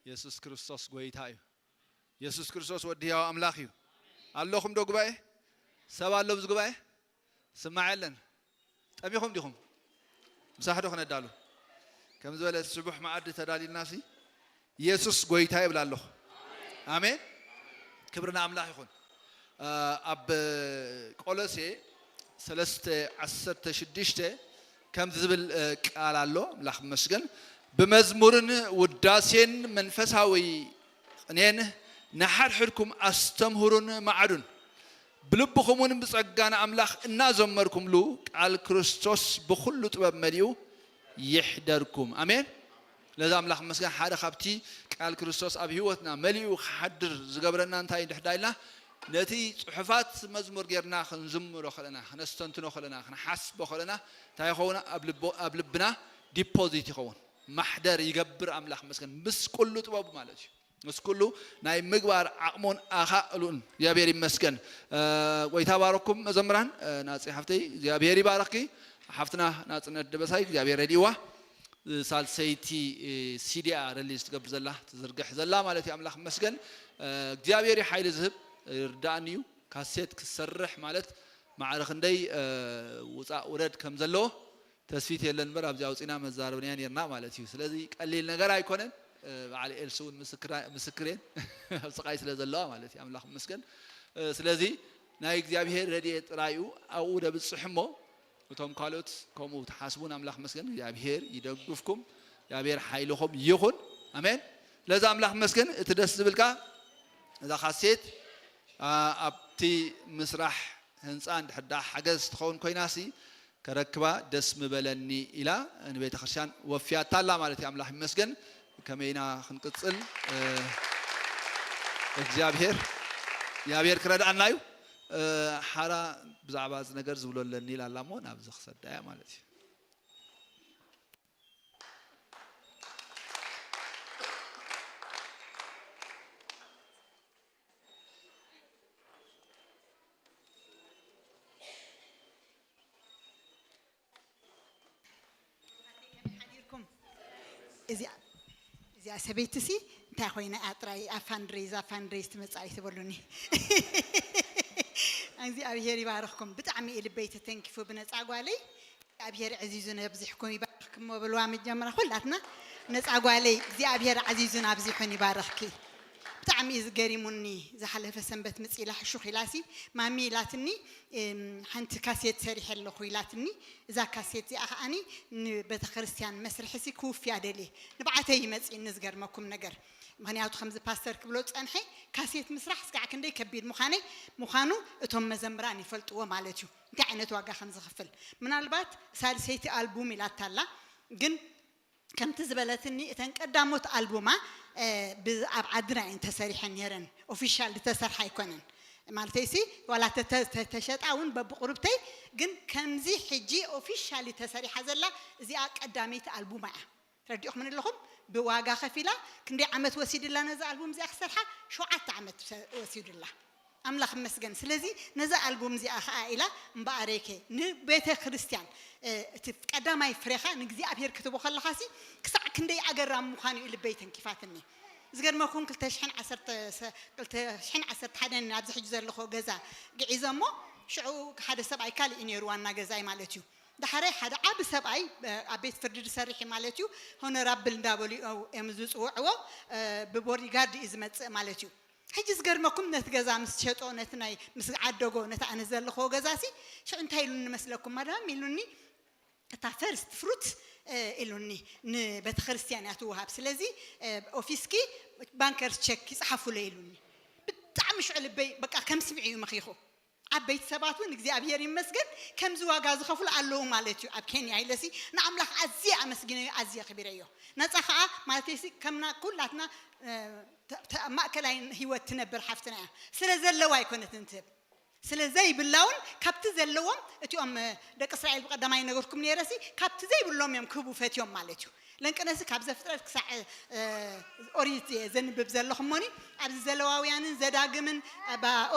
የሱስ ክርስቶስ ጎይታ እዩ። የሱስ ክርስቶስ ወዲ ህያው ኣምላኽ እዩ። ኣለኹም ዶ ጉባኤ? ሰብ ኣሎ ኣብዚ ጉባኤ? ስማዕ የለን። ጠሚኹም ዲኹም? ምሳሕ ዶ ክነዳሉ? ከም ዝበለ ስቡሕ መኣዲ ተዳሊልና ሲ የሱስ ጎይታ ይብል ኣለኹ። ኣሜን። ክብሪ ንኣምላኽ ይኹን። እ፣ ኣብ ቆሎሴ ሰለስተ ዓሰርተ ሽዱሽተ ከምዚ ዝብል፣ እ፣ ቃል ኣሎ። ኣምላኽ ይመስገን። ብመዝሙርን ውዳሴን መንፈሳዊ ቅኔን ንሓድሕድኩም ኣስተምህሩን መዓዱን። ብልብኹም እውን ብጸጋ ንኣምላኽ እናዘመርኩምሉ ቃል ክርስቶስ ብኹሉ ጥበብ መሊኡ ይሕደርኩም። ኣሜን። ለዛ ኣምላኽ መስገን። ሓደ ካብቲ ቃል ክርስቶስ ኣብ ህይወትና መሊኡ ክሓድር ዝገብረና እንታይ እንድሕዳ ኢልና፣ ነቲ ጽሑፋት መዝሙር ጌርና ክንዝምሮ ከለና፣ ክነስተንትኖ ከለና፣ ክንሓስቦ ከለና እንታይ ይኸውን? ኣብ ልቦ-፣ ኣብ ልብና ዲፖዚት ይኸውን፣ ማሕደር ይገብር። ኣምላኽ መስገን ምስ ኩሉ ጥበቡ ማለት እዩ። ምስ ኩሉ ናይ ምግባር ዓቕሙን ኣኻእሉን እግዚኣብሔር ይመስገን። እ፣ ጎይታ ባረኩም መዘምራን፣ እ፣ ናፂ ሓፍተይ እግዚኣብሔር ይባረኽኪ። ሓፍትና ናፅነት ደበሳይ እግዚኣብሔር ረድእዋ። ሳልሰይቲ፣ እ፣ ሲዲኣ ረሊዝ ትገብር ዘላ፣ ትዝርግሕ ዘላ ማለት እዩ። ኣምላኽ ይመስገን። እ፣ እግዚኣብሔር እዩ ሓይሊ ዝህብ፣ ይርዳእኒ እዩ። ካሴት ክሰርሕ ማለት ማዕረ ክንደይ፣ እ፣ ውፃእ ውረድ ከም ዘለዎ ተስፊት የለን እምበር ኣብዚ ኣውፂና መዛረብናያ ነርና ማለት እዩ። ስለዚ ቀሊል ነገር ኣይኮነን። እ፣ በዓል ኤልሲ እውን ምስክራ-፣ ምስክሬን ኣብ ስቃይ ስለ ዘለዋ ማለት እዩ። ኣምላኽ ይመስገን። እ፣ ስለዚ ናይ እግዚኣብሔር ረድኤት ጥራይ እዩ ኣብኡ ደብፅሕ እሞ፣ እቶም ካልኦት ከምኡ ትሓስቡን ኣምላኽ መስገን። እግዚኣብሔር ይደግፍኩም፣ እግዚኣብሔር ሓይልኹም ይኹን። ኣሜን። ስለዚ ኣምላኽ መስገን። እቲ ደስ ዝብልካ እዛ ካሴት፣ ኣ፣ ኣብቲ ምስራሕ ህንፃ እንድሕር ደኣ ሓገዝ ትኸውን ኮይናሲ ከረክባ ደስ ምበለኒ ኢላ ንቤተ ክርስቲያን ወፍያታ ኣላ ማለት እዩ። ኣምላኽ ይመስገን። ከመይና ክንቅፅል፣ እ፣ እግዚኣብሔር፣ እግዚኣብሔር ክረድኣና እዩ። እ፣ ሓራ ብዛዕባ እዚ ነገር ዝብሎ ኣለኒ ኢላ ኣላ እሞ ናብዚ ክሰዳ እያ ማለት እዩ። ከመይ ሓዲርኩም? እዚኣ፣ እዚኣ ሰበይቲ ሲ እንታይ ኮይና እያ ጥራይ ኣብ ፋንድሬዝ፣ ኣብ ፋንድሬዝ ትመጽእ ኣይትበሉኒ። እግዚኣብሄር ይባርኽኩም። ብጣዕሚ እዩ ልበይ ተተንኪፉ ብነጻ ጓለይ። እግዚኣብሄር ዕዚዙ ነብዚሕኩም ይባርኽኩም በልዋ። መጀመርያ ኩላትና ነጻ ጓለይ እግዚኣብሄር ዓዚዙን ኣብዚሑን ይባርኽኪ። ብጣዕሚ እዩ ዝገሪሙኒ። ዝሓለፈ ሰንበት ምጽ ኢላ ሕሹኽ ኢላሲ ማሚ ኢላትኒ፣ ሓንቲ ካሴት ሰሪሐ ኣለኹ ኢላትኒ። እዛ ካሴት እዚኣ ከዓኒ ንቤተ ክርስቲያን መስርሕሲ ክውፍያ ደልየ። ንብዓተይ ይመጽእኒ ዝገርመኩም ነገር። ምኽንያቱ ከምዚ ፓስተር ክብሎ ዝጸንሐ ካሴት ምስራሕ ስጋዕ ክንደይ ከቢድ ምዃነይ ምዃኑ እቶም መዘምራን ይፈልጥዎ ማለት እዩ። እንታይ ዓይነት ዋጋ ከም ዝኽፍል። ምናልባት ሳልሰይቲ ኣልቡም ኢላታላ፣ ግን ከምቲ ዝበለትኒ እተን ቀዳሞት ኣልቡማ ኣብ ዓድና እየን ተሰሪሐን ነይረን። ኦፊሻል ዝተሰርሓ ኣይኮነን ማለተይሲ፣ ዋላ ተተሸጣ እውን በብቁርብተይ፣ ግን ከምዚ ሕጂ ኦፊሻሊ ተሰሪሓ ዘላ እዚኣ ቀዳመይቲ ኣልቡማ እያ። ረዲኹምን ኣለኹም? ብዋጋ ከፊላ ክንደይ ዓመት ወሲድላ ነዛ ኣልቡም እዚኣ ክሰርሓ? ሸውዓተ ዓመት ወሲድላ። ኣምላኽ ይመስገን። ስለዚ ነዛ ኣልቡም እዚኣ ኸኣ ኢላ እምበኣረይከ ንቤተ ክርስቲያን እቲ ቀዳማይ ፍሬኻ ንእግዚኣብሔር ክትቦ ከለኻሲ ክሳዕ ክንደይ ኣገራሚ ምዃኑ እዩ ልበይ ተንኪፋትኒ። ዝገርመኩም ክልተ ሽሕን ዓሰርተ ሓደ ኣብዚ ሕጂ ዘለኹ ገዛ ግዒዘሞ ሽዑ ሓደ ሰብኣይ ካልእ እዩ ነይሩ ዋና ገዛይ ማለት እዩ። ዳሕራይ ሓደ ዓቢ ሰብኣይ ኣብ ቤት ፍርዲ ዝሰርሕ ማለት እዩ ሆኖራብል እንዳበሉ እዮም ዝፅውዕዎ። ብቦዲጋርድ እዩ ዝመፅእ ማለት እዩ። ሕጂ ዝገርመኩም ነቲ ገዛ ምስ ሸጦ ነቲ ናይ ምስ ዓደጎ ነቲ ኣነ ዘለኽዎ ገዛሲ ሽዑ እንታይ ኢሉኒ መስለኩም ማዳም ኢሉኒ እታ ፈርስት ፍሩት ኢሉኒ ንቤተክርስትያን እያ ትወሃብ ስለዚ ኦፊስኪ ባንከርስ ቸክ ይፅሓፉሎ ኢሉኒ ብጣዕሚ ሽዑ ልበይ በቃ ከም ስምዒ እዩ መኺኹ ዓበይቲ ሰባት እውን እግዚኣብሔር ይመስገን ከምዚ ዋጋ ዝኸፍሉ ኣለዉ ማለት እዩ ኣብ ኬንያ ኢለሲ ንኣምላኽ ኣዝየ ኣመስግነዮ ኣዝየ ኣኽቢረዮ ነፃ ከዓ ማለተይሲ ከምና ኩላትና ማእከላይ ህይወት ትነብር ሓፍትና እያ ስለ ዘለዋ ኣይኮነትን ትህብ ስለ ዘይብላ እውን ካብቲ ዘለዎም እቲኦም ደቂ እስራኤል ብቀዳማይ ነገርኩም ነይረሲ ካብቲ ዘይብሎም እዮም ክህቡ ፈትዮም ማለት እዩ ለንቅነሲ ካብ ዘፍጥረት ክሳዕ ኦሪት እየ ዘንብብ ዘለኹ እሞኒ ኣብዚ ዘለዋውያንን ዘዳግምን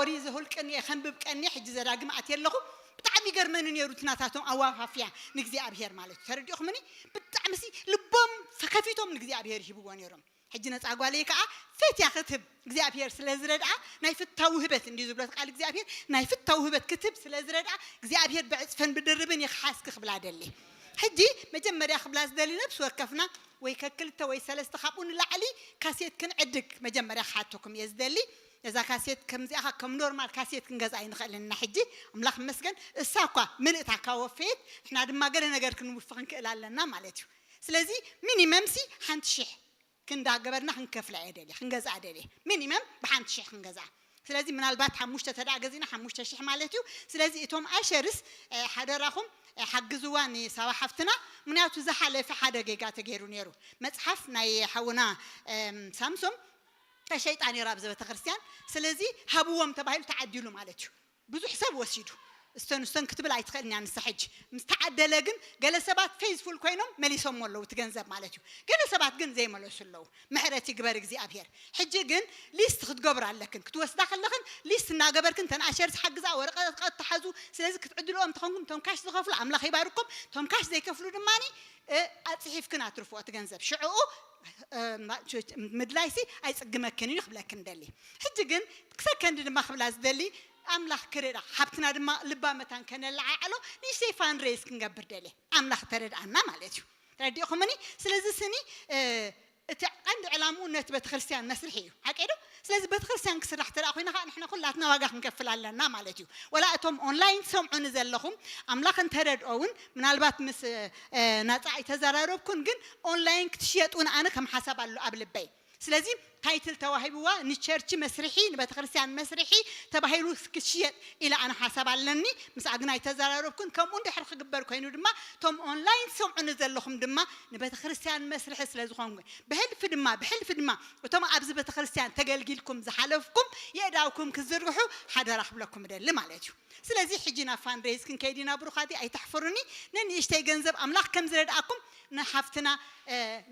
ኦሪት ዘሁልቅን እየ ከንብብ ቀኒ ሕጂ ዘዳግም ኣትየ ኣለኹ ብጣዕሚ ይገርመኒ ነይሩ እቲ ናታቶም ኣዋፋፍያ ንእግዚኣብሔር ማለት እዩ ተረዲእኹምኒ ብጣዕሚ ሲ ልቦም ከፊቶም ንእግዚኣብሔር ይህብዎ ነይሮም ሕጂ ነፃ ጓለይ ከዓ ፈትያ ክትህብ እግዚኣብሔር ስለ ዝረድኣ ናይ ፍታዊ ህበት እንዲዩ ዝብሎ ቃል እግዚኣብሔር ናይ ፍታዊ ህበት ክትህብ ስለ ዝረድኣ እግዚኣብሔር ብዕፅፈን ብድርብን ይኽሓስኪ ክብላ ደሊ ሕጂ መጀመርያ ክብላ ዝደሊ ነብሲ ወከፍና ወይ ከክልተ ወይ ሰለስተ ካብኡ ንላዕሊ ካሴት ክንዕድግ መጀመርያ ክሓተኩም እየ ዝደሊ እዛ ካሴት ከምዚኣ ከም ኖርማል ካሴት ክንገዛ ኣይንኽእልን ኢና ሕጂ ኣምላኽ መስገን እሳ እኳ ምልእታ ካወፈየት ንሕና ድማ ገለ ነገር ክንውፊ ክንክእል ኣለና ማለት እዩ ስለዚ ሚኒመም ሲ ሓንቲ ሽሕ ክንዳ ገበርና ክንከፍላ እየ ደልየ ክንገዝኣ ደልየ ሚኒመም ብሓንቲ ሽሕ ክንገዝኣ ስለዚ ምናልባት ሓሙሽተ ተደኣ ገዚእና ሓሙሽተ ሽሕ ማለት እዩ ስለዚ እቶም ኣሸርስ ሓደራኹም ሓግዝዋ ንሳባ ሓፍትና ምክንያቱ ዝሓለፈ ሓደ ጌጋ ተገይሩ ነይሩ መፅሓፍ ናይ ሓውና ሳምሶም ተሸይጣ ነይራ ኣብዚ ቤተክርስትያን ስለዚ ሃብዎም ተባሂሉ ተዓዲሉ ማለት እዩ ብዙሕ ሰብ ወሲዱ እስተን እስተን ክትብል ኣይትኽእልን እያ ንሳ ሕጂ ምስ ተዓደለ ግን ገለ ሰባት ፌዝፉል ኮይኖም መሊሶሞ ኣለዉ እቲ ገንዘብ ማለት እዩ ገለ ሰባት ግን ዘይመለሱ ኣለዉ ምሕረት ይግበር እግዚኣብሔር ሕጂ ግን ሊስት ክትገብሩ ኣለክን ክትወስዳ ከለኽን ሊስት እናገበርክን ተን ኣሸርስ ሓግዛ ወረቀት ተሓዙ ስለዚ ክትዕድልኦም ተኾንኩም ቶም ካሽ ዝኸፍሉ ኣምላኽ ይባርኩም ቶም ካሽ ዘይከፍሉ ድማ ኣፅሒፍክን ኣትርፍኦ እቲ ገንዘብ ሽዕኡ ምድላይሲ ኣይፅግመክን እዩ ክብለክን ደሊ ሕጂ ግን ክሰከንዲ ድማ ክብላ ዝደሊ ኣምላኽ ክርዳ ሓብትና ድማ ልባ መታን ከነለዓዕሎ ንእሽተይ ፋንድሬዝ ክንገብር ደሊ ኣምላኽ ተረድኣና ማለት እዩ ተረዲእኹምኒ ስለዚ ስኒ እቲ ቀንዲ ዕላምኡ ነቲ ቤተክርስትያን መስርሒ እዩ ሓቂ ዶ ስለዚ ቤተክርስትያን ክስራሕ ተደኣ ኮይና ከዓ ንሕና ኩላትና ዋጋ ክንከፍል ኣለና ማለት እዩ ወላ እቶም ኦንላይን ትሰምዑኒ ዘለኹም ኣምላኽ እንተረድኦ እውን ምናልባት ምስ ናፃ ኣይተዘራረብኩን ግን ኦንላይን ክትሽየጥ እውን ኣነ ከም ሓሳብ ኣሎ ኣብ ልበይ ስለዚ ታይትል ተዋሂብዋ ንቸርች መስርሒ ንቤተክርስትያን መስርሒ ተባሂሉ ክትሽየጥ ኢለ ኣነ ሓሳብ ኣለኒ ምስ ኣግናይ ተዘራረብኩን ከምኡ እንድሕር ክግበር ኮይኑ ድማ እቶም ኦንላይን ትሰምዑኒ ዘለኹም ድማ ንቤተክርስትያን መስርሒ ስለ ዝኾንኩ ብሕልፊ ድማ ብሕልፊ ድማ እቶም ኣብዚ ቤተክርስትያን ተገልጊልኩም ዝሓለፍኩም የእዳውኩም ክዝርግሑ ሓደራ ክብለኩም እደሊ ማለት እዩ ስለዚ ሕጂ ናብ ፋንድሬዝ ክንከይድ ኢና ብሩኻቲ ኣይተሕፍሩኒ ነንእሽተይ ገንዘብ ኣምላኽ ከም ዝረድኣኩም ንሓፍትና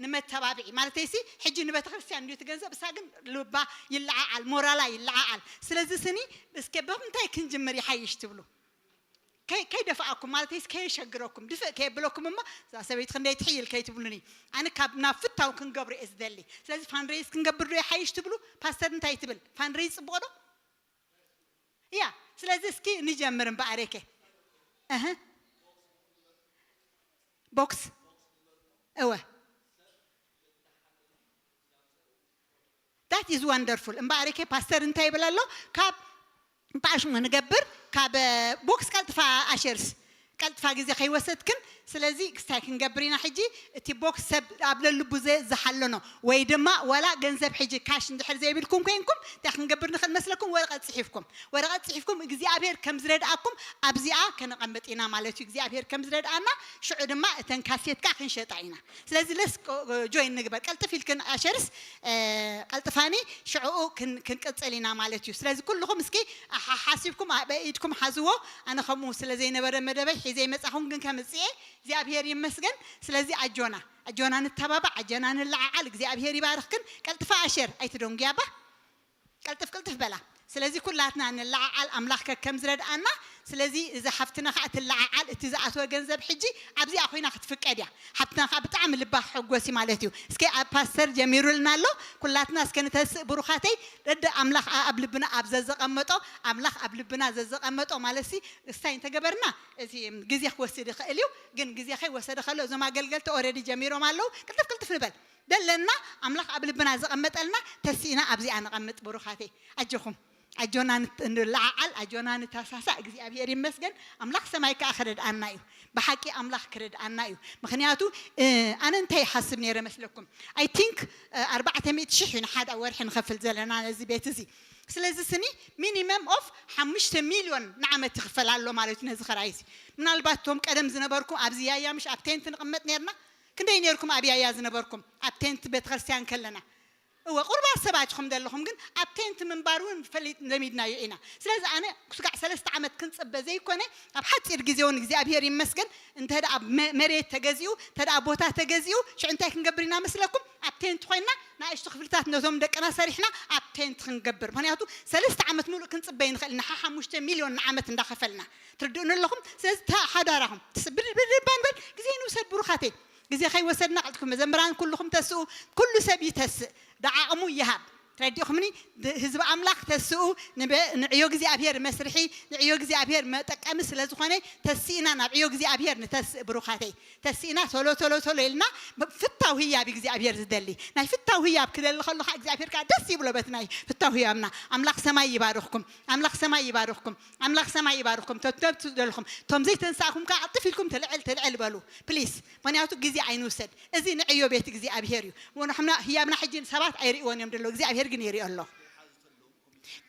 ንመተባብዒ ማለተይሲ ሕጂ ንቤተክርስትያን እንዲዩ ትገንዘብ እሳ ግን ልባ ይለዓዓል ሞራላ ይለዓዓል ስለዚ ስኒ እስከ ብምንታይ ክንጅምር ይሓይሽ ትብሉ ከይደፍኣኩም ማለተይስ ከየሸግረኩም ድፍእ ከየብለኩም እሞ እዛ ሰበይቲ ክንደይ ትሕይል ከይትብሉኒ ኣነ ካብ ናብ ፍታው ክንገብሮ እየ ዝደሊ ስለዚ ፋንድሬዝ ክንገብር ዶ ይሓይሽ ትብሉ ፓስተር እንታይ ትብል ፋንድሬዝ ፅቡቅ ዶ እያ ስለዚ እስኪ ንጀምር እምበኣሬከ እህ ቦክስ እወ is wonderful። እምበኣርከ ፓስተር እንታይ ይብል ኣሎ? ካብ እንታይ ሽሙ ንገብር? ካብ ቦክስ ቀልጥፋ ኣሸርስ ቀልጥፋ ግዜ ከይወሰድክን። ስለዚ ክስታይ ክንገብር ኢና ሕጂ። እቲ ቦክስ ሰብ ኣብ ለልቡ ዝሓለኖ ወይ ድማ ዋላ ገንዘብ ሕጂ ካሽ እንድሕር ዘይብልኩም ኮይንኩም እንታይ ክንገብር ንኽእል መስለኩም? ወረቐት ጽሒፍኩም ወረቐት ጽሒፍኩም እግዚኣብሔር ከም ዝረድኣኩም ኣብዚኣ ከነቐምጥ ኢና ማለት እዩ። እግዚኣብሔር ከም ዝረድኣና ሽዑ ድማ እተን ካሴትካ ክንሸጣ ኢና። ስለዚ ለስ ጆይን ንግበር ቀልጥፍ ኢልክን ኣሸርስ ቀልጥፋኒ ሽዕኡ ክንቅጽል ኢና ማለት እዩ። ስለዚ ኩልኹም እስኪ ሓሲብኩም ኣብ ኢድኩም ሓዝዎ። ኣነ ከምኡ ስለ ዘይነበረ መደበይ ሒዘ ይመጻኹም ግን ከምጽኤ እግዚኣብሔር ይመስገን። ስለዚ ኣጆና ኣጆና ንተባባዕ ኣጆና ንለዓዓል። እግዚኣብሔር ይባርኽክን። ቀልጥፋ ኣሸር ኣይትደንጉያባ። ቀልጥፍ ቅልጥፍ በላ። ስለዚ ኩላትና ንለዓዓል ኣምላኽ ከከም ዝረድኣና። ስለዚ እዚ ሓፍትና ከዓ ትለዓዓል። እቲ ዝኣተወ ገንዘብ ሕጂ ኣብዚኣ ኮይና ክትፍቀድ እያ። ሓፍትና ከዓ ብጣዕሚ ልባ ክሕጎስ እዩ ማለት እዩ። እስከ ኣብ ፓስተር ጀሚሩልና ኣሎ። ኩላትና እስከ ንተስእ ብሩኻተይ። ደደ ኣምላኽ ኣብ ልብና ኣብ ዘዘቐመጦ ኣምላኽ ኣብ ልብና ዘዘቐመጦ ማለት ሲ እስታይ እንተገበርና እዚ ግዜ ክወስድ ይኽእል እዩ። ግን ግዜ ከይወሰደ ከሎ እዞም ኣገልገልቲ ኦረዲ ጀሚሮም ኣለዉ። ቅልጥፍ ቅልጥፍ ንበል። ደለና ኣምላኽ ኣብ ልብና ዘቐመጠልና ተሲእና ኣብዚኣ ነቐምጥ። ብሩኻተይ ኣጆኹም ኣጆና ንለዓዓል ኣጆና ንተሳሳእ። እግዚኣብሔር ይመስገን። ኣምላኽ ሰማይ ከዓ ክረድኣና እዩ። ብሓቂ ኣምላኽ ክረድኣና እዩ። ምክንያቱ ኣነ እንታይ ይሓስብ ነይረ መስለኩም? ኣይ ቲንክ ኣርባዕተ ሚእቲ ሽሕ እዩ ንሓደ ወርሒ ንኸፍል ዘለና ነዚ ቤት እዚ። ስለዚ ስኒ ሚኒመም ኦፍ ሓሙሽተ ሚልዮን ንዓመት ይኽፈል ኣሎ ማለት እዩ ነዚ ኸራይ እዚ። ምናልባት እቶም ቀደም ዝነበርኩም ኣብዚ ያያ ምሽ ኣብ ቴንት ንቕመጥ ነርና። ክንደይ ነርኩም ኣብ ያያ ዝነበርኩም ኣብ ቴንት ቤተክርስትያን ከለና? እወ ቁርባት ሰባት ኢኹም ዘለኹም ግን ኣብ ቴንት ምንባር እውን ፈሊጥ ለሚድናዮ ኢና። ስለዚ ኣነ ስጋዕ ሰለስተ ዓመት ክንፅበ ዘይኮነ ኣብ ሓፂር ግዜ እውን እግዚኣብሔር ይመስገን እንተ ደኣ መሬት ተገዚኡ እንተ ደኣ ቦታ ተገዚኡ ሽዑ እንታይ ክንገብር ኢና መስለኩም? ኣብ ቴንት ኮይና ንኣሽቱ ክፍልታት ነቶም ደቅና ሰሪሕና ኣብ ቴንት ክንገብር። ምክንያቱ ሰለስተ ዓመት ሙሉእ ክንፅበ ይንኽእል ኢና ሓሙሽተ ሚልዮን ንዓመት እንዳኸፈልና። ትርድኡኒ ኣለኹም? ስለዚ ሓዳራኹም ብድርባ ንበል። ግዜ ንውሰድ ብሩኻተይ። ግዜ ከይወሰድና ቀልጥኩም መዘምራን ኩልኹም ተስኡ። ኩሉ ሰብ ይተስእ ብዓቕሙ ይሃብ። ተረዲእኹምኒ? ህዝቢ ኣምላኽ ተስኡ። ንዕዮ እግዚኣብሔር መስርሒ ንዕዮ እግዚኣብሔር መጠቀሚ ስለ ዝኾነ ተስእና ናብ ዕዮ እግዚኣብሔር ንተስእ ብሩኻተይ። ተስእና ቶሎ ቶሎ ቶሎ ኢልና ፍታው ህያብ እግዚኣብሔር ዝደሊ ናይ ፍታው ህያብ ክደሊ ከሎ ከዓ እግዚኣብሔር ከዓ ደስ ይብሎ በቲ ናይ ፍታው ህያብና። ኣምላኽ ሰማይ ይባርኽኩም። ኣምላኽ ሰማይ ይባርኽኩም። ኣምላኽ ሰማይ ይባርኽኩም። ተተብቱ ዘለኹም እቶም ዘይተንሳእኩም ከዓ ቅልጥፍ ኢልኩም ተልዕል ተልዕል በሉ ፕሊስ። ምክንያቱ ግዜ ኣይንውሰድ። እዚ ንዕዮ ቤት እግዚኣብሔር እዩ። ንሕና ህያብና ሕጂ ሰባት ኣይርእይዎን እዮም ዘለዉ እግዚኣብሔር ግን ይርእዮ ኣሎ።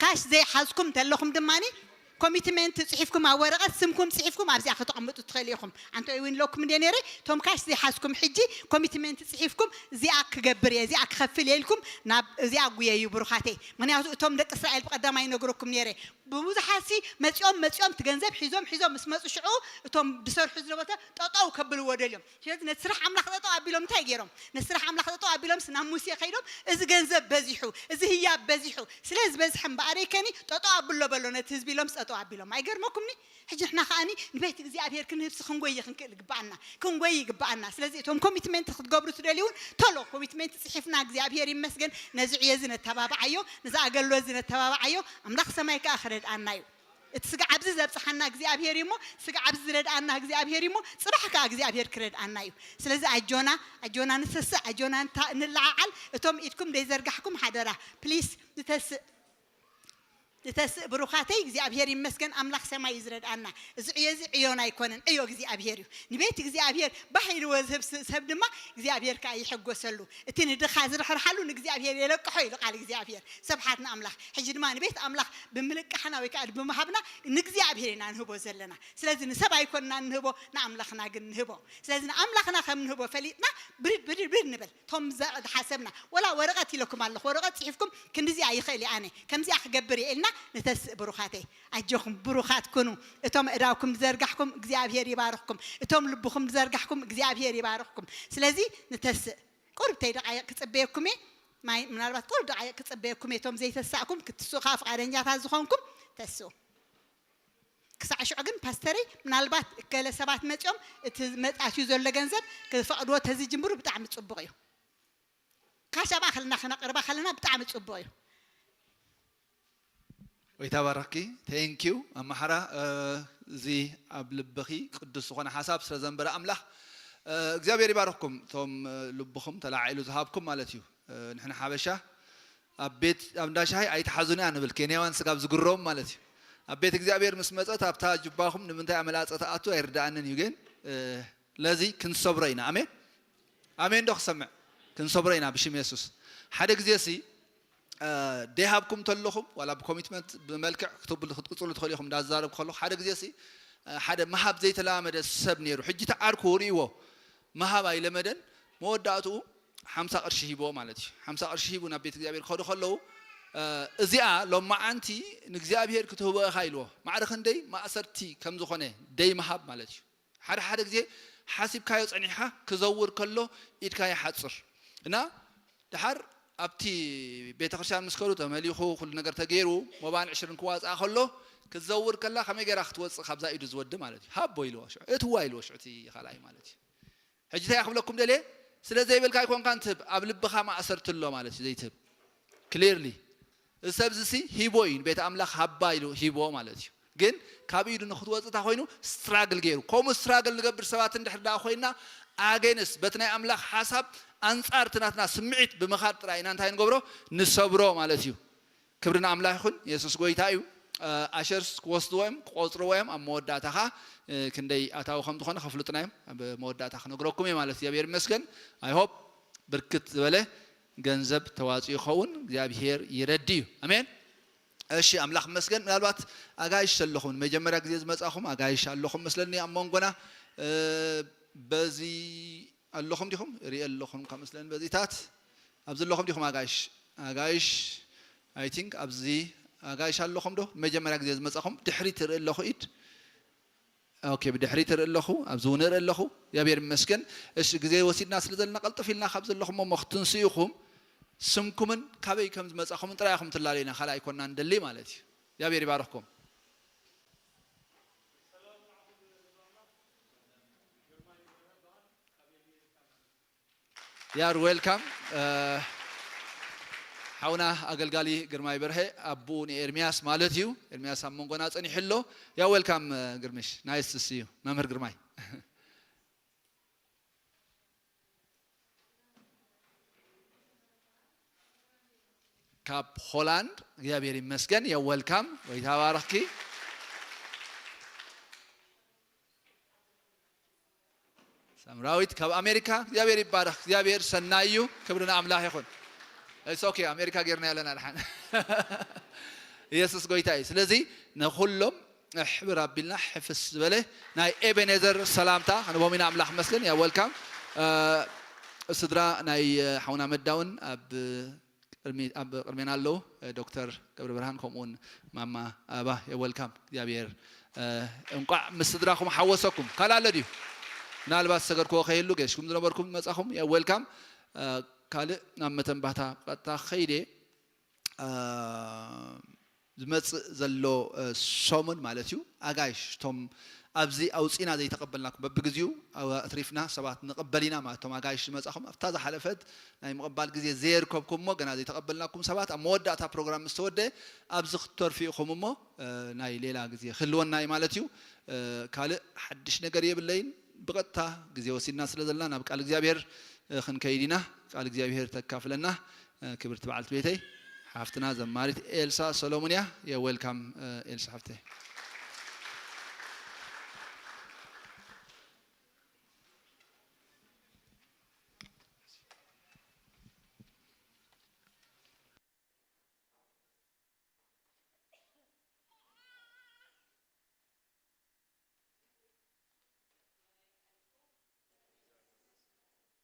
ካሽ ዘይሓዝኩም ተለኹም ድማ ኮሚትመንት ፅሒፍኩም ኣብ ወረቐት ስምኩም ፅሒፍኩም ኣብዚኣ ከተቐምጡ ትኽእሉ ኢኹም። ኣንተ እውን ኢለኩም እንደ ነይረ እቶም ካሽ ዘይሓዝኩም ሕጂ ኮሚትመንት ፅሒፍኩም እዚኣ ክገብር እየ እዚኣ ክኸፍል እየ ኢልኩም ናብ እዚኣ ጉየዩ ብሩኻተይ። ምክንያቱ እቶም ደቂ እስራኤል ብቐዳማይ ይነግረኩም ነይረ ብብዙሓት ሲ መፂኦም መፂኦም እቲ ገንዘብ ሒዞም ሒዞም ምስ መፁ ሽዑ እቶም ዝሰርሑ ዝነበተ ጠጠው ከብልዎ ደልዮም። ስለዚ ነቲ ስራሕ ኣምላኽ ጠጠው ኣቢሎም እንታይ ገይሮም? ነቲ ስራሕ ኣምላኽ ጠጠው ኣቢሎምስ ናብ ሙሴ ከይዶም እዚ ገንዘብ በዚሑ፣ እዚ ህያብ በዚሑ፣ ስለ ዝበዝሐ እምበኣረይ ከኒ ጠጠው ኣብሎ በሎ ነቲ ህዝቢ ኢሎምስ ጠጠው ኣቢሎም። ኣይገርመኩምኒ? ሕጂ ንሕና ከኣኒ ንቤት እግዚኣብሔር ክንህብሲ ክንጎይ ክንክእል ይግበኣና፣ ክንጎይ ይግበኣና። ስለዚ እቶም ኮሚትመንት ክትገብሩ ትደልዩ እውን ቶሎ ኮሚትመንት ፅሒፍና እግዚኣብሔር ይመስገን ነዚ ዕዮ እዚ ነተባብዓዮ፣ ነዚ ኣገልግሎት እዚ ነተባብዓዮ። ኣምላኽ ሰማይ ከኣ ክረድኣና እዩ። እቲ ስጋዕ ኣብዚ ዘብጽሓና እግዚኣብሔር እዩ እሞ ስጋዕ ኣብዚ ዝረድኣና እግዚኣብሔር እዩ እሞ ጽባሕ ከኣ እግዚኣብሔር ክረድኣና እዩ። ስለዚ ኣጆና ኣጆና ንተስእ ኣጆና ንለዓዓል። እቶም ኢድኩም ደይዘርጋሕኩም ሓደራ ፕሊስ ንተስእ ንተስእ ብሩኻተይ እግዚኣብሔር ይመስገን ኣምላኽ ሰማይ እዩ ዝረድኣና። እዚ ዕዮ እዚ ዕዮና ኣይኮነን ዕዮ እግዚኣብሔር እዩ። ንቤት እግዚኣብሔር ባህ ኢልዎ ዝህብ ሰብ ድማ እግዚኣብሔር ከኣ ይሕጎሰሉ። እቲ ንድኻ ዝርሕርሓሉ ንእግዚኣብሔር የለቅሖ ኢሉ ቃል እግዚኣብሔር። ስብሓት ንኣምላኽ። ሕጂ ድማ ንቤት ኣምላኽ ብምልቃሕና ወይ ከዓ ብምሃብና ንእግዚኣብሔር ኢና ንህቦ ዘለና። ስለዚ ንሰብ ኣይኮንና እንህቦ ንኣምላኽና ግን ንህቦ። ስለዚ ንኣምላኽና ከም ንህቦ ፈሊጥና ብርድ ብርድ ብርድ ንበል። ቶም ዝሓሰብና ወላ ወረቐት ኢለኩም ኣለኹ ወረቐት ፅሒፍኩም ክንዲዚኣ ይኽእል እየ ኣነ ከምዚኣ ክገብር እየ ኢልና ንተስእ ብሩኻተይ። ኣጆኹም ብሩኻት ኩኑ። እቶም እዳውኩም ዝዘርጋሕኩም እግዚኣብሔር ይባርኽኩም። እቶም ልብኹም ዝዘርጋሕኩም እግዚኣብሔር ይባርኽኩም። ስለዚ ንተስእ ቁርብ ተይ ደቃይቕ ክጽበየኩም እየ። ማይ ምናልባት ቁርብ ደቃይቕ ክጽበየኩም እየ። እቶም ዘይተሳእኩም ክትስኡ ከዓ ፍቓደኛታት ዝኾንኩም ተስኡ። ክሳዕ ሽዑ ግን ፓስተረይ ምናልባት ገለ ሰባት መጺኦም እቲ መጣትዩ ዘሎ ገንዘብ ክፈቕድዎ ተዝጅምሩ ብጣዕሚ ጽቡቕ እዩ። ካሽ ኣብ ኣኸልና ክነቕርባ ከለና ብጣዕሚ ጽቡቕ እዩ። ወይታ ባረኽኪ። ቴንኪዩ ኣማሓራ እዚ ኣብ ልብኺ ቅዱስ ዝኾነ ሓሳብ ስለ ዘንበረ ኣምላኽ እግዚኣብሔር ይባርኽኩም። እቶም ልብኹም ተላዒሉ ዝሃብኩም ማለት እዩ። ንሕና ሓበሻ ኣብ ቤት ኣብ እንዳ ሻሂ ኣይትሓዙኒ ንብል ኬንያውያን ስጋብ ዝግረዎም ማለት እዩ። ኣብ ቤት እግዚኣብሔር ምስ መጸት ኣብታ ጅባኹም ንምንታይ ኣመላጸ ትኣቱ ኣይርድኣንን እዩ። ግን ለዚ ክንሰብሮ ኢና። ኣሜን ኣሜን ዶ ክሰምዕ? ክንሰብሮ ኢና ብሽም የሱስ። ሓደ ግዜ ሲ ደይሃብኩም ተለኹም ዋላ ብኮሚትመንት ብመልክዕ ክትብሉ ክትቅፅሉ ትኽእሉ ኢኹም። እንዳዛረብ ከለኹ ሓደ ግዜ ሲ ሓደ ምሃብ ዘይተለማመደ ሰብ ነይሩ። ሕጂ ተዓርኩ ርእዎ ምሃብ ኣይለመደን። መወዳእትኡ ሓምሳ ቅርሺ ሂቦ ማለት እዩ። ሓምሳ ቅርሺ ሂቡ ናብ ቤት እግዚኣብሔር ክኸዱ ከለዉ እዚኣ ሎማዓንቲ ንእግዚኣብሔር ክትህቦ ኢኻ ኢልዎ። ማዕረ ክንደይ ማእሰርቲ ከም ዝኾነ ደይ ምሃብ ማለት እዩ። ሓደ ሓደ ግዜ ሓሲብካዮ ጸኒሕካ ክዘውር ከሎ ኢድካ ይሓጽር እና ድሓር ኣብቲ ቤተ ክርስቲያን ምስ ከዱ ተመሊኹ ኩሉ ነገር ተገይሩ ሞባን ዕሽርን ክዋፅኣ ከሎ ክትዘውር ከላ ከመይ ገይራ ክትወፅእ ካብዛ ኢዱ ዝወዲ ማለት እዩ። ሃቦ ኢልዎ ሽዑ እትዋ ኢልዎ ሽዑ እቲ ካልኣይ ማለት እዩ። ሕጂ እንታይ ክብለኩም ደልየ ስለ ዘይበልካ ኣይኮንካን ትህብ ኣብ ልብኻ ማእሰርቲ ኣሎ ማለት እዩ ዘይትህብ ክሊርሊ እዚ ሰብ እዚ ሲ ሂቦ እዩ ቤት ኣምላኽ ሃባ ኢሉ ሂቦ ማለት እዩ። ግን ካብ ኢዱ ንክትወፅእ እንታይ ኮይኑ ስትራግል ገይሩ። ከምኡ ስትራግል ንገብር ሰባት እንድሕር ደኣ ኮይና ኣጌንስት በቲ ናይ ኣምላኽ ሓሳብ ኣንፃር እቲ ናትና ስምዒት ብምኻድ ጥራይ ኢና እንታይ ንገብሮ ንሰብሮ ማለት እዩ። ክብሪ ንኣምላኽ ይኹን። የሱስ ጎይታ እዩ። ኣሸርስ ክወስድዎ እዮም ክቆፅርዎ እዮም። ኣብ መወዳእታ ከዓ ክንደይ ኣታዊ ከም ዝኾነ ከፍልጡና እዮም። ኣብ መወዳእታ ክነግረኩም እየ ማለት እግዚኣብሔር ይመስገን። ኣይ ሆፕ ብርክት ዝበለ ገንዘብ ተዋፅኡ ይኸውን። እግዚኣብሔር ይረዲ እዩ። ኣሜን። እሺ ኣምላኽ ይመስገን። ምናልባት ኣጋይሽ ኣለኹም መጀመርያ ግዜ ዝመፃኹም ኣጋይሽ ኣለኹም መስለኒ ኣብ መንጎና በዚ ኣለኹም ዲኹም ርኢ ኣለኹም ካብ መስለኒ በዚታት ኣብዚ ኣለኹም ዲኹም ኣጋይሽ ኣጋይሽ ኣይ ቲንክ ኣብዚ ኣጋይሽ ኣለኹም ዶ መጀመርያ ግዜ ዝመፃኹም ድሕሪት ርኢ ኣለኹ ኢድ ኦኬ ብድሕሪት ርኢ ኣለኹ ኣብዚ እውን ርኢ ኣለኹ እግዚኣብሔር ይመስገን። እሺ ግዜ ወሲድና ስለ ዘለና ቀልጥፍ ኢልና ካብ ዘለኹም እሞ ክትንስኡ ኢኹም። ስምኩምን ካበይ ከም ዝመፃኹምን ጥራይ ኢኹም ትላለዩና ካልእ ኣይኮንና ንደሊ ማለት እዩ። እግዚኣብሔር ይባርኽኩም። You are welcome ሓውና ኣገልጋሊ ግርማይ በርሀ ኣቦኡ ንኤርሚያስ ማለት እዩ። ኤርሚያስ ኣብ መንጎና ጸኒሑ ኣሎ። You are welcome ግርምሽ nice to see you መምህር ግርማይ ካብ ሆላንድ እግዚኣብሔር ይመስገን። You are welcome ወይ ተባረኽኪ። ሳምራዊት ካብ ኣሜሪካ እግዚኣብሔር ይባረኽ። እግዚኣብሔር ሰናይ እዩ። ክብሪ ንኣምላኽ ይኹን። It's okay ኣሜሪካ ጌርና ያለና ድሓን ኢየሱስ ጎይታ እዩ። ስለዚ ንኹሎም ሕብር ኣቢልና ሕፍስ ዝበለ ናይ ኤቤኔዘር ሰላምታ ክንቦም ኢና። ኣምላኽ መስገን። You are welcome ስድራ ናይ ሓውና መዳውን ኣብ ቅድሜና ኣለዉ ዶክተር ገብረ ብርሃን ከምኡውን ማማ ኣበባ። You are welcome እግዚኣብሔር እንቋዕ ምስ ስድራኹም ሓወሰኩም። ካልእ ኣሎ ድዩ? ምናልባት ዝሰገድክዎ ከይህሉ ገሽኩም ዝነበርኩም መጻኹም። You are welcome ካልእ ናብ መተንባታ ቀጥታ ከይደ ዝመጽእ ዘሎ ሰሙን ማለት እዩ ኣጋይሽ እቶም ኣብዚ ኣውፂና ዘይተቐበልናኩም በብግዜኡ ኣትሪፍና ሰባት ንቕበል ኢና ማለት እቶም ኣጋይሽ ዝመጻኹም ኣብታ ዝሓለፈት ናይ ምቕባል ግዜ ዘየርከብኩም እሞ ገና ዘይተቐበልናኩም ሰባት ኣብ መወዳእታ ፕሮግራም ምስ ተወደ ኣብዚ ክትተርፉ ኢኹም እሞ ናይ ሌላ ግዜ ክህልወና እዩ ማለት እዩ። ካልእ ሓድሽ ነገር የብለይን። ብቐጥታ ግዜ ወሲድና ስለ ዘለና ናብ ቃል እግዚኣብሔር ክንከይድ ኢና። ቃል እግዚኣብሔር ተካፍለና ክብርቲ በዓልቲ ቤተይ ሓፍትና ዘማሪት ኤልሳ ሰሎሙን እያ። You are welcome ኤልሳ ሓፍተይ።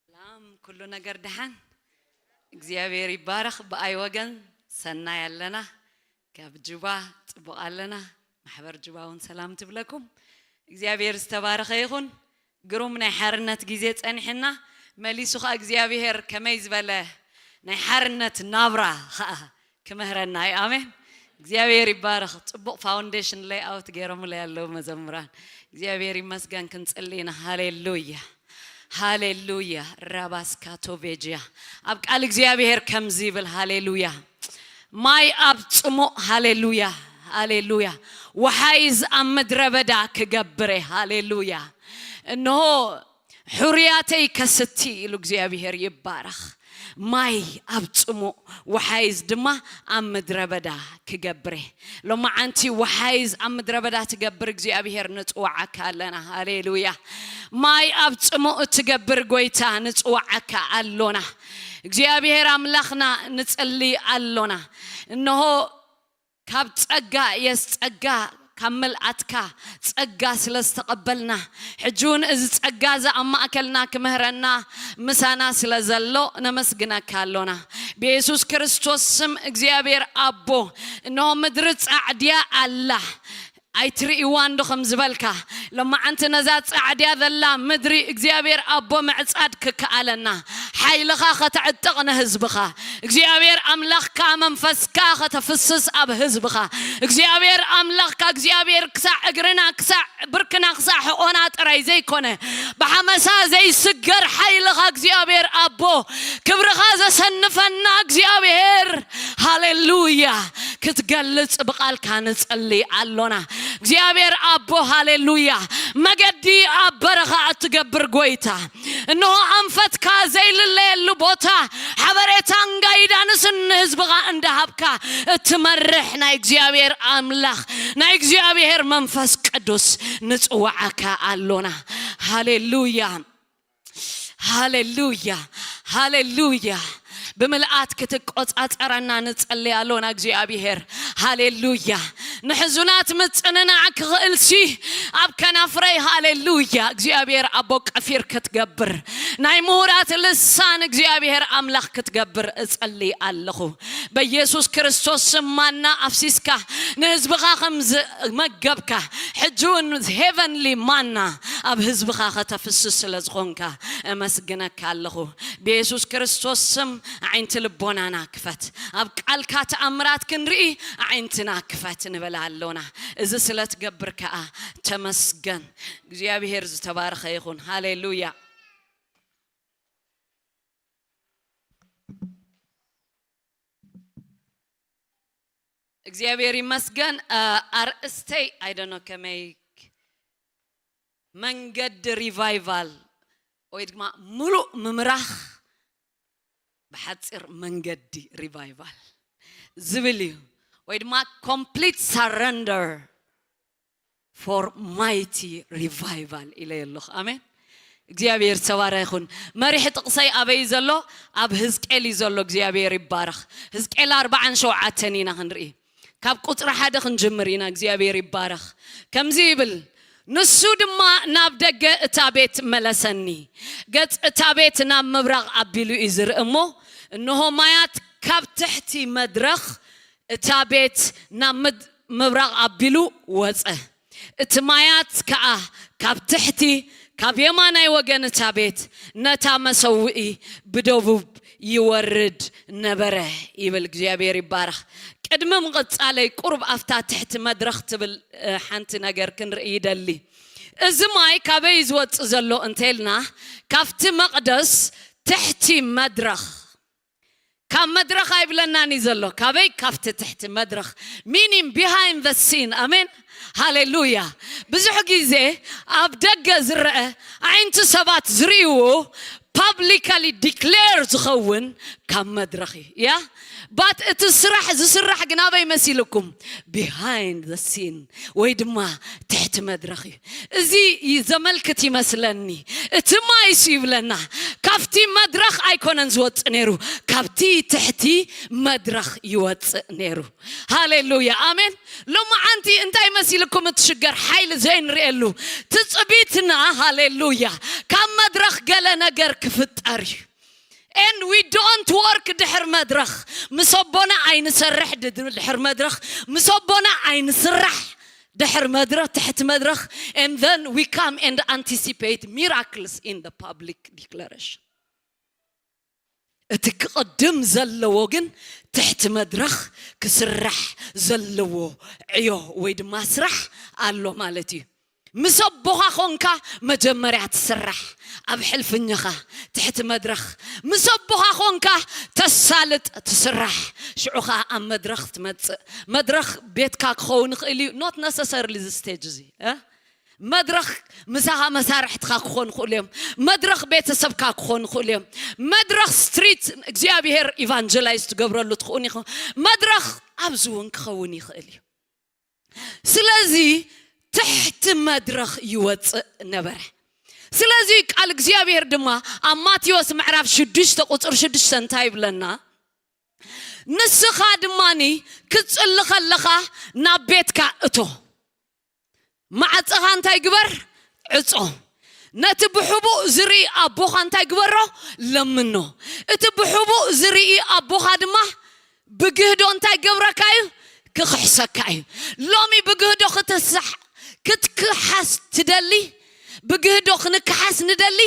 ሰላም ኩሉ ነገር ደሓን እግዚኣብሔር ይባረኽ። ብኣይ ወገን ሰናይ ኣለና። ካብ ጁባ ጽቡቕ ኣለና። ማሕበር ጁባ እውን ሰላም ትብለኩም። እግዚኣብሔር ዝተባረኸ ይኹን። ግሩም ናይ ሓርነት ግዜ ጸኒሕና። መሊሱ ኸኣ እግዚኣብሔር ከመይ ዝበለ ናይ ሓርነት ናብራ ኸኣ ክምህረና እዩ። ኣሜን። እግዚኣብሔር ይባረኽ። ጽቡቕ ፋውንዴሽን ሌይኣውት ገይሮምለይ ኣለዉ መዘምራን። እግዚኣብሔር ይመስገን። ክንጽሊ ኢና። ሃሌሉያ ሃሌሉያ። ራባስካቶቬጅያ ኣብ ቃል እግዚኣብሔር ከምዚ ይብል። ሃሌሉያ ማይ ኣብ ጽሙእ። ሃሌሉያ ሃሌሉያ። ወሓይዝ ኣብ ምድረ በዳ ክገብር እየ። ሃሌሉያ እንሆ ሕሩያተይ ከስቲ ኢሉ እግዚኣብሔር ይባረኽ። ማይ ኣብ ጽሙእ፣ ወሓይዝ ድማ ኣብ ምድረ በዳ ክገብር እየ። ሎማዓንቲ ወሓይዝ ኣብ ምድረ በዳ ትገብር እግዚኣብሔር ንጽዋዓካ ኣለና። ሃሌሉያ። ማይ ኣብ ጽሙእ እትገብር ጎይታ ንጽዋዓካ ኣሎና። እግዚኣብሔር ኣምላኽና ንጽሊ ኣሎና። እንሆ ካብ ጸጋ የስ ጸጋ ካብ መልኣትካ ጸጋ ስለ ዝተቐበልና፣ ሕጂ እውን እዚ ጸጋ እዚ ኣብ ማእከልና ክምህረና ምሳና ስለ ዘሎ ነመስግነካ ኣሎና። ብየሱስ ክርስቶስ ስም እግዚኣብሔር ኣቦ፣ እንሆ ምድሪ ጻዕድያ ኣላ። ኣይትርእይዋን ዶ ከም ዝበልካ? ሎማዓንቲ ነዛ ጻዕድያ ዘላ ምድሪ እግዚኣብሔር ኣቦ ምዕጻድ ክከኣለና፣ ሓይልኻ ከተዕጥቕ ንህዝብኻ። እግዚኣብሔር ኣምላኽካ መንፈስካ ከተፍስስ ኣብ ህዝብኻ። እግዚኣብሔር ኣምላኽካ እግዚኣብሔር ክሳዕ እግርና ክሳዕ ብርክና ክሳዕ ሕቖና ጥራይ ዘይኮነ፣ ብሓመሳ ዘይስገር ሓይልኻ እግዚኣብሔር ኣቦ፣ ክብርኻ ዘሰንፈና እግዚኣብሔር፣ ሃሌሉያ፣ ክትገልጽ ብቓልካ ንጸሊ ኣሎና። እግዚኣብሔር ኣቦ፣ ሃሌሉያ፣ መገዲ ኣብ በረኻ እትገብር ጎይታ፣ እንሆ ኣንፈትካ ዘይልለየሉ ቦታ፣ ሓበሬታን ጋይዳንስን ንህዝብኻ እንዳሃብካ እትመርሕ ናይ እግዚኣብሔር ኣምላኽ፣ ናይ እግዚኣብሔር መንፈስ ቅዱስ ንጽውዓካ ኣሎና። ሃሌሉያ፣ ሃሌሉያ፣ ሃሌሉያ። ብምልኣት ክትቆጻጸረና ንጸሊ ኣሎና እግዚኣብሔር። ሃሌሉያ። ንሕዙናት ምጽንናዕ ክኽእልሲ ኣብ ከናፍረይ፣ ሃሌሉያ፣ እግዚኣብሔር ኣቦ ቀፊር ክትገብር፣ ናይ ምሁራት ልሳን እግዚኣብሔር ኣምላኽ ክትገብር እጸሊ ኣለኹ። በኢየሱስ ክርስቶስ ስም ማና ኣፍሲስካ ንህዝብኻ ከም ዝመገብካ፣ ሕጂ እውን ሄቨንሊ ማና ኣብ ህዝብኻ ከተፍስስ ስለ ዝኾንካ እመስግነካ ኣለኹ። ብየሱስ ክርስቶስ ስም ኣዒንቲ ልቦናና ክፈት። ኣብ ቃልካ ተኣምራት ክንርኢ ኣዒንትና ክፈት ንብል ኣሎና። እዚ ስለ ትገብር ከኣ ተመስገን። እግዚኣብሔር ዝተባረኸ ይኹን። ሃሌሉያ። እግዚኣብሔር ይመስገን። እ፣ ኣርእስተይ፣ I don't know ከመይ፣ መንገዲ ሪቫይቫል ወይ ድማ ምሉእ ምምራኽ ብሓጺር መንገዲ ሪቫይቫል ዝብል እዩ። ወይ ድማ complete surrender for mighty revival ኢለ ኣለኹ። ኣሜን። እግዚኣብሔር ዝተባረኸ ይኹን። መሪሕ ጥቕሰይ ኣበይ ዘሎ? ኣብ ህዝቅኤል እዩ ዘሎ። እግዚኣብሔር ይባረኽ። ህዝቅኤል ኣርባዓን ሸውዓተን ኢና ክንርኢ። ካብ ቁጽሪ ሓደ ክንጅምር ኢና። እግዚኣብሔር ይባረኽ። ከምዚ ይብል፣ ንሱ ድማ ናብ ደገ እታ ቤት መለሰኒ። ገጽ እታ ቤት ናብ ምብራቕ ኣቢሉ እዩ ዝርኢ እሞ፣ እንሆ ማያት ካብ ትሕቲ መድረኽ እታ ቤት ናብ ምድ-፣ ምብራቕ ኣቢሉ ወጸ። እቲ ማያት ከኣ ካብ ትሕቲ፣ ካብ የማናይ ወገን እታ ቤት ነታ መሰውኢ ብደቡብ ይወርድ ነበረ ይብል። እግዚኣብሔር ይባረኽ። ቅድሚ ምቕጻለይ ቁሩብ ኣብታ ትሕቲ መድረኽ ትብል፣ እ፣ ሓንቲ ነገር ክንርኢ ይደሊ። እዚ ማይ ካበይ ዝወጽእ ዘሎ እንተልና፣ ካብቲ መቕደስ ትሕቲ መድረኽ፣ ካብ መድረኽ ኣይብለናን እዩ ዘሎ። ካበይ? ካብቲ ትሕቲ መድረኽ፣ meaning behind the scene። ኣሜን፣ ሃሌሉያ። ብዙሕ ግዜ ኣብ ደገ ዝረአ፣ ኣዒንቲ ሰባት ዝርእይዎ፣ publicly declare ዝኸውን ካብ መድረኽ እዩ። ያ፣ but እቲ ስራሕ ዝስራሕ ግን ኣበይ መሲልኩም? Behind the scene ወይ ድማ ትሕቲ መድረኽ እዩ። እዚ ይ-፣ ዘመልክት ይመስለኒ። እቲ ማይስ ይብለና፣ ካብቲ መድረኽ ኣይኮነን ዝወጽእ ነይሩ፣ ካብቲ ትሕቲ መድረኽ ይወጽእ ነይሩ። ሃሌሉያ፣ ኣሜን። ሎማዓንቲ እንታይ መሲልኩም እቲ ሽገር? ሓይሊ ዘይንርእየሉ ትጽቢትና፣ ሃሌሉያ፣ ካብ መድረኽ ገለ ነገር ክፍጠር እዩ። And we don't work ድሕር መድረኽ። ምስ ኣቦና ኣይንሰርሕ ድ-፣ ድሕር መድረኽ። ምስ ኣቦና ኣይንስራሕ ድሕር መድረኽ፣ ትሕቲ መድረኽ። And then we come and anticipate miracles in the public declaration። እቲ ክቕድም ዘለዎ ግን ትሕቲ መድረኽ ክስራሕ ዘለዎ ዕዮ ወይ ድማ ስራሕ ኣሎ ማለት እዩ። ምስ ኣቦኻ ኾንካ መጀመርያ ትስራሕ፣ ኣብ ሕልፍኛኻ ትሕቲ መድረኽ። ምስ ኣቦኻ ኾንካ ተሳልጥ፣ ትስራሕ፣ ሽዑ ኸዓ ኣብ መድረኽ ትመጽእ። መድረኽ ቤትካ ክኸውን ይኽእል እዩ፣ not necessarily እዚ ስቴጅ እዚ፣ እ? መድረኽ ምሳኻ መሳርሕትኻ ክኾኑ ይኽእሉ እዮም። መድረኽ ቤተሰብካ ክኾኑ ይኽእሉ እዮም። መድረኽ ስትሪት እግዚኣብሔር ኢቫንጀላይዝ ትገብረሉ ትኽእኑ ኢኹ። መድረኽ ኣብዚ እውን ክኸውን ይኽእል እዩ። ስለዚ ትሕቲ መድረኽ ይወፅእ ነበረ። ስለዚ ቃል እግዚኣብሔር ድማ ኣብ ማቴዎስ ምዕራፍ ሽዱሽተ ቁፅሪ ሽዱሽተ እንታይ ይብለና? ንስኻ ድማኒ ክትፅሊ ከለኻ ናብ ቤትካ እቶ፣ ማዕፀኻ እንታይ ግበር? ዕጾ። ነቲ ብሕቡእ ዝርኢ ኣቦኻ እንታይ ግበሮ? ለምኖ። እቲ ብሕቡእ ዝርኢ ኣቦኻ ድማ ብግህዶ እንታይ ገብረካ እዩ? ክኽሕሰካ እዩ። ሎሚ ብግህዶ ክትስሕ ክትክሓስ ትደሊ? ብግህዶ ክንክሓስ ንደሊ?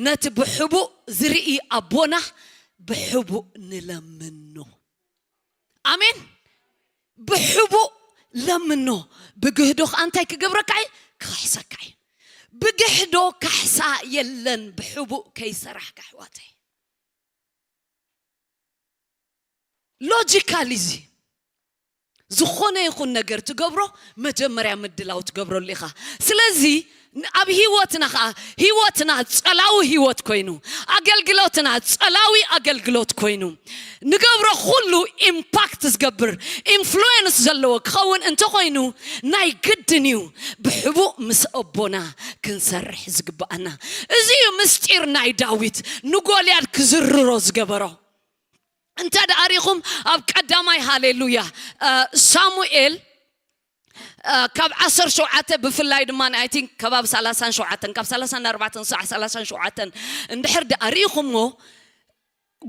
ነቲ ብሕቡእ ዝርኢ ኣቦና ብሕቡእ ንለምኖ። ኣሜን። ብሕቡእ ለምኖ። ብግህዶ ከኣ እንታይ ክገብረካ እዩ? ክኽሕሰካ እዩ። ብግህዶ ካሕሳ የለን ብሕቡእ ከይሰራሕካ ኣሕዋተይ። ሎጂካል እዚ ዝኾነ ይኹን ነገር ትገብሮ መጀመርያ ምድላው ትገብረሉ ኢኻ። ስለዚ ኣብ ህይወትና ኸዓ ህይወትና ጸላዊ ህይወት ኮይኑ ኣገልግሎትና ጸላዊ ኣገልግሎት ኮይኑ ንገብሮ ኩሉ ኢምፓክት ዝገብር ኢንፍሉዌንስ ዘለዎ ክኸውን እንተኾይኑ ናይ ግድን እዩ ብሕቡእ ምስ ኣቦና ክንሰርሕ ዝግብኣና። እዚ እዩ ምስጢር ናይ ዳዊት ንጎልያድ ክዝርሮ ዝገበሮ። እንተ ደኣ ሪኹም ኣብ ቀዳማይ ሃሌሉያ ሳሙኤል ካብ ዓሰርተ ሸውዓተ ብፍላይ ድማ ኣይ ቲንክ ከባቢ ሰላሳን ሸውዓተን ካብ ሰላሳን ኣርባዕተን ሳዕ ሰላሳን ሸውዓተን እንድሕር ደኣ ሪኢኹሞ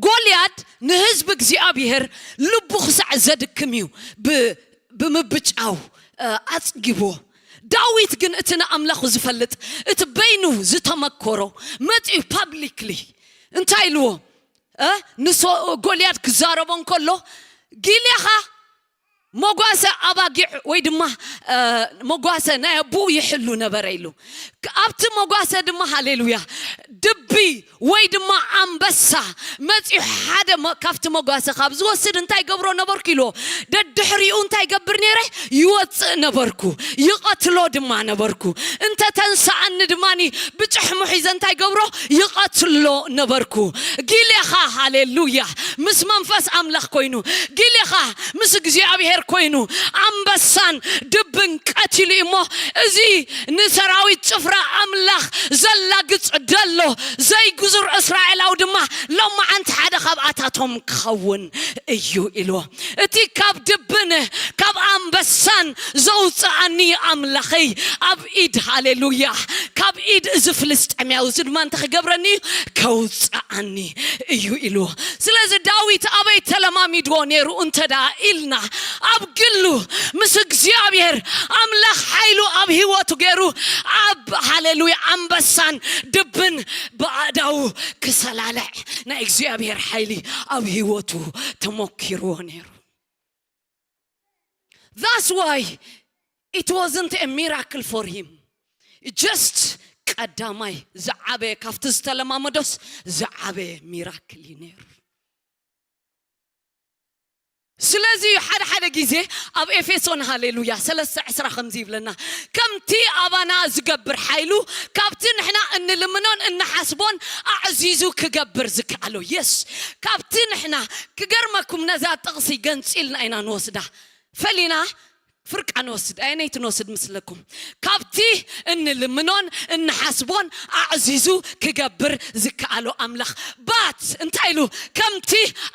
ጎልያድ ንህዝቢ እግዚኣብሔር ልቡ ክሳዕ ዘድክም እዩ ብምብጫው ኣጽጊብዎ። ዳዊት ግን እቲ ንኣምላኹ ዝፈልጥ እቲ በይኑ ዝተመኮሮ መጺኡ ፓብሊክሊ እንታይ ኢልዎ? ንጎልያድ ክዛረቦ እንከሎ ጊሌኻ መጓሰ ኣባጊዕ ወይ ድማ መጓሰ ናይ ኣቦኡ ይሕሉ ነበረ ኢሉ። ኣብቲ መጓሰ ድማ ሃሌሉያ ድቢ ወይ ድማ ኣንበሳ መፂኡ ሓደ ካብቲ መጓሰ ካብ ዝወስድ እንታይ ገብሮ ነበርኩ ኢልዎ። ደድሕሪኡ እንታይ ገብር ነይረ? ይወፅእ ነበርኩ፣ ይቐትሎ ድማ ነበርኩ። እንተ ተንሰኣኒ ድማ ብጭሕሙ ሒዘ እንታይ ገብሮ? ይቐትሎ ነበርኩ። ጊሌኻ ሃሌሉያ ምስ መንፈስ ኣምላኽ ኮይኑ ጊሌኻ ምስ እግዚኣብሔር ኮይኑ ኣንበሳን ድብን ቀቲሉ እሞ እዚ ንሰራዊት ጭፍራ ኣምላኽ ዘላግጽ ደሎ ዘይግዙር እስራኤላዊ ድማ ሎማዓንቲ ሓደ ካብኣታቶም ክኸውን እዩ ኢልዎ። እቲ ካብ ድብን ካብ ኣንበሳን ዘውፅኣኒ ኣምላኸይ ኣብ ኢድ ሃሌሉያ ካብ ኢድ እዚ ፍልስጤምያዊ እዚ ድማ እንተ ክገብረኒ እዩ ከውፅኣኒ እዩ ኢልዎ። ስለዚ ዳዊት ኣበይ ተለማሚድዎ ነይሩ እንተ ደኣ ኢልና ኣብ ግሉ ምስ እግዚኣብሔር ኣምላኽ ሓይሉ ኣብ ህይወቱ ገይሩ ኣብ ሃሌሉያ ኣንበሳን ድብን ብኣእዳዉ ክሰላልዕ ናይ እግዚኣብሔር ሓይሊ ኣብ ህይወቱ ተሞኪርዎ ነይሩ። That's why it wasn't a miracle for him. Just ቀዳማይ ዝዓበየ ካብቲ ዝተለማመዶስ ዝዓበየ ሚራክል እዩ ነይሩ። ስለዚ እዩ ሓደ ሓደ ግዜ ኣብ ኤፌሶን ሃሌሉያ ሰለስተ ዕስራ ከምዚ ይብለና፣ ከምቲ ኣባና ዝገብር ሓይሉ ካብቲ ንሕና እንልምኖን እንሓስቦን ኣዕዚዙ ክገብር ዝከኣሎ። የስ፣ ካብቲ ንሕና ክገርመኩም ነዛ ጥቕሲ ገንፂልና ኢና ንወስዳ ፈሊና ፍርቃ ንወስድ ኣየነይቲ ንወስድ ምስለኩም ካብቲ እንልምኖን እንሓስቦን ኣዕዚዙ ክገብር ዝከኣሎ ኣምላኽ ባት እንታይ ኢሉ ከምቲ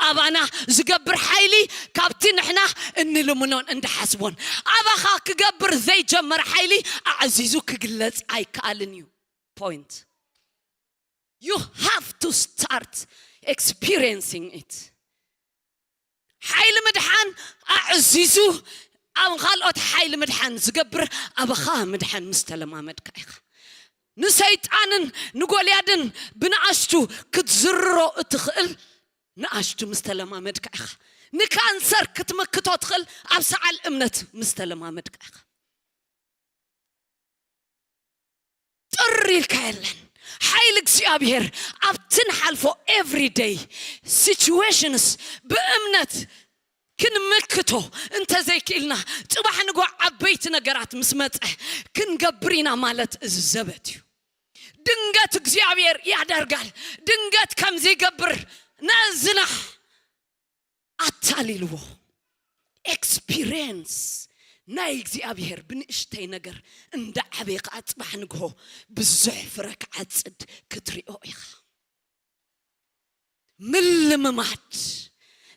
ኣባና ዝገብር ሓይሊ ካብቲ ንሕና እንልምኖን እንድሓስቦን ኣባኻ ክገብር ዘይጀመረ ሓይሊ ኣዕዚዙ ክግለጽ ኣይከኣልን እዩ። Point. You have to start experiencing it. ሓይሊ ምድሓን ኣዕዚዙ ኣብ ካልኦት ሓይሊ ምድሓን ዝገብር ኣባኻ ምድሓን ምስ ተለማመድካ ኢኻ። ንሰይጣንን ንጎልያድን ብንኣሽቱ ክትዝርሮ እትኽእል ንኣሽቱ ምስ ተለማመድካ ኢኻ። ንካንሰር ክትምክቶ ትኽእል ኣብ ሰዓል እምነት ምስ ተለማመድካ ኢኻ። ጥር ኢልካ የለን። ሓይሊ እግዚኣብሔር ኣብቲ ንሓልፎ ኤቭሪደይ ሲቹዌሽንስ ብእምነት ክንምክቶ እንተዘይክኢልና፣ ጽባሕ ንግሆ ዓበይቲ ነገራት ምስ መጸ ክንገብር ኢና ማለት እዚ ዘበት እዩ። ድንገት እግዚኣብሔር ያደርጋል። ድንገት ከምዚ ይገብር፣ ነዝና ኣታሊልዎ። ኤክስፒሪየንስ ናይ እግዚኣብሔር ብንእሽተይ ነገር እንዳ ዓበየ ከዓ ጽባሕ ንግሆ ብዙሕ ፍረ ክዓጽድ ክትሪኦ ኢኻ። ምልምማድ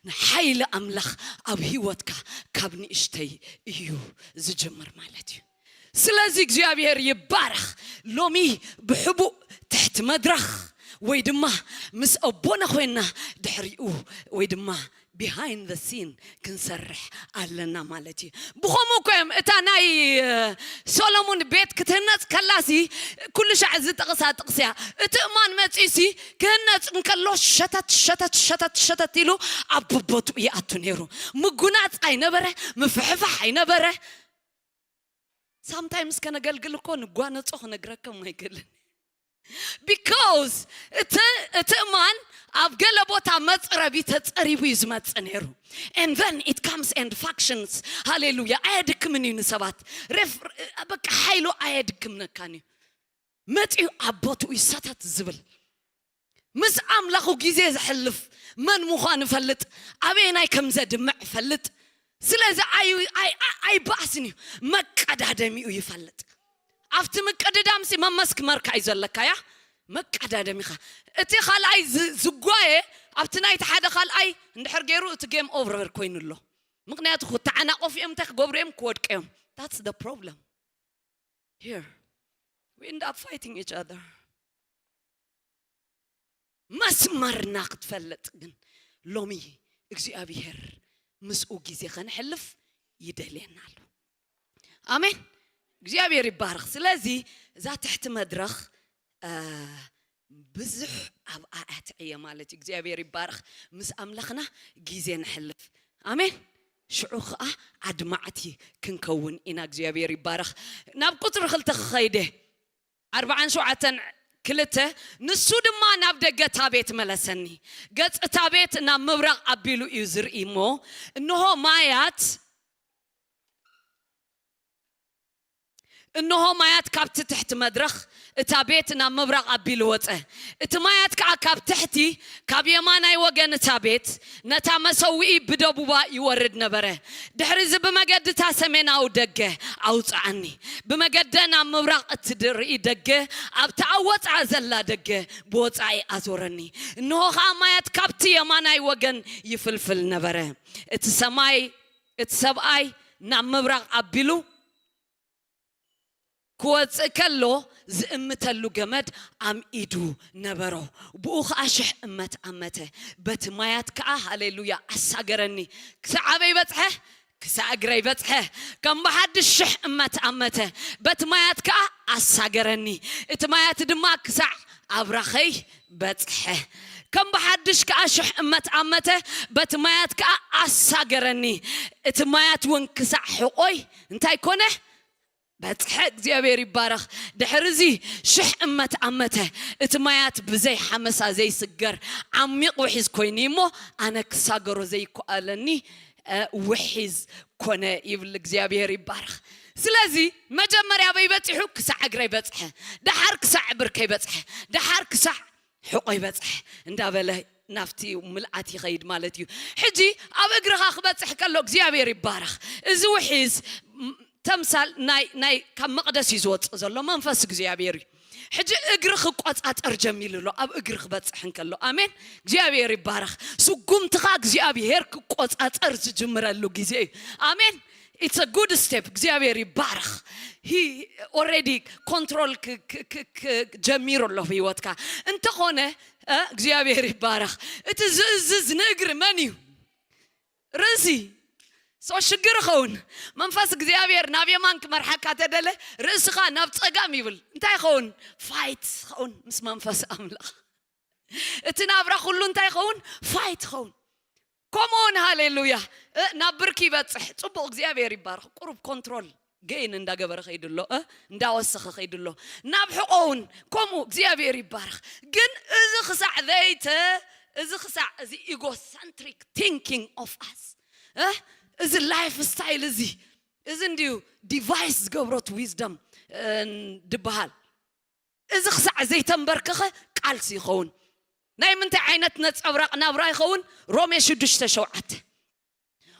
ንሓይሊ ኣምላኽ ኣብ ህይወትካ ካብ ንእሽተይ እዩ ዝጅምር ማለት እዩ። ስለዚ እግዚኣብሔር ይባረኽ። ሎሚ ብሕቡእ ትሕቲ መድረኽ ወይ ድማ ምስ ኣቦና ኮይና ድሕሪኡ ወይ ድማ behind the scene ክንሰርሕ ኣለና ማለት እዩ። ብኸምኡ እኮ እዮም እታ ናይ ሶሎሙን ቤት ክትህነፅ ከላሲ ኩሉ ሻዕ እዚ ጥቕሳ ጥቕስያ እቲ እማን መፂሲ ክህነፅ እንከሎ ሸተት ሸተት ሸተት ሸተት ኢሉ ኣብ ቦቦቱ ይኣቱ ነይሩ። ምጉናፅ ኣይነበረ፣ ምፍሕፋሕ ኣይነበረ። ሳምታይምስ ከነገልግል እኮ ንጓነፆ ክነግረከም ኣይክእልን። ቢካውስ እቲ እቲ እማን ኣብ ገለ ቦታ መፅረቢ ተፀሪቡ እዩ ዝመፅእ ነይሩ። And then it comes and functions. ሃሌሉያ። ኣየድክምን እዩ ንሰባት። በቃ ሓይሉ ኣየድክምነካን እዩ። መፂኡ ኣብ ቦትኡ እዩ ሰተት ዝብል። ምስ ኣምላኹ ግዜ ዘሕልፍ፣ መን ምዃኑ ይፈልጥ፣ ኣበየናይ ከም ዘድምዕ ይፈልጥ። ስለዚ ኣይባእስን እዩ፣ መቀዳደሚኡ ይፈልጥ። ኣብቲ ምቅድዳምሲ መመስክመርካ እዩ ዘለካ። ያ መቀዳደሚኻ። እቲ ካልኣይ ዝጓየ ኣብቲ ናይቲ ሓደ ካልኣይ እንድሕር ገይሩ እቲ ጌም ኦቨር ኮይኑ ኣሎ። ምክንያቱ ክተዓናቆፍ እዮም እንታይ ክገብሩ እዮም ክወድቀ እዮም። That's the problem here. We end up fighting each other. መስመርና ክትፈልጥ ግን ሎሚ እግዚኣብሔር ምስኡ ግዜ ከነሕልፍ ይደልየና ኣሎ። ኣሜን። እግዚኣብሔር ይባረኽ። ስለዚ እዛ ትሕቲ መድረኽ ብዙሕ ኣብኣ ኣትዕየ ማለት እዩ። እግዚኣብሔር ይባረኽ። ምስ ኣምላኽና ግዜ ንሕልፍ። ኣሜን። ሽዑ ኸዓ ኣድማዕቲ ክንከውን ኢና። እግዚኣብሔር ይባረኽ። ናብ ቁፅሪ ክልተ ክኸይደ ኣርባዓን ሸውዓተን ክልተ። ንሱ ድማ ናብ ደገ እታ ቤት መለሰኒ፣ ገጽ እታ ቤት ናብ ምብራቕ ኣቢሉ እዩ ዝርኢ እሞ እንሆ ማያት እንሆ ማያት ካብቲ ትሕቲ መድረኽ እታ ቤት ናብ ምብራቕ ኣቢሉ ወጸ። እቲ ማያት ከኣ ካብ ትሕቲ ካብ የማናይ ወገን እታ ቤት ነታ መሰውኢ ብደቡባ ይወርድ ነበረ። ድሕሪ እዚ ብመገዲ እታ ሰሜናዊ ደገ ኣውጽኣኒ። ብመገደ ናብ ምብራቕ እትርኢ ደገ ኣብታ ኣብ ወጻኢ ዘላ ደገ ብወጻኢ ኣዞረኒ። እንሆ ኸኣ ማያት ካብቲ የማናይ ወገን ይፍልፍል ነበረ። እቲ ሰማይ እቲ ሰብኣይ ናብ ምብራቕ ኣቢሉ ክወጽእ ከሎ ዝእምተሉ ገመድ ኣምኢዱ ነበሮ። ብኡ ኸኣ ሽሕ እመት ኣመተ። በቲ ማያት ከኣ ሃሌሉያ ኣሳገረኒ። ክሳዕ ኣበይ በጽሐ? ክሳዕ እግረይ በጽሐ። ከም ብሓድሽ ሽሕ እመት ኣመተ። በቲ ማያት ከኣ ኣሳገረኒ። እቲ ማያት ድማ ክሳዕ ኣብራኸይ በጽሐ። ከም ብሓድሽ ከኣ ሽሕ እመት ኣመተ። በቲ ማያት ከኣ ኣሳገረኒ። እቲ ማያት እውን ክሳዕ ሕቖይ እንታይ ኮነ? በጽሐ። እግዚኣብሔር ይባረኽ። ድሕሪ እዚ ሽሕ እመት ኣመተ። እቲ ማያት ብዘይ ሓመሳ ዘይስገር ዓሚቕ ውሒዝ ኮይኑ እሞ ኣነ ክሳገሮ ዘይከኣለኒ ውሒዝ ኮነ ይብል። እግዚኣብሔር ይባረኽ። ስለዚ መጀመርያ ኣበይ በጺሑ? ክሳዕ እግረይ በጽሐ። ደሓር ክሳዕ ብርከይ በጽሐ። ደሓር ክሳዕ ሕቆይ በጽሐ እንዳበለ ናብቲ ምልኣት ይኸይድ ማለት እዩ። ሕጂ ኣብ እግርኻ ክበጽሕ ከሎ እግዚኣብሔር ይባረኽ። እዚ ውሒዝ ተምሳል ናይ ናይ ካብ መቕደስ እዩ ዝወጽእ ዘሎ መንፈስ እግዚኣብሔር እዩ። ሕጂ እግሪ ክቆጻጸር ጀሚሩ ኣሎ። ኣብ እግሪ ክበጽሕ እንከሎ ኣሜን። እግዚኣብሔር ይባረኽ። ስጉምትኻ እግዚኣብሔር ክቆጻጸር ዝጅምረሉ ግዜ እዩ። ኣሜን። It's a good step። እግዚኣብሔር ይባረኽ። He already control ጀሚሩ ኣሎ ህይወትካ እንተኾነ እግዚኣብሔር ይባረኽ። እቲ ዝእዝዝ ንእግሪ መን እዩ? ርእሲ። ሶ ሽግር ኸውን መንፈስ እግዚኣብሔር ናብ የማን ክመርሓካ ተደለ ርእስኻ ናብ ጸጋም ይብል እንታይ ኸውን? ፋይት ኸውን ምስ መንፈስ ኣምላኽ። እቲ ናብራ ኩሉ እንታይ ኸውን? ፋይት ኸውን። ከምኡውን ሃሌሉያ ናብ ብርኪ ይበፅሕ። ፅቡቕ እግዚኣብሔር ይባርኽ። ቁሩብ ኮንትሮል ገይን እንዳገበረ ከይድሎ እንዳወሰኸ ከይድሎ ናብ ሕቆውን ከምኡ እግዚኣብሔር ይባርኽ። ግን እዚ ክሳዕ ዘይተ እዚ ክሳዕ እዚ ኢጎሰንትሪክ ቲንኪንግ ኦፍ ኣስ እ? እዚ ላይፍ ስታይል እዚ፣ እዚ እንድዩ ዲቫይስ ዝገብሮት ዊዝደም ድበሃል። እዚ ክሳዕ ዘይተንበርከኸ ቃልሲ ይኸውን። ናይ ምንታይ ዓይነት ነጸብራቕ ናብራ ይኸውን? ሮሜ ሽዱሽተ ሸውዓተ።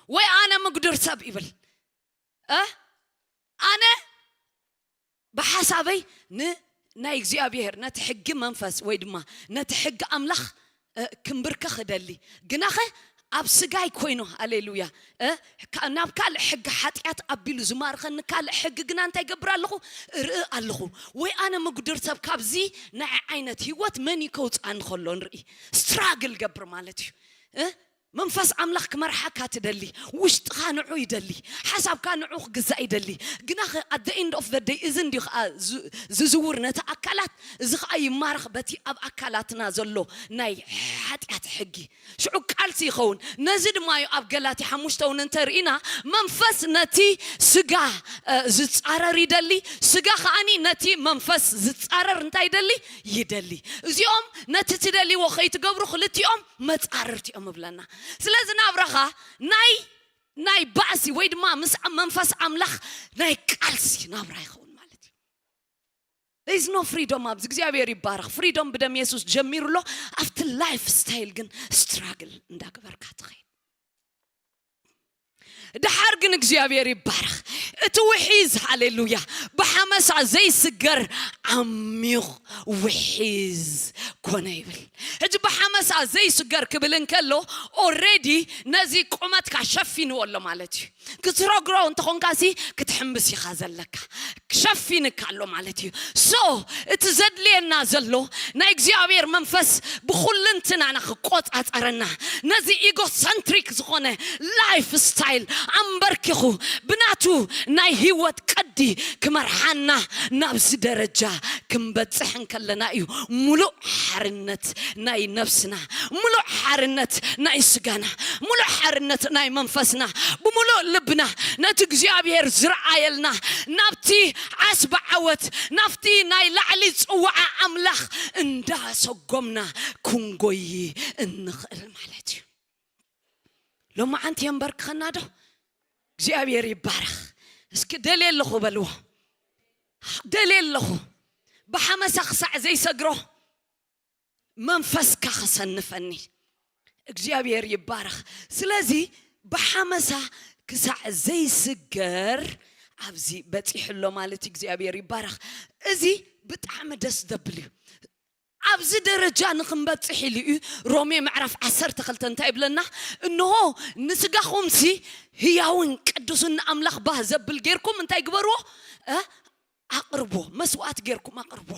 ወይ ኣነ ምጉድር ሰብ ይብል እ ኣነ ብሓሳበይ ንናይ እግዚኣብሔር ነቲ ሕጊ መንፈስ ወይ ድማ ነቲ ሕጊ ኣምላኽ እ፣ ክምብርከኽ እደሊ። ግናኸ ኣብ ስጋይ ኮይኑ፣ ሃሌሉያ፣ እ፣ ካ- ናብ ካልእ ሕጊ ሓጢኣት ኣቢሉ ዝማርኸኒ ካልእ ሕጊ ግና እንታይ ገብር ኣለኹ? እርኢ ኣለኹ። ወይ ኣነ ምጉድር ሰብ ካብዚ ናይ ዓይነት ህይወት መን እዩ ከውፅኣኒ ከሎ ንርኢ። ስትራግል ገብር ማለት እዩ። እ? መንፈስ ኣምላኽ ክመርሓካ ትደሊ። ውሽጥኻ ንዑ ይደሊ። ሓሳብካ ንዑ ክግዛእ ይደሊ። ግናኸ at the end of the day እዚ እንዲዩ ከዓ ዝ- ዝዝውር ነቲ ኣካላት፣ እዚ ከዓ ይማረኽ በቲ ኣብ ኣካላትና ዘሎ ናይ ሓጢኣት ሕጊ። ሽዑ ቃልሲ ይኸውን። ነዚ ድማ እዩ ኣብ ገላትያ ሓሙሽተ እውን እንተርኢና መንፈስ ነቲ ስጋ እ፣ ዝጻረር ይደሊ፣ ስጋ ከዓኒ ነቲ መንፈስ ዝጻረር እንታይ ይደሊ? ይደሊ። እዚኦም ነቲ ትደልይዎ ከይትገብሩ ክልቲኦም መጻርርቲ እዮም እብለና። ስለዚ ናብራኻ ናይ ናይ ባእሲ ወይ ድማ ምስ መንፈስ ኣምላኽ ናይ ቃልሲ ናብራ ይኸውን ማለት እዩ። There is no freedom ኣብዚ። እግዚኣብሔር ይባረኽ። ፍሪዶም ብደም የሱስ ጀሚሩ ኣሎ። ኣብቲ ላይፍ ስታይል ግን ስትራግል እንዳገበርካ ትኸይድ። ድሓር ግን እግዚኣብሔር ይባረኽ። እቲ ውሒዝ፣ ሃሌሉያ፣ ብሓመሳ ዘይስገር ዓሚቕ ውሒዝ ኮነ ይብል። ሕጂ ብሓመሳ ዘይስገር ክብል እንከሎ ኦሬዲ ነዚ ቁመትካ ሸፊንዎ ኣሎ ማለት እዩ። ክትረግሮ እንተኾንካ ሲ ክትሕምብስ ኢኻ ዘለካ። ክሸፊንካ ኣሎ ማለት እዩ። ሶ እቲ ዘድልየና ዘሎ ናይ እግዚኣብሔር መንፈስ ብኩልንትናና ክቆጻጸረና፣ ነዚ ኢጎሰንትሪክ ዝኾነ ላይፍ ስታይል ኣንበርኪኹ ብናቱ ናይ ህይወት ቀዲ ክመርሓና ናብዚ ደረጃ ክንበጽሕ እንከለና እዩ ሙሉእ ሓርነት ናይ ነፍስና፣ ሙሉእ ሓርነት ናይ ስጋና፣ ሙሉእ ሓርነት ናይ መንፈስና፣ ብሙሉእ ልብና ነቲ እግዚኣብሔር ዝረኣየልና ናብቲ ዓስቢ ዓወት፣ ናብቲ ናይ ላዕሊ ጽዋዓ ኣምላኽ እንዳሰጎምና ክንጎይ እንኽእል ማለት እዩ። ሎማዓንቲ የንበርክኸና ዶ? እግዚኣብሔር ይባረኽ። እስኪ ደልየ ኣለኹ በልዎ። ደልየ ኣለኹ። ብሓመሳ ክሳዕ ዘይሰግሮ መንፈስካ ክሰንፈኒ። እግዚኣብሔር ይባረኽ። ስለዚ ብሓመሳ ክሳዕ ዘይስገር ኣብዚ በጺሑ ኣሎ ማለት እዩ። እግዚኣብሔር ይባረኽ። እዚ ብጣዕሚ ደስ ዘብል እዩ። ኣብዚ ደረጃ ንኽንበጽሕ ኢሉ እዩ። ሮሜ ምዕራፍ ዓሰርተ ክልተ እንታይ ይብለና? እንሆ ንስጋኹምሲ ህያውን ቅዱስን ንኣምላኽ ባህ ዘብል ጌርኩም እንታይ ግበርዎ? እ? ኣቕርቦ፣ መስዋዕት ጌርኩም ኣቕርቦ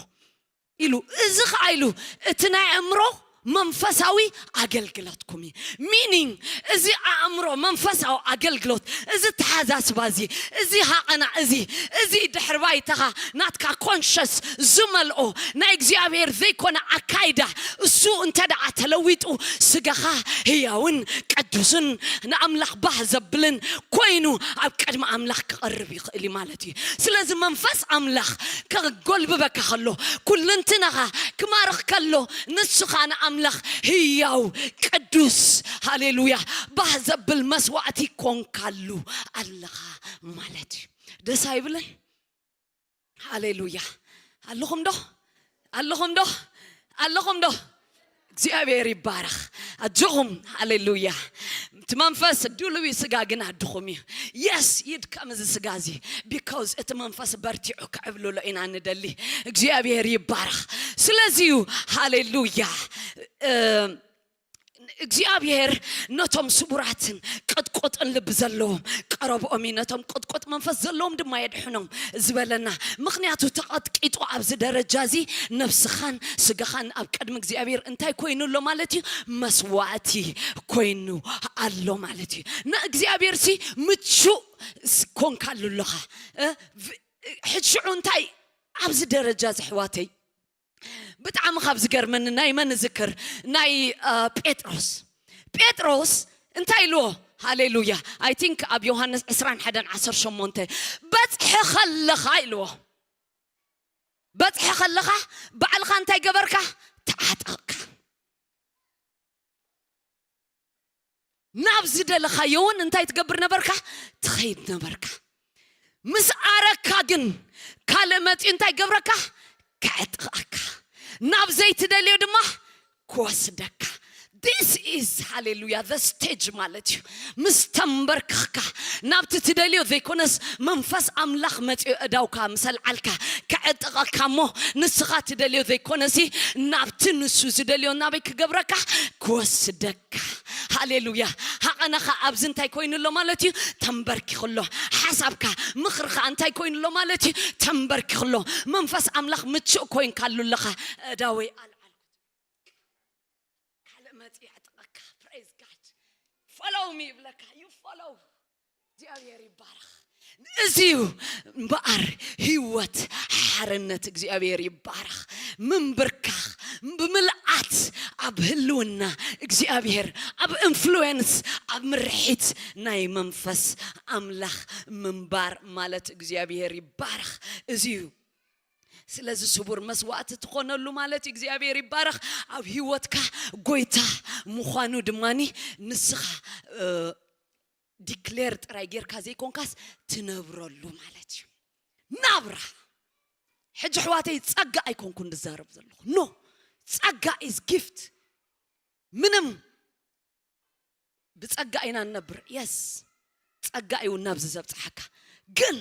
ኢሉ። እዚ ኸዓ ኢሉ እቲ ናይ ኣእምሮ መንፈሳዊ ኣገልግሎትኩም እዩ። ሚኒንግ እዚ ኣእምሮ መንፈሳዊ ኣገልግሎት፣ እዚ ተሓዛስባ እዚ፣ እዚ ሃቐና እዚ፣ እዚ ድሕሪ ባይታኻ ናትካ ኮንሸስ ዝመልኦ ናይ እግዚኣብሔር ዘይኮነ ኣካይዳ እሱ እንተ ደኣ ተለዊጡ ስጋኻ ህያውን ቅዱስን ንኣምላኽ ባህ ዘብልን ኮይኑ ኣብ ቅድሚ ኣምላኽ ክቐርብ ይኽእል እዩ ማለት እዩ። ስለዚ መንፈስ ኣምላኽ ከጎልብበካ ከሎ፣ ኩልንትናኻ ክማርኽ ከሎ፣ ንስኻ ንኣምላኽ ህያው ቅዱስ፣ ሃሌሉያ፣ ባህ ዘብል መስዋዕቲ ኮንካሉ ኣለኻ ማለት እዩ። ደስ ኣይብልን? ሃሌሉያ። ኣለኹም ዶ? ኣለኹም ዶ? ኣለኹም ዶ? እግዚኣብሔር ይባረኽ። ኣጆኹም። ሃሌሉያ። እቲ መንፈስ ድሉው እዩ፣ ስጋ ግን ኣድኹም እዩ። የስ፣ ይድከም እዚ ስጋ እዚ። ቢካውዝ እቲ መንፈስ በርቲዑ ክዕብልሎ ኢና ንደሊ። እግዚኣብሔር ይባረኽ። ስለዚ እዩ፣ ሃሌሉያ፣ እ፣ እግዚኣብሔር ነቶም ስቡራትን ቅጥቁጥን ልቢ ዘለዎም ቀረብኦም እዩ፣ ነቶም ቅጥቁጥ መንፈስ ዘለዎም ድማ የድሕኖም ዝበለና። ምኽንያቱ ተቐጥቂጡ ኣብዚ ደረጃ እዚ ነብስኻን ስጋኻን ኣብ ቅድሚ እግዚኣብሔር እንታይ ኮይኑ ኣሎ ማለት እዩ? መስዋዕቲ ኮይኑ ኣሎ ማለት እዩ። ንእግዚኣብሔር ሲ ምቹእ ስ-፣ ኮንካሉ ኣለኻ። እ፣ ቭ-፣ ሕጂ ሽዑ እንታይ ኣብዚ ደረጃ እዚ ኣሕዋተይ? ብጣዕሚ ካብ ዝገርመኒ ናይ መን ዝክር? ናይ፣ እ፣ ጴጥሮስ። ጴጥሮስ እንታይ ኢልዎ? ሃሌሉያ። ኣይ ቲንክ ኣብ ዮሃንስ ዕስራን ሓደን ዓሰርተ ሸሞንተ፣ በጽሒ ከለኻ ኢልዎ። በጽሒ ከለኻ ባዕልኻ እንታይ ገበርካ? ተዓጠቕካ። ናብ ዝደለኻዮ እውን እንታይ ትገብር ነበርካ? ትኸይድ ነበርካ። ምስ ኣረካ ግን ካልእ መፂኡ እንታይ ገብረካ? ከዕጥቐካ። ናብ ዘይትደልዮ ድማ ክወስደካ። This is ሃሌሉያ the stage ማለት እዩ። ምስ ተንበርክኽካ ናብቲ ትደልዮ ዘይኮነስ መንፈስ ኣምላኽ መፂኡ እዳውካ ምሰልዓልካ ከዕጥቐካ እሞ ንስኻ ትደልዮ ዘይኮነሲ ናብቲ ንሱ ዝደልዮ ናበይ ክገብረካ? ክወስደካ። ሃሌሉያ። ሃቐናኻ ኣብዚ እንታይ ኮይኑ ኣሎ ማለት እዩ? ተንበርኪኹ ኣሎ። ሓሳብካ ምኽርኻ እንታይ ኮይኑ ኣሎ ማለት እዩ? ተንበርኪኹ ኣሎ። መንፈስ ኣምላኽ ምቹእ ኮይንካሉ ኣለኻ። እዳወይ ኣልዓልኩ። ካልእ መፂ የዕጥቐካ። Praise God። Follow me ይብለካ። You follow። እግዚኣብሔር ይባረኽ። እዚ እዩ እምበኣር ህይወት ሓርነት። እግዚኣብሔር ይባረኽ። ምንብርካኽ ብምልኣት ኣብ ህልውና እግዚኣብሔር ኣብ ኢንፍሉዌንስ ኣብ ምርሒት ናይ መንፈስ ኣምላኽ ምንባር ማለት እግዚኣብሔር ይባረኽ። እዚ እዩ ስለዚ ስቡር መስዋእቲ ትኾነሉ ማለት እዩ እግዚኣብሔር ይባረኽ። ኣብ ህይወትካ ጎይታ ምዃኑ ድማኒ ንስኻ ዲክሌር ጥራይ ጌርካ ዘይኮንካስ ትነብረሉ ማለት እዩ። ናብራ ሕጂ ኣሕዋተይ ጸጋ ኣይኮንኩን ዝዛረብ ዘለኹ። ኖ፣ ጸጋ ኢዝ ጊፍት። ምንም ብጸጋ ኢና ንነብር። የስ፣ ጸጋ እዩ ናብዚ ዘብጽሓካ። ግን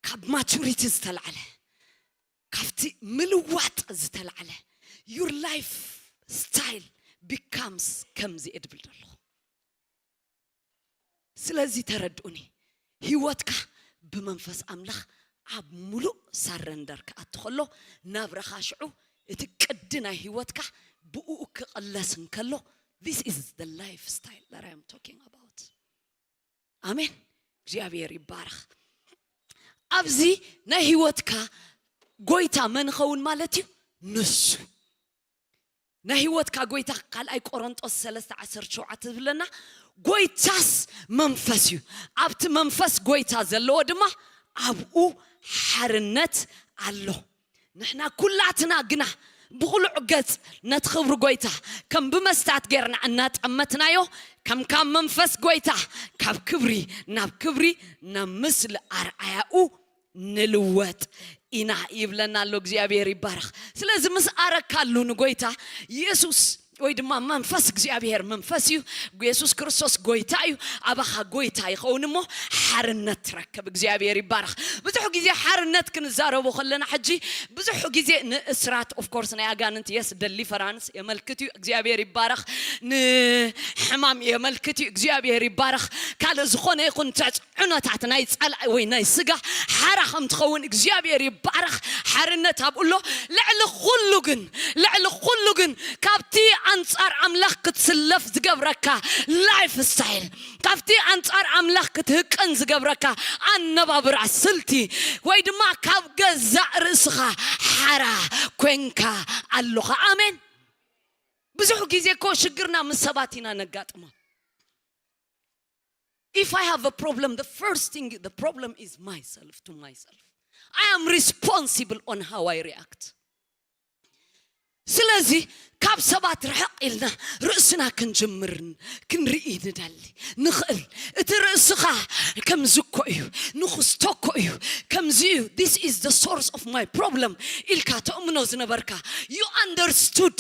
ካብ ማቹሪቲ ዝተላዕለ፣ ካብቲ ምልዋጥ ዝተላዕለ your life style becomes ከምዚ እየ ድብል ዘለኹ። ስለዚ ተረድኡኒ፣ ህይወትካ ብመንፈስ ኣምላኽ ኣብ ሙሉእ ሳረንደር ክኣቱ ከሎ ናብራኻ ሽዑ እቲ ቅዲ ናይ ህይወትካ ብኡ ክቕለስ እንከሎ this is the lifestyle that I am talking about። ኣሜን። እግዚኣብሔር ይባረኽ። ኣብዚ ናይ ህይወትካ ጎይታ መን ይኸውን ማለት እዩ? ንሱ። ናይ ህይወትካ ጎይታ ካልኣይ ቆሮንጦስ ሰለስተ ዓሰርተ ሸውዓተ ዝብለና ጎይታስ መንፈስ እዩ፣ ኣብቲ መንፈስ ጎይታ ዘለዎ ድማ ኣብኡ ሓርነት ኣሎ። ንሕና ኩላትና ግና ብቕሉዕ ገጽ ነቲ ክብሪ ጎይታ ከም ብመስትያት ጌርና እናጠመትናዮ ከም ካብ መንፈስ ጎይታ ካብ ክብሪ ናብ ክብሪ ናብ ምስሊ ኣርኣያኡ ንልወጥ ኢና ይብለና ኣሎ። እግዚኣብሔር ይባረኽ። ስለዚ ምስ ኣረካሉ ንጎይታ ኢየሱስ ወይ ድማ መንፈስ እግዚኣብሔር መንፈስ እዩ። ኢየሱስ ክርስቶስ ጎይታ እዩ። ኣባኻ ጎይታ ይኸውን እሞ ሓርነት ትረክብ። እግዚኣብሔር ይባረኽ። ብዙሕ ግዜ ሓርነት ክንዛረቦ ከለና ሕጂ ብዙሕ ግዜ ንእስራት ኦፍኮርስ ናይ ኣጋንንት የስ ደሊፈራንስ የመልክት እዩ። እግዚኣብሔር ይባረኽ። ንሕማም የመልክት እዩ። እግዚኣብሔር ይባረኽ። ካልእ ዝኾነ ይኹን ተጽዕኖታት ናይ ጸላኢ ወይ ናይ ስጋ ሓራ ከም ትኸውን እግዚኣብሔር ይባረኽ። ሓርነት ኣብኡ ኣሎ። ልዕሊ ኩሉ ግን ልዕሊ ኩሉ ግን ካብቲ ኣንጻር ኣምላኽ ክትስለፍ ዝገብረካ ላይፍ ስታይል፣ ካብቲ ኣንጻር ኣምላኽ ክትህቅን ዝገብረካ ኣነባብራ ስልቲ ወይ ድማ ካብ ገዛእ ርእስኻ ሓራ ኮንካ ኣሎኻ። ኣሜን። ብዙሕ ግዜ እኮ ሽግርና ምስ ሰባት ኢና ነጋጥሞ። If I have a problem, the first thing, the problem is myself to myself. I am responsible on how I react. ስለዚ ካብ ሰባት ርሕቕ ኢልና ርእስና ክንጅምርን ክንርኢ ንደሊ ንኽእል። እቲ ርእስኻ ከምዚ እኮ እዩ፣ ንኽስቶ እኮ እዩ፣ ከምዚ እዩ፣ this is the source of my problem ኢልካ ተእምኖ ዝነበርካ you understood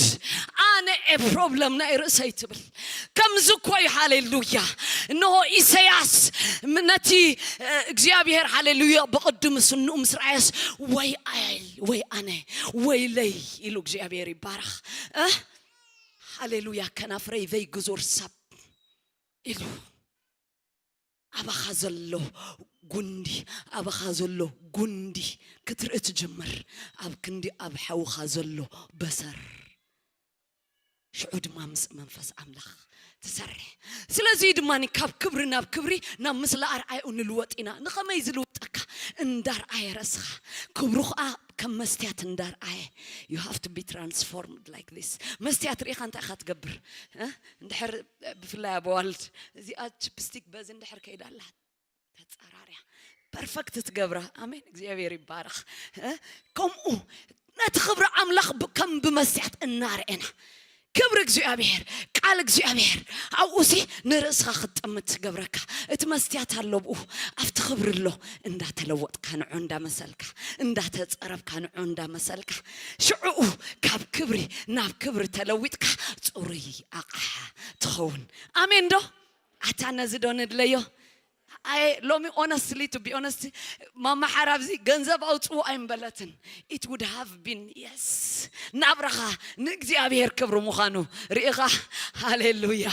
ኣነ እየ ፕሮብለም ናይ ርእሰይ ትብል። ከምዚ እኮ እዩ። ሃሌሉያ። እንሆ ኢሳያስ ም- ነቲ እግዚኣብሔር ሃሌሉያ ብቕድሚ ስንኡ ምስ ረኣየስ ወይ ኣይ ወይ ኣነ ወይለይ ኢሉ እግዚኣብሔር ይባረኽ። ሃሌሉያ። ከናፍረይ ዘይግዙር ሰብ ኢሉ ኣባኻ ዘሎ ጉንዲ ኣባኻ ዘሎ ጉንዲ ክትርኢ ትጅምር። ኣብ ክንዲ ኣብ ሓውኻ ዘሎ በሰር ሽዑ ድማ ምስ መንፈስ ኣምላኽ ትሰርሕ። ስለዚ ድማ ካብ ክብሪ ናብ ክብሪ ናብ ምስለ ኣርኣይኡ ንልወጥ ኢና። ንኸመይ ዝልውጠካ? እንዳርኣየ ረስኻ ክብሩ ኸዓ ከም መስትያት እንዳርኣየ you have to be transformed like this። መስትያት ርኢኻ እንታይ ኢኻ ትገብር? እንድሕር ብፍላይ ኣብ ዋልድ እዚኣ ችፕስቲክ በዚ እንድሕር ከይዳላ ተጻራርያ ፐርፈክት ትገብራ። ኣሜን። እግዚኣብሔር ይባረኽ። ከምኡ ነቲ ክብሪ ኣምላኽ ከም ብመስትያት እናርኤና ክብሪ እግዚኣብሔር፣ ቃል እግዚኣብሔር ኣብኡ ሲ ንርእስኻ ክትጥምት ትገብረካ። እቲ መስትያት ኣሎ ብኡ፣ ኣብቲ ክብሪ ኣሎ። እንዳተለወጥካ ንዑ እንዳመሰልካ፣ እንዳተጸረብካ ንዑ እንዳመሰልካ፣ ሽዕኡ ካብ ክብሪ ናብ ክብሪ ተለዊጥካ ጽሩይ ኣቕሓ ትኸውን። ኣሜን ዶ? ኣታ ነዚ ዶ ንድለዮ? ኣይ ሎሚ፣ honestly, to be honest, ማማ ሓራብዚ ገንዘብ ኣውፅኡ ኣይምበለትን። It would have been, yes, ናብራኻ ንእግዚኣብሔር ክብሪ ምዃኑ ርኢኻ። ሃሌሉያ።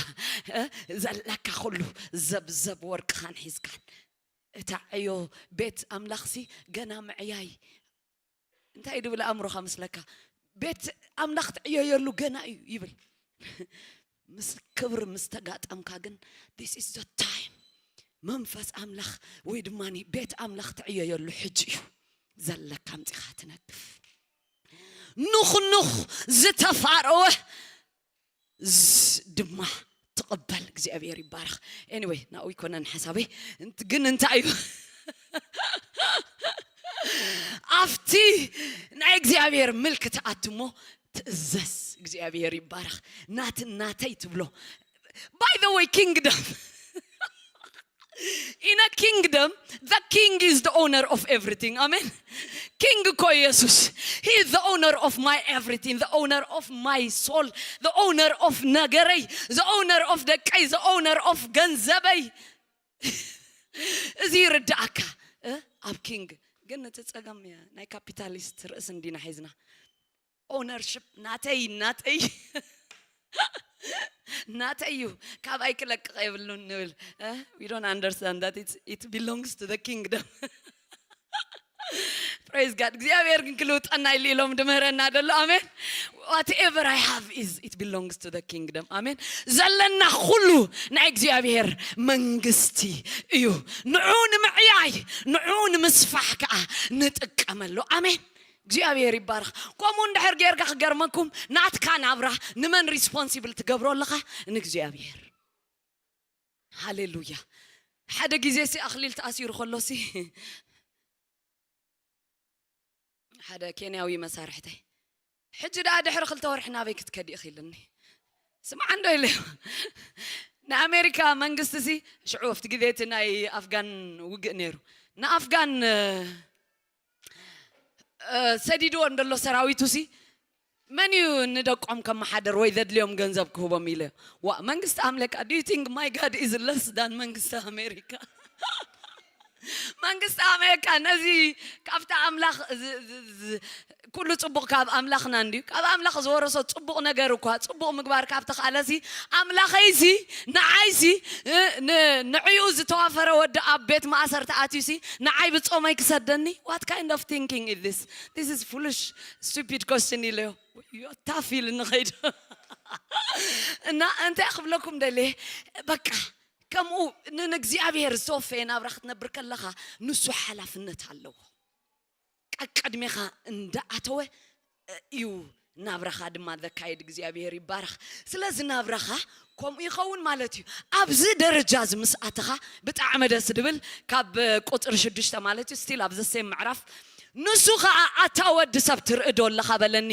እ፣ ዘለካ ኩሉ ዘብዘብ ወርቅኻን ሒዝካን፣ እታ ዕዮ ቤት ኣምላኽሲ ገና ምዕያይ። እንታይ ድብል ኣእምሮኻ መስለካ? ቤት ኣምላኽ ትዕየየሉ ገና እዩ ይብል። ምስ ክብሪ ምስ ተጋጠምካ ግን፣ this is the time። መንፈስ ኣምላኽ ወይ ድማ ቤት ኣምላኽ ትዕየየሉ ሕጂ እዩ። ዘለካ ኣምጺኻ ትነግፍ። ኑኽ ኑኽ ዝተፋረወ ዝ-፣ ድማ ትቕበል። እግዚኣብሔር ይባረኽ። Anyway፣ ናብኡ ይኮነን ሓሳበይ። እንት-፣ ግን እንታይ እዩ? ኣብቲ ናይ እግዚኣብሔር ምልክ ትኣትሞ ትእዘዝ። እግዚኣብሔር ይባረኽ። ናትን ናተይ ትብሎ። By the way, kingdom። In a kingdom, the king is the owner of everything. Amen. King እኮ ኢየሱስ። He is the owner of my everything, the owner of my soul, the owner of ነገረይ፣ the owner of ደቀይ፣ the owner of ገንዘበይ። እዚ ይርዳእካ፣ እ? ኣብ ኪንግ ግን እቲ ጸገም ናይ ካፒታሊስት ርእስ እንዲና ሒዝና። Ownership ናተይ፣ ናተይ፣ ናተይ እዩ፣ ካባይ ክለቅቕ የብሉን ንብል። እ? We don't understand that it's, it belongs to the kingdom. Praise God። እግዚኣብሔር ግን ክልውጠና ኢሉ ኢሎም ድምህረና ደሎ። ኣሜን። Whatever I have is, it belongs to the kingdom. ኣሜን። ዘለና ኩሉ ናይ እግዚኣብሔር መንግስቲ እዩ። ንዑ ንምዕያይ፣ ንዑ ንምስፋሕ ከዓ ንጥቀመሉ። ኣሜን። እግዚኣብሔር ይባረኽ። ከምኡ እንድሕር ጌርካ ክገርመኩም፣ ናትካ ናብራ ንመን ሪስፖንሲብል ትገብሮ ኣለኻ? ንእግዚኣብሔር። ሃሌሉያ። ሓደ ግዜ ሲ ኣኽሊል ተኣሲሩ ከሎ ሲ ሓደ ኬንያዊ መሳርሕተይ፣ "ሕጂ ደኣ ድሕሪ ክልተ ወርሒ ናበይ ክትከዲ ኢኺ?" ኢሉኒ። "ስምዓ እንዶ" ኢለዮ፣ "ንኣሜሪካ መንግስቲ ሲ ሽዑ ኣብቲ ግዜ እቲ ናይ ኣፍጋን ውግእ ነይሩ፣ ንኣፍጋን፣ እ፣ እ፣ ሰዲድዎ እንደሎ ሰራዊቱ ሲ መን እዩ ንደቆም ከመሓደር ወይ ዘድልዮም ገንዘብ ክህቦም?" ኢለ። "ዋ፣ መንግስቲ ኣምለካ፣ do you think my God is less than መንግስቲ ኣሜሪካ?" መንግስቲ ኣሜሪካ ነዚ ካብታ ኣምላኽ ዝ-፣ ዝ-፣ ዝ-፣ ኩሉ ጽቡቕ ካብ ኣምላኽና እንድዩ። ካብ ኣምላኽ ዝወረሶ ጽቡቕ ነገር እኳ፣ ጽቡቕ ምግባር ካብ ተኻእለሲ፣ ኣምላኸይሲ ንዓይሲ፣ እ፣ ን-፣ ንዕኡ ዝተዋፈረ ወዲ ኣብ ቤት ማእሰርቲ ኣትዩሲ ንዓይ ብጾመይ ክሰደኒ? What kind of thinking is this? This is foolish, stupid question ኢለዮ። "You're tough" ኢሉ ንኸይዱ። እና እንታይ ክብለኩም ደልየ፣ በቃ ከምኡ ን-፣ ንእግዚኣብሔር ዝተወፈየ ናብራ ክትነብር ከለኻ ንሱ ሓላፍነት ኣለዎ። ቀቅድሜኻ እንዳኣተወ እዩ ናብራኻ ድማ ዘካየድ። እግዚኣብሔር ይባረኽ። ስለዚ ናብራኻ ከምኡ ይኸውን ማለት እዩ። ኣብዚ ደረጃ እዚ ምስ ኣተኻ ብጣዕሚ ደስ ድብል። ካብ ቁፅሪ ሽዱሽተ ማለት እዩ፣ ስቲል ኣብ ዘሴም ምዕራፍ፣ ንሱ ኸዓ ኣታ ወዲ ሰብ ትርኢ ዶ ኣለኻ በለኒ።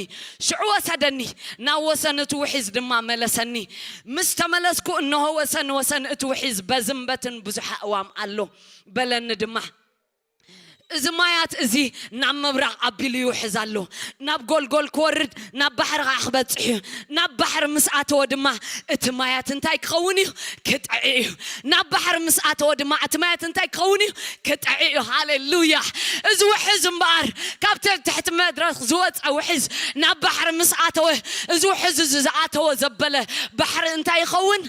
ሽዑ ወሰደኒ፣ ናብ ወሰን እቲ ውሒዝ ድማ መለሰኒ። ምስ ተመለስኩ እንሆ ወሰን ወሰን እቲ ውሒዝ በዝምበትን ብዙሕ ኣእዋም ኣሎ በለኒ ድማ። እዚ ማያት እዚ ናብ ምብራቕ ኣቢሉ ይውሕዝ ኣሎ። ናብ ጎልጎል ክወርድ፣ ናብ ባሕሪ ኸዓ ክበጽሕ እዩ። ናብ ባሕሪ ምስ ኣተወ ድማ እቲ ማያት እንታይ ክኸውን እዩ? ክጥዒ እዩ። ናብ ባሕሪ ምስ ኣተወ ድማ እቲ ማያት እንታይ ክኸውን እዩ? ክጥዒ እዩ። ሃሌሉያ። እዚ ውሕዝ እምበኣር ካብቲ ትሕቲ መድረኽ ዝወጸ ውሕዝ ናብ ባሕሪ ምስ ኣተወ፣ እዚ ውሕዝ እዚ ዝኣተወ ዘበለ ባሕሪ እንታይ ይኸውን?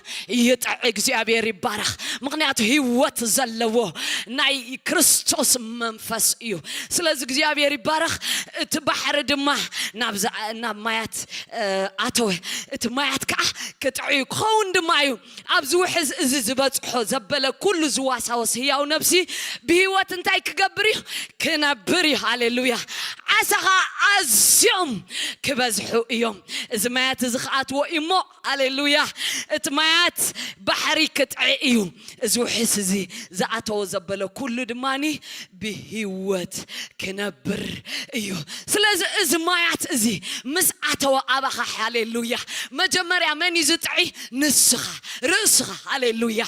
ይጥዒ። እግዚኣብሔር ይባረኽ። ምኽንያቱ ህይወት ዘለዎ ናይ ክርስቶስ መንፈስ እዩ። ስለዚ እግዚኣብሔር ይባረኽ። እቲ ባሕሪ ድማ ናብ ዛ-፣ ናብ ማያት፣ እ፣ ኣተወ። እቲ ማያት ከዓ ክጥዒ እዩ። ክኸውን ድማ እዩ። ኣብዚ ውሕዝ እዚ ዝበጽሖ ዘበለ ኩሉ ዝዋሳወስ ህያው ነብሲ ብህይወት እንታይ ክገብር እዩ? ክነብር እዩ። ሃሌሉያ። ዓሳ ኸዓ ኣዝዮም ክበዝሑ እዮም። እዚ ማያት እዚ ክኣትዎ እዩ እሞ፣ ሃሌሉያ፣ እቲ ማያት ባሕሪ ክጥዒ እዩ። እዚ ውሕዝ እዚ ዝኣተዎ ዘበለ ኩሉ ድማኒ ብህ-፣ ህይወት ክነብር እዩ። ስለዚ እዚ ማያት እዚ ምስ ኣተወ ኣባኻ፣ ሃሌሉያ፣ መጀመርያ መን እዩ ዝጥዒ? ንስኻ፣ ርእስኻ። ሃሌሉያ፣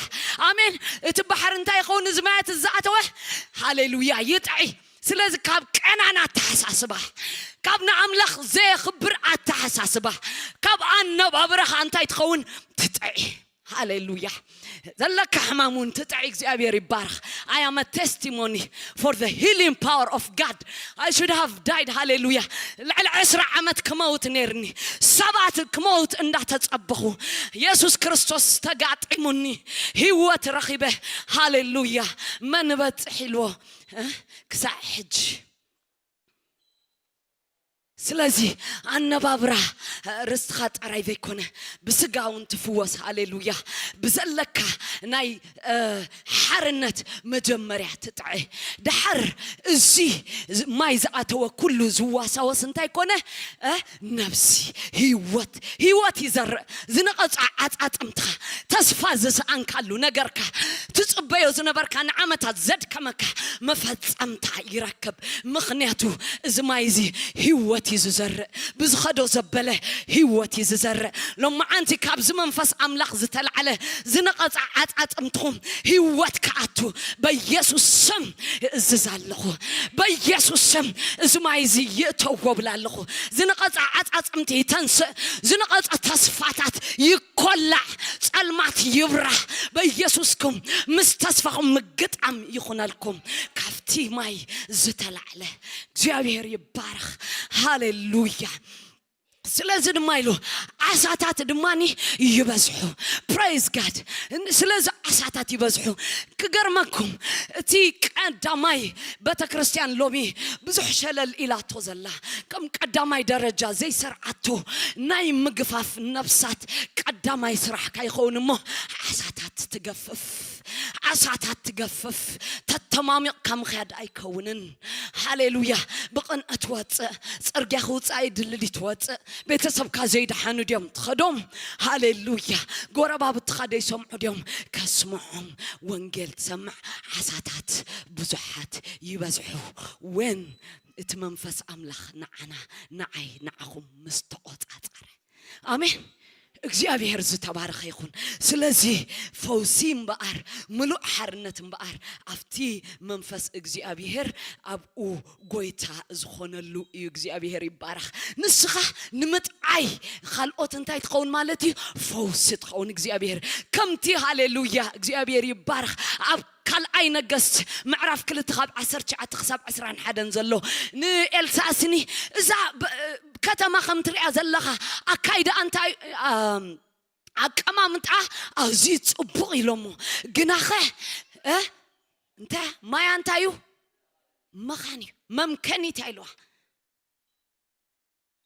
ኣሜን። እቲ ባሕሪ እንታይ ይኸውን? እዚ ማያት እዚ ዝኣተወ፣ ሃሌሉያ፣ ይጥዒ። ስለዚ ካብ ቀናን ኣተሓሳስባ፣ ካብ ንኣምላኽ ዘየኽብር ኣተሓሳስባ፣ ካብ ኣነባብራኻ እንታይ ትኸውን? ትጥዒ። ሃሌሉያ። ዘለካ ሕማም እውን ትጥዒ። እግዚኣብሔር ይባረኽ። I am a testimony for the healing power of God. I should have died. ሃሌሉያ። ልዕሊ ዕስራ ዓመት ክመውት ነይርኒ። ሰባት ክመውት እንዳተጸበኹ የሱስ ክርስቶስ ተጋጢሙኒ ህይወት ረኺበ። ሃሌሉያ። መን በጽሕ ኢልዎ፣ እ? ክሳዕ ሕጂ። ስለዚ ኣነባብራ ርስትኻ ጥራይ ዘይኮነ ብስጋ እውን ትፍወስ። ሃሌሉያ። ብዘለካ ናይ እ፣ ሓርነት መጀመርያ ትጥዐ። ድሓር እዚ ማይ ዝኣተወ ኩሉ ዝዋሳወስ እንታይ ኮነ? እ፣ ነብሲ፣ ህይወት፣ ህይወት ይዘርእ። ዝነቐጸ ዓጻጽምትኻ፣ ተስፋ ዝሰኣንካሉ ነገርካ፣ ትጽበዮ ዝነበርካ ንዓመታት ዘድከመካ መፈጸምታ ይረክብ። ምኽንያቱ እዚ ማይ እዚ ህይወት እዩ ዝዘርእ። ብዝኸዶ ዘበለ ህይወት እዩ ዝዘርእ። ሎማዓንቲ ካብዚ መንፈስ ኣምላኽ ዝተላዕለ ዝነቐጸ ዓጻጽምትኹም ህይወት ክኣቱ በኢየሱስ ስም እእዝዝ ኣለኹ። በኢየሱስ ስም እዚ ማይ እዚ ይእተዎ እብል ኣለኹ። ዝነቐጸ ዓጻጽምቲ ይተንስእ። ዝነቐጸ ተስፋታት ይኮላዕ። ጸልማት ይብራህ። በኢየሱስኩም ምስ ተስፋኹም ምግጣም ይኹነልኩም። ካብቲ ማይ ዝተላዕለ እግዚኣብሔር ይባረኽ። ሃሌሉያ። ስለዚ ድማ ኢሉ ዓሳታት ድማ ይበዝሑ። Praise God። ስለዚ ዓሳታት ይበዝሑ። ክገርመኩም፣ እቲ ቀዳማይ ቤተ ክርስቲያን ሎሚ ብዙሕ ሸለል ኢላቶ ዘላ፣ ከም ቀዳማይ ደረጃ ዘይሰርዓቶ ናይ ምግፋፍ ነፍሳት ቀዳማይ ስራሕካ ይኸውን እሞ ዓሳታት ትገፍፍ። ዓሳታት ትገፍፍ። ተተማሚቕካ ምኽያድ ኣይከውንን። ሃሌሉያ። ብቕንእ ትወፅእ። ፅርግያ ክውፅእ ኣይድልን ትወፅእ። ቤተሰብካ ዘይደሓኑ ድዮም ትኸዶም? ሃሌሉያ። ጎረባብትኻ ደይሰምዑ ድዮም? ከስምዖም። ወንጌል ትሰምዕ። ዓሳታት ብዙሓት ይበዝሑ። ወን እቲ መንፈስ ኣምላኽ ንዓና፣ ንዓይ፣ ንዓኹም ምስ ተቖጻጸረ። ኣሜን። እግዚኣብሔር ዝተባረኸ ይኹን። ስለዚ ፈውሲ እምበኣር፣ ምሉእ ሓርነት እምበኣር ኣብቲ መንፈስ እግዚኣብሔር ኣብኡ ጎይታ ዝኾነሉ እዩ። እግዚኣብሔር ይባረኽ። ንስኻ ንምጥዓይ ካልኦት እንታይ ትኸውን ማለት እዩ? ፈውሲ ትኸውን። እግዚኣብሔር ከምቲ፣ ሃሌሉያ፣ እግዚኣብሔር ይባረኽ። ኣብ ካልኣይ ነገስት ምዕራፍ ክልተ ካብ ዓሰርተ ትሽዓተ ክሳብ ዕስራን ሓደን ዘሎ ንኤልሳዕ ስኒ እዛ ብ-፣ ከተማ ከም ትሪኣ ዘለኻ ኣካይዳ እንታይ፣ ኣም፣ ኣቀማምጣ ኣዝዩ ጽቡቕ ኢሎሞ። ግናኸ፣ እ፣ እንተ ማያ እንታይ እዩ? መኻን እዩ። መምከኒት እያ ኢልዋ።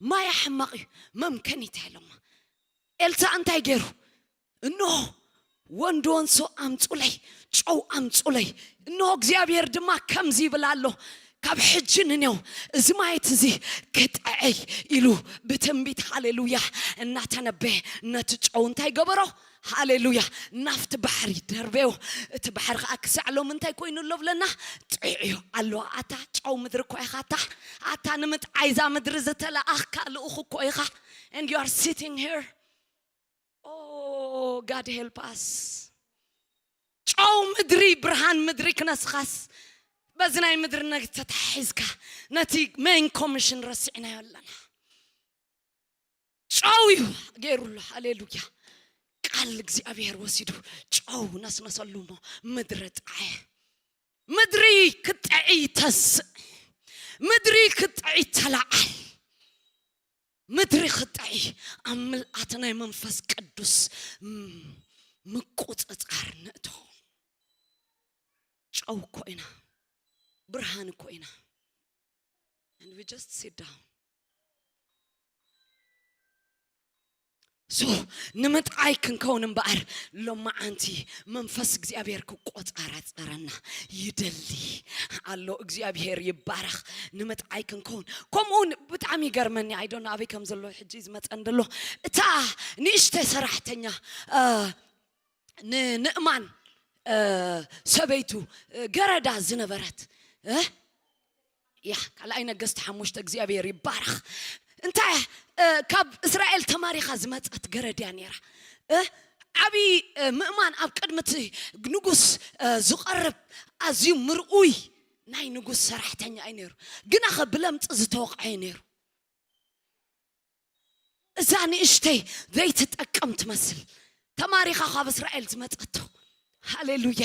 ማያ ሕማቕ እዩ። መምከኒት እያ ኢሎማ። ኤልሳዕ እንታይ ገይሩ? እንሆ ወንዶ ወንሶ ኣምጹለይ፣ ጨው ኣምጹለይ። እንሆ እግዚኣብሔር ድማ ከምዚ ይብል ኣሎ፣ ካብ ሕጂ ንኔው እዚ ማየት እዚ ክጥዐይ ኢሉ ብትንቢት፣ ሃሌሉያ፣ እናተነበየ ነቲ ጨው እንታይ ገበሮ? ሃሌሉያ፣ ናብቲ ባሕሪ ደርበዮ። እቲ ባሕሪ ከዓ ክሳዕ ሎሚ እንታይ ኮይኑ ኣሎ ብለና? ጥዕዮ ኣሎ። ኣታ ጨው ምድሪ እኮ ኢኻ፣ ኣታ፣ ኣታ ንምጥዓይ እዛ ምድሪ ዝተለኣኽካ ልኡኽ እኮ ኢኻ። And you are sitting here. Oh, God help us. ጨው ምድሪ፣ ብርሃን ምድሪ ክነስኻስ በዚ ናይ ምድሪ ነገር ተታሒዝካ ነቲ main commission ረሲዕናዮ ኣለና። ጨው እዩ ገይሩ ኣሎ። ሃሌሉያ። ቃል እግዚኣብሔር ወሲዱ ጨው ነስነሰሉ እሞ ምድሪ ጣዐ። ምድሪ ክጥዒ ተስእ። ምድሪ ክጥዒ ተላዓል። ምድሪ ክጥዒ ኣብ ምልኣት ናይ መንፈስ ቅዱስ ም-፣ ምቁጽጻር ንእቶ። ጨው እኮ ኢና። ብርሃን እኮ ኢና። And we just sit down. So ንምጥዓይ ክንከውን እምበኣር ሎማዓንቲ መንፈስ እግዚኣብሔር ክቆጻረጸረና ይደሊ ኣሎ። እግዚኣብሔር ይባረኽ። ንምጥዓይ ክንከውን ከምኡ ብጣዕሚ ይገርመኒ። I don't know ኣበይ ከም ዘሎ ሕጂ ዝመጸን ዘሎ። እታ ንእሽተይ ሰራሕተኛ፣ እ፣ ንንእማን፣ እ፣ ሰበይቱ፣ እ፣ ገረዳ ዝነበረት፣ እ፣ ያ ካልኣይ ነገስቲ ሓሙሽተ እግዚኣብሔር ይባረኽ። እንታይ እያ? እ፣ ካብ እስራኤል ተማሪኻ ዝመጸት ገረድ እያ ነይራ። እ፣ ዓብዪ እ፣ ምእማን ኣብ ቅድሚ እቲ ንጉስ እ፣ ዝቐርብ ኣዝዩ ምርኡይ ናይ ንጉስ ሰራሕተኛ እዩ ነይሩ። ግናኸ ብለምጺ ዝተወቕዐ እዩ ነይሩ። እዛ ንእሽተይ ዘይትጠቅም ትመስል ተማሪኻ ካብ እስራኤል ዝመጸቶ። ሃሌሉያ።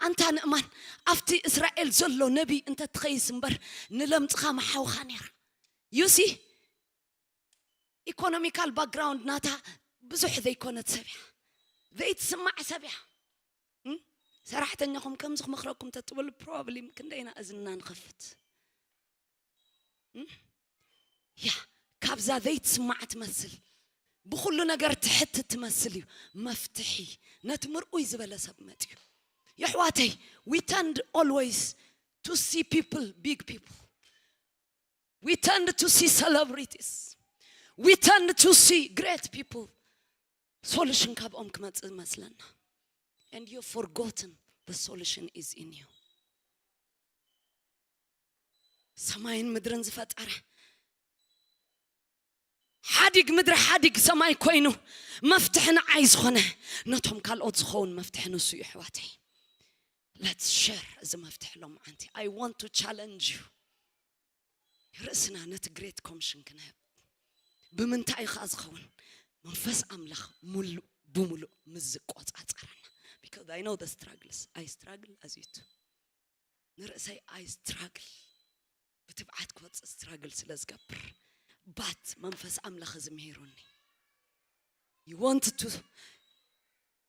ኣንታ ንእማን ኣብቲ እስራኤል ዘሎ ነቢ እንተ ትኸይስ እምበር ንለምጽኻ መሓውኻ ነይራ። ዩሲ ኢኮኖሚካል ባክግራውንድ ናታ ብዙሕ ዘይኮነት ሰብ እያ። ዘይትስማዕ ሰብ እያ። እም? ሰራሕተኛኹም ከምዚ ክመኽረኩም ተትብሉ ፕሮብሊም ክንደይና እዝንና ንኸፍት። እም? ያ ካብዛ ዘይትስማዕ ትመስል ብኹሉ ነገር ትሕት ትመስል እዩ። መፍትሒ ነቲ ምርኡይ ዝበለ ሰብ መጥዩ። የሕዋተይ we tend always to see people big people. We tend to see celebrities. We tend to see great people. Solution ካብኦም ክመጽእ መስለና. And you've forgotten the solution is in you. ሰማይን ምድርን ዝፈጠረ ሓዲግ ምድሪ ሓዲግ ሰማይ ኮይኑ መፍትሒ ንዓይ ዝኾነ ነቶም ካልኦት ዝኸውን መፍትሒ ንሱ እዩ። ኣሕዋተይ let's share እዚ መፍትሒ ሎም ዓንቲ። I want to challenge you. ርእስና ነቲ ግሬት ኮሚሽን ክንህብ ብምንታይ እዩ ከዓ ዝኸውን? መንፈስ ኣምላኽ ሙሉእ ብሙሉእ ምስ ዝቆፃፀረና። Because I know the struggles. I struggle as you too. ንርእሰይ I struggle ብትብዓት ክወፅእ struggle ስለ ዝገብር but መንፈስ ኣምላኽ እዚ ምሂሩኒ። You want to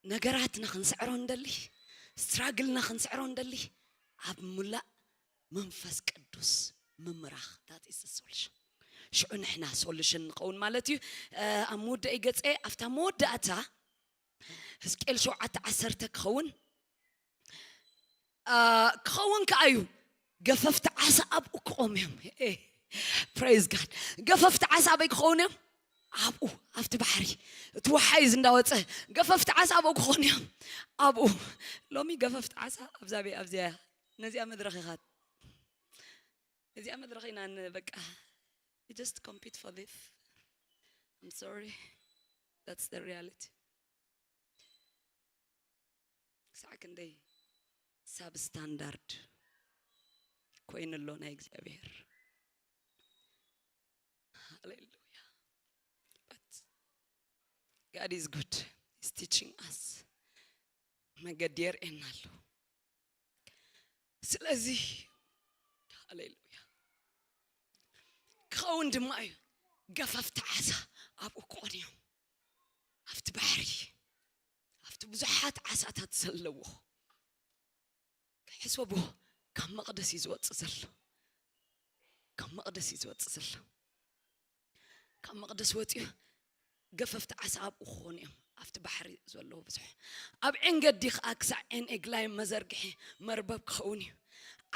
ነገራትና ክንስዕሮ እንደሊ፣ ስትራግልና ክንስዕሮ እንደሊ፣ ኣብ ሙላእ መንፈስ ቅዱስ ምምራኽ that is the solution። ሽዑ ንሕና ሶሉሽን ንኸውን ማለት እዩ። ኣብ መወዳኢ ገፀ ኣብታ መወዳእታ ሕዝቅኤል ሸውዓተ ዓሰርተ ክኸውን ክኸውን ከኣ እዩ። ገፈፍቲ ዓሳ ኣብኡ ክቖሙ እዮም። ፕሬዝ ጋድ። ገፈፍቲ ዓሳ ኣበይ ክኸውን እዮም? ኣብኡ ኣብቲ ባሕሪ እቲ ወሓይዝ እንዳወፀ ገፈፍቲ ዓሳ ኣብኡ ክኾኑ እዮም። ኣብኡ ሎሚ ገፈፍቲ ዓሳ ኣብዛ ቤ ኣብዚያ ነዚኣ መድረኽ ኢኻ ነዚኣ መድረኽ ኢና ን- በቃ just compete for this. I'm sorry, that's the reality. ክሳዕ ክንደይ ሳብ ስታንዳርድ ኮይኑ ኣሎ ናይ እግዚኣብሔር። ሃሌሉያ። But God is good. He's teaching us. መገዲ የርእየና ኣሎ። ስለዚ ሃሌሉያ ክኸውን ድማ እዩ። ገፈፍቲ ዓሳ ኣብኡ ክኾኑ እዮም። ኣብቲ ባሕሪ ኣብቲ ብዙሓት ዓሳታት ዘለዎ ሕሰቡ። ካብ መቕደስ እዩ ዝወፅእ ዘሎ። ካብ መቕደስ እዩ ዝወፅእ ዘሎ። ካብ መቕደስ ወፂኡ ገፈፍቲ ዓሳ ኣብኡ ክኾኑ እዮም። ኣብቲ ባሕሪ ዘለዉ ብዙሕ ኣብ ዔንገዲ ከዓ ክሳዕ ዔን ኤግላይም መዘርግሒ መርበብ ክኸውን እዩ።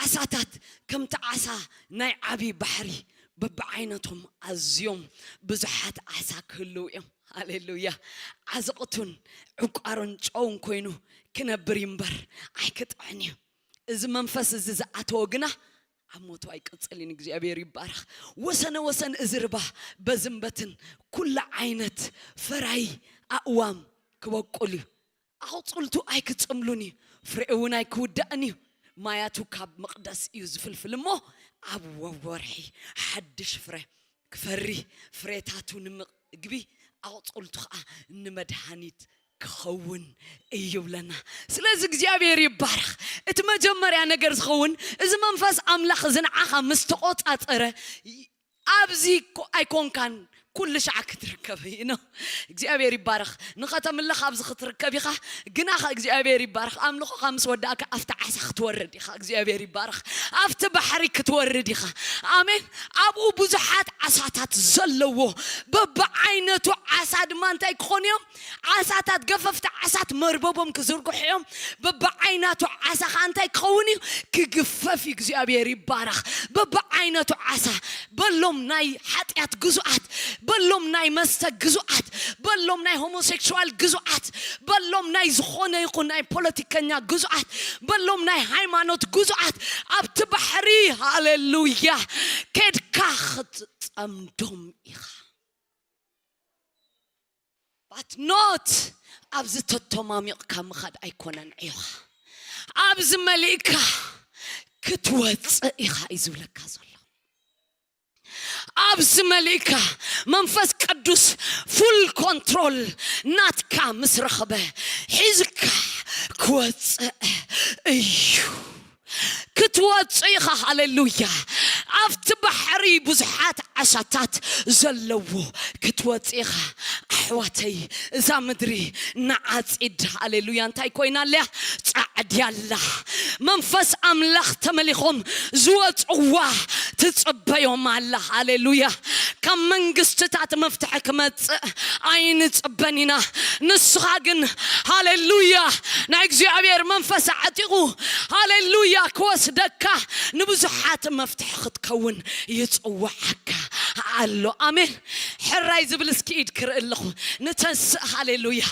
ዓሳታት ከምቲ ዓሳ ናይ ዓብዪ ባሕሪ በብዓይነቶም ኣዝዮም ብዙሓት ዓሳ ክህልው እዮም። ሃሌሉያ። ዓዘቕቱን ዕቋሮን ጨውን ኮይኑ ክነብር እዩ እምበር ኣይክጥዕን እዩ። እዚ መንፈስ እዚ ዝኣተወ ግና ኣብ ሞቱ ኣይቅፅልን። እግዚኣብሔር ይባረኽ። ወሰነ ወሰን እዚ ርባ በዝንበትን ኩሉ ዓይነት ፈራይ ኣእዋም ክበቁል እዩ። ኣቑፅልቱ ኣይክፅምሉን እዩ፣ ፍሬ እውን ኣይክውዳእን እዩ። ማያቱ ካብ መቕደስ እዩ ዝፍልፍል እሞ ኣብ ወርሒ ሓድሽ ፍረ ክፈሪ፣ ፍሬታቱ ንምግቢ ኣቑፅልቱ ከዓ ንመድሃኒት ክኸውን እዩ ብለና። ስለዚ እግዚኣብሔር ይባረኽ። እቲ መጀመርያ ነገር ዝኸውን እዚ መንፈስ ኣምላኽ እዚ ንዓኻ ምስ ተቆፃፀረ ኣብዚ ኣይኮንካን ኩሉ ሻዕ ክትርከብ እዩ ነው። እግዚኣብሔር ይባረኽ። ንኸተምልኽ ኣብዚ ክትርከብ ኢኻ። ግናኸ እግዚኣብሔር ይባረኽ። ኣምልኾኻ ምስ ወዳእካ ኣብቲ ዓሳ ክትወርድ ኢኻ። እግዚኣብሔር ይባረኽ። ኣብቲ ባሕሪ ክትወርድ ኢኻ። ኣሜን። ኣብኡ ብዙሓት ዓሳታት ዘለዎ በብዓይነቱ ዓሳ ድማ እንታይ ክኾኑ እዮም? ዓሳታት ገፈፍቲ ዓሳት መርበቦም ክዝርግሑ እዮም። በብዓይነቱ ዓሳ ከዓ እንታይ ክኸውን እዩ? ክግፈፍ እዩ። እግዚኣብሔር ይባረኽ። በብዓይነቱ ዓሳ በሎም ናይ ሓጢኣት ግዙኣት በሎም ናይ መስተ ግዙኣት፣ በሎም ናይ ሆሞሴክሹዋል ግዙኣት፣ በሎም ናይ ዝኾነ ይኹን ናይ ፖለቲከኛ ግዙኣት፣ በሎም ናይ ሃይማኖት ግዙኣት፣ ኣብቲ ባሕሪ፣ ሃሌሉያ፣ ከድካ ክትጸምዶም ኢኻ። But not ኣብዚ ተተማሚቕካ ምኻድ ኣይኮነን ዕዮኻ። ኣብዚ መሊእካ ክትወፅእ ኢኻ እዩ ዝብለካ ዘሎ። ኣብዚ መሊእካ መንፈስ ቅዱስ ፉል ኮንትሮል ናትካ ምስ ረኸበ ሒዝካ ክወፅእ እዩ። ክትወፅእ ኢኻ። ሃሌሉያ። ኣብቲ ባሕሪ ብዙሓት ዓሳታት ዘለዎ ክትወፅእ ኢኻ። ኣሕዋተይ፣ እዛ ምድሪ ንዓፂድ፣ ሃሌሉያ፣ እንታይ ኮይና ኣለያ? ፃዕድያ ኣላ። መንፈስ ኣምላኽ ተመሊኾም ዝወፅዋ ትፅበዮም ኣላ። ሃሌሉያ። ካብ መንግስትታት መፍትሒ ክመፅእ ኣይንፅበን ኢና። ንስኻ ግን፣ ሃሌሉያ፣ ናይ እግዚኣብሔር መንፈስ ኣዕጢቑ፣ ሃሌሉያ፣ ክወስደካ፣ ንብዙሓት መፍትሒ ክትከውን ይፅውዓካ ኣሎ። ኣሜን። ሕራይ ዝብል እስኪ ኢድ ክርኢ ኣለኹ። ንተስእ፣ ሃሌሉያ፣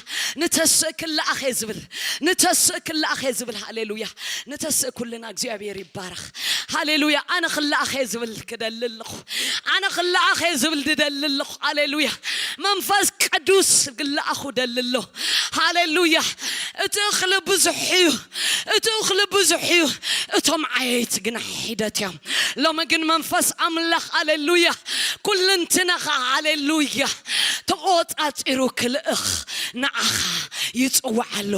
ንተስእ፣ ክለኣኸ ዝብል፣ ንተስእ፣ ክለኣኸ ዝብል፣ ሃሌሉያ፣ ንተስእ። ኩልና እግዚኣብሔር ይባረኽ። ሃሌሉያ። ኣነ ክለኣኸ ዝብል ክደሊ ኣለኹ። ኣነ ክለኣኸ ዝብል ድደሊ ኣለኹ። ሃሌሉያ። መንፈስ ቅዱስ ክለኣኹ ደሊ ኣሎ። ሃሌሉያ። እቲ እኽሊ ብዙሕ እዩ፣ እቲ እኽሊ ብዙሕ እዩ፣ እቶም ዓየይቲ ግና ሒደት እዮም። ሎሚ ግን መንፈስ ኣምላኽ፣ ሃሌሉያ፣ ኩልንትናኻ፣ ሃሌሉያ፣ ተቖጻጺሩ ክልእኽ ንዓኻ ይጽውዕ ኣሎ።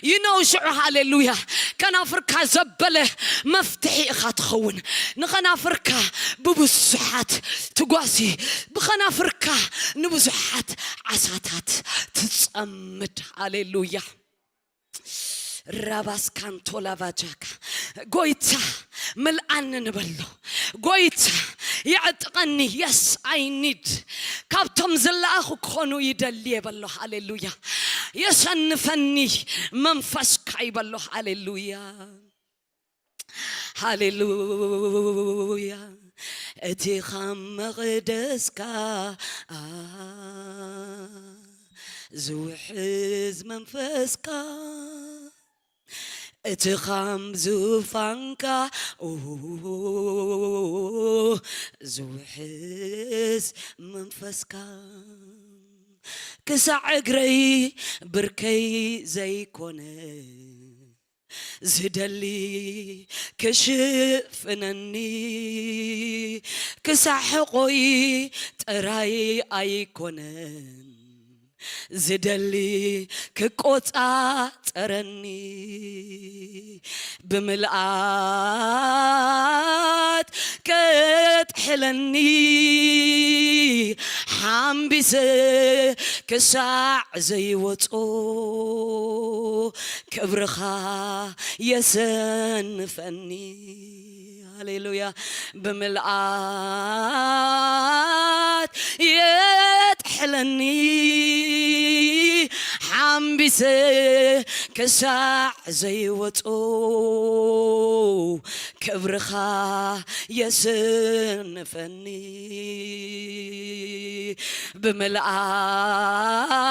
You know ሽዑ፣ ሃሌሉያ፣ ከናፍርካ ዘበለ መፍትሒ ኢኻ ትኸውን። ንኸናፍርካ ብብዙሓት ትጓሲ፣ ብኸናፍርካ ንብዙሓት ዓሳታት ትጸምድ። ሃሌሉያ። ራባስካንቶ ላቫጃካ፣ ጎይታ ምልኣኒ ንበሎ። ጎይታ የዕጥቀኒ። Yes, I need። ካብቶም ዝለኣኹ ክኾኑ ይደሊ የበሎ። ሃሌሉያ። የሰንፈኒ መንፈስካ ይበሎ። ሃሌሉያ። ሃሌሉያ። እቲ ካብ መቕደስካ ዝውሕዝ መንፈስካ፣ እቲ ካብ ዙፋንካ ዝውሕዝ መንፈስካ፣ ክሳዕ እግረይ ብርከይ ዘይኮነ ዝደሊ ክሽፍነኒ፣ ክሳዕ ሕቆይ ጥራይ ኣይኮነን ዝደሊ ክቆጻጸረኒ፣ ብምልኣት ከጥሕለኒ፣ ሓምቢሰ ክሳዕ ዘይወጾ ክብርኻ የሰንፈኒ። ሃሌሉያ። ብምልኣት የጥሕለኒ፣ ሓምቢሰ ክሳዕ ዘይወጾ ክብርኻ የሰንፈኒ።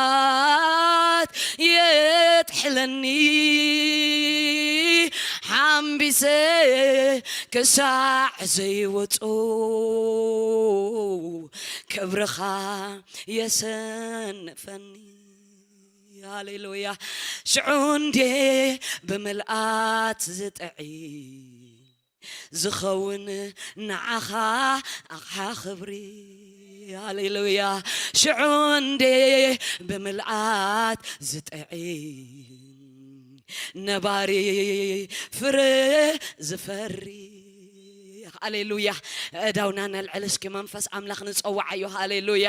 ብምልኣት የጥሕለኒ፣ ሓምቢሰ ክሳዕ ዘይወጾ ክብርኻ የሰንፈኒ። ሃሌሉያ። ሽዑ እንዴ ብምልኣት ዝጥዒ ዝኸውን ንዓኻ ኣቕሓ ክብሪ። ሃሌሉያ። ሽዑ እንዴ ብምልኣት ዝጥዒ ነባሪ ፍረ ዝፈሪ። ሃሌሉያ። እዳውና ነልዕል እስኪ መንፈስ ኣምላኽ ንጸውዓዮ። ሃሌሉያ።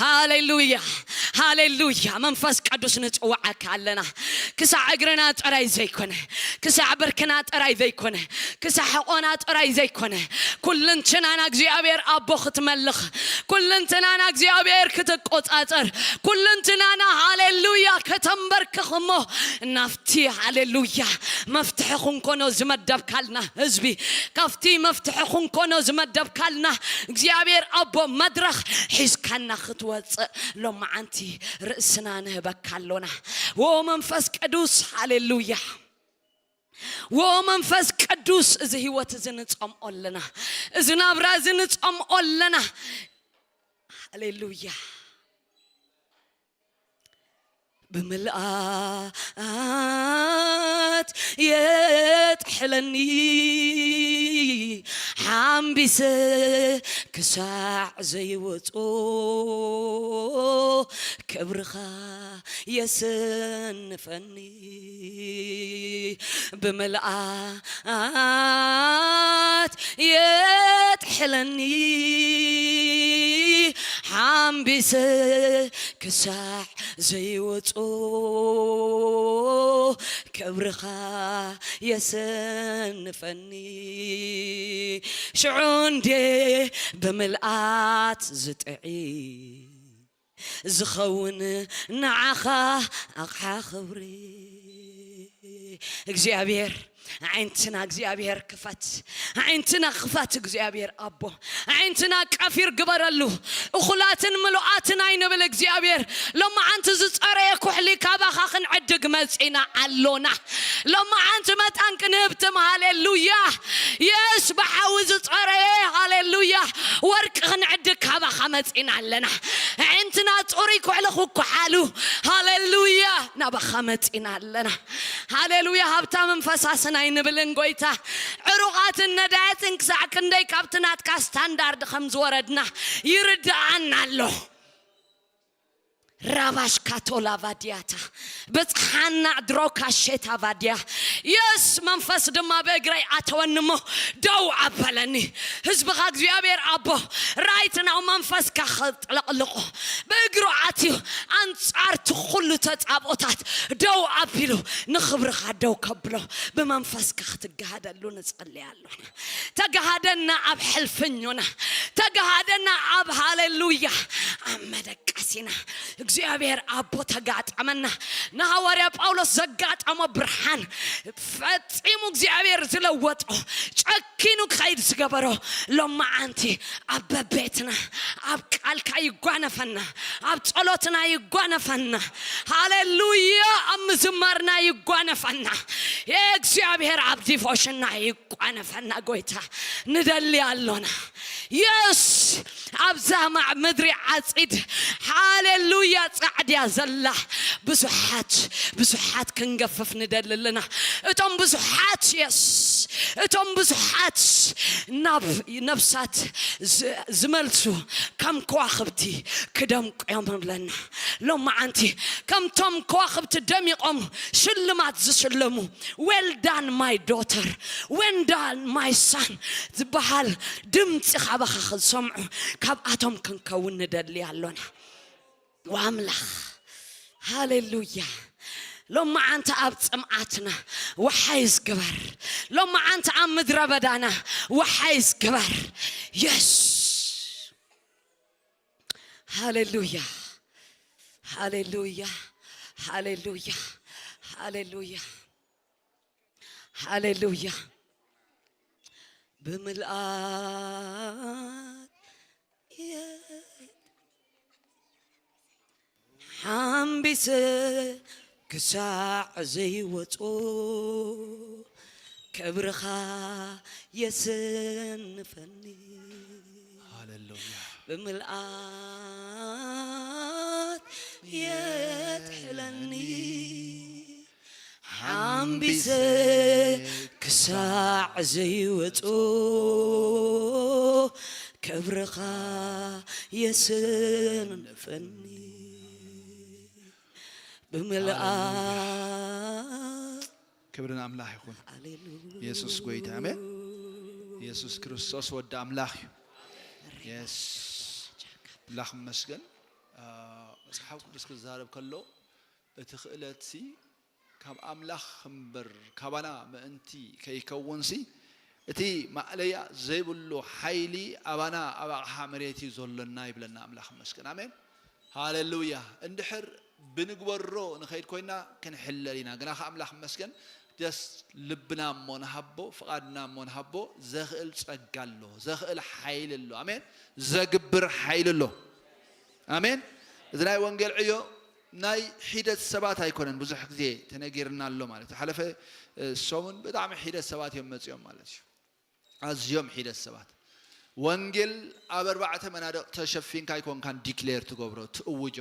ሃሌሉያ፣ ሃሌሉያ። መንፈስ ቅዱስ ንጽውዓካ ኣለና። ክሳዕ እግርና ጥራይ ዘይኮነ፣ ክሳዕ ብርክና ጥራይ ዘይኮነ፣ ክሳዕ ሕቆና ጥራይ ዘይኮነ፣ ኩልንትናና እግዚኣብሔር ኣቦ ክትመልኽ፣ ኩልንትናና እግዚኣብሔር ክትቆጻጸር፣ ኩልንትናና ሃሌሉያ ከተንበርክኽ እሞ ናብቲ ሃሌሉያ መፍትሒ መፍትሒ ክንኮኖ ዝመደብካልና ህዝቢ፣ ካብቲ መፍትሒ ክንኮኖ ዝመደብካልና እግዚኣብሔር ኣቦ መድረኽ ሒዝካና ክትወፅእ ሎማዓንቲ ርእስና ንህበካ ኣሎና። ዎ መንፈስ ቅዱስ፣ ሃሌሉያ። ዎ መንፈስ ቅዱስ፣ እዚ ህይወት እዚ ንጸምኦ ኣለና፣ እዚ ናብራ እዚ ንጸምኦ ኣለና። ሃሌሉያ። ብምልኣት የጥሕለኒ ሓምቢሰ ክሳዕ ዘይወጾ ክብርኻ የሰንፈኒ። ብምልኣት የጥሕለኒ ሓምቢሰ ክሳዕ ዘይወጾ ክብርኻ የሰንፈኒ። ሽዑ እንዴ ብምልኣት ዝጥዒ ዝኸውን ንዓኻ ኣቕሓ ክብሪ። እግዚኣብሔር ዓይንትና እግዚኣብሔር ክፈት፣ ዓይንትና ክፈት እግዚኣብሔር ኣቦ፣ ዓይንትና ቀፊር ግበረሉ። እኹላትን ምሉኣትን ኣይንብል እግዚኣብሔር። ሎማዓንቲ ዝጸረየ ኩሕሊ ካባኻ ክንዕድግ መጺና ኣሎና። ሎማዓንቲ መጣን ክንህብትም፣ ሃሌሉያ። የስ ብሓዊ ዝጸረየ፣ ሃሌሉያ፣ ወርቂ ክንዕድግ ካባኻ መጺና ኣለና። ኣዒንትና ጽሩይ ኩሕሊ ክኩሓሉ፣ ሃሌሉያ፣ ናባኻ መጺና ኣለና። ሃሌሉያ። ሃብታምን ፈሳስን ኣይንብልን ጎይታ። ዕሩቓትን ነዳያትን ክሳዕ ክንደይ ካብቲ ናትካ ስታንዳርድ ከም ዝወረድና ይርድኣና ኣሎ። ራባሽ ካቶላ ቫዲያታ በጽሓና ድሮ ካሼታ ቫዲያ። የስ መንፈስ ድማ ብእግረይ ኣተወኒ እሞ ደው ኣበለኒ። ህዝብኻ እግዚኣብሔር ኣቦ ራይት ናው መንፈስካ ከጥለቕልቆ ብእግሩ ኣትዩ ኣንጻር እቲ ኩሉ ተጻብኦታት ደው ኣቢሉ ንኽብርኻ ደው ከብሎ ብመንፈስካ ክትገሃደሉ ንጸልይ ኣለና። ተጋሃደና ኣብ ሕልፍኞና፣ ተጋሃደና ኣብ ሃሌሉያ ኣብ መደቀሲና። እግዚኣብሔር ኣቦ ተጋጠመና። ንሃዋርያ ጳውሎስ ዘጋጠሞ ብርሃን ፈጺሙ እግዚኣብሔር ዝለወጦ ጨኪኑ ክኸይድ ዝገበሮ ሎማዓንቲ ኣብ በቤትና ኣብ ቃልካ ይጓነፈና፣ ኣብ ጸሎትና ይጓነፈና። ሃሌሉያ ኣብ ምዝማርና ይጓነፈና። የእግዚኣብሔር ኣብ ዲቮሽንና ይጓነፈና። ጎይታ ንደሊ ኣሎና። የስ ኣብዛ ማዕ ምድሪ ዓጺድ ሃሌሉያ ጻዕድያ ዘላ ብዙሓት ብዙሓት ክንገፍፍ ንደሊ ኣለና። እቶም ብዙሓት የስ እቶም ብዙሓት ናብ ነብሳት ዝ- ዝመልሱ ከም ከዋኽብቲ ክደምቁ እዮም ኣለና። ሎማዓንቲ ከምቶም ከዋኽብቲ ደሚቖም ሽልማት ዝሽለሙ well done my daughter, well done my son ዝበሃል ድምፂ ካባኻ ክሰምዑ ካብኣቶም ክንከውን ንደሊ ኣሎና። ወኣምላኽ ሃሌሉያ። ሎማዓንቲ ኣብ ጽምኣትና ወሓይዝ ግበር። ሎማዓንቲ ኣብ ምድረ በዳና ወሓይዝ ግበር። የስ ሃሌሉያ፣ ሃሌሉያ፣ ሃሌሉያ፣ ሃሌሉያ፣ ሃሌሉያ። ብምልኣት የ- ሓምቢሰ ክሳዕ ዘይወጾ ክብርኻ የሰንፈኒ። ሃሌሉያ። ብምልኣት የጥሕለኒ ሓምቢሰ ክሳዕ ዘይወጾ ክብርኻ የሰንፈኒ። ብምልኣት ክብሪ ንኣምላኽ ይኹን። ሃሌሉያ። የሱስ ጎይታ፣ ኣሜን። የሱስ ክርስቶስ ወዲ ኣምላኽ እዩ። የስ ኣምላኽ ይመስገን። አ፣ መጽሓፍ ቅዱስ ክዛረብ ከሎ እቲ ክእለትሲ ካብ ኣምላኽ እምበር ካባና ምእንቲ ከይከውንሲ እቲ ማእለያ ዘይብሉ ሓይሊ ኣባና ኣብ ኣቕሓ መሬት እዩ ዘሎና ይብለና ኣምላኽ ይመስገን። ኣሜን። ሃሌሉያ። እንድሕር ብንግበሮ ንኸይድ ኮይና ክንሕለል ኢና። ግና ከኣ ኣምላኽ ይመስገን፣ እቲ ደስ ልብና እሞ ንሃቦ፣ ፍቓድና እሞ ንሃቦ። ዘኽእል ጸጋ ኣሎ፣ ዘኽእል ሓይሊ ኣሎ። ኣሜን። ዘግብር ሓይሊ ኣሎ። ኣሜን። እዚ ናይ ወንጌል ዕዮ ናይ ሒደት ሰባት ኣይኮነን፣ ብዙሕ ግዜ ተነጊርና ኣሎ ማለት እዩ። ሓለፈ ሰሙን ብጣዕሚ ሒደት ሰባት እዮም መጺኦም ማለት እዩ። ኣዝዮም ሒደት ሰባት። ወንጌል ኣብ ኣርባዕተ መናድቕ ተሸፊንካ ኣይኮንካን ዲክሌር ትገብሮ፣ ትእውጆ።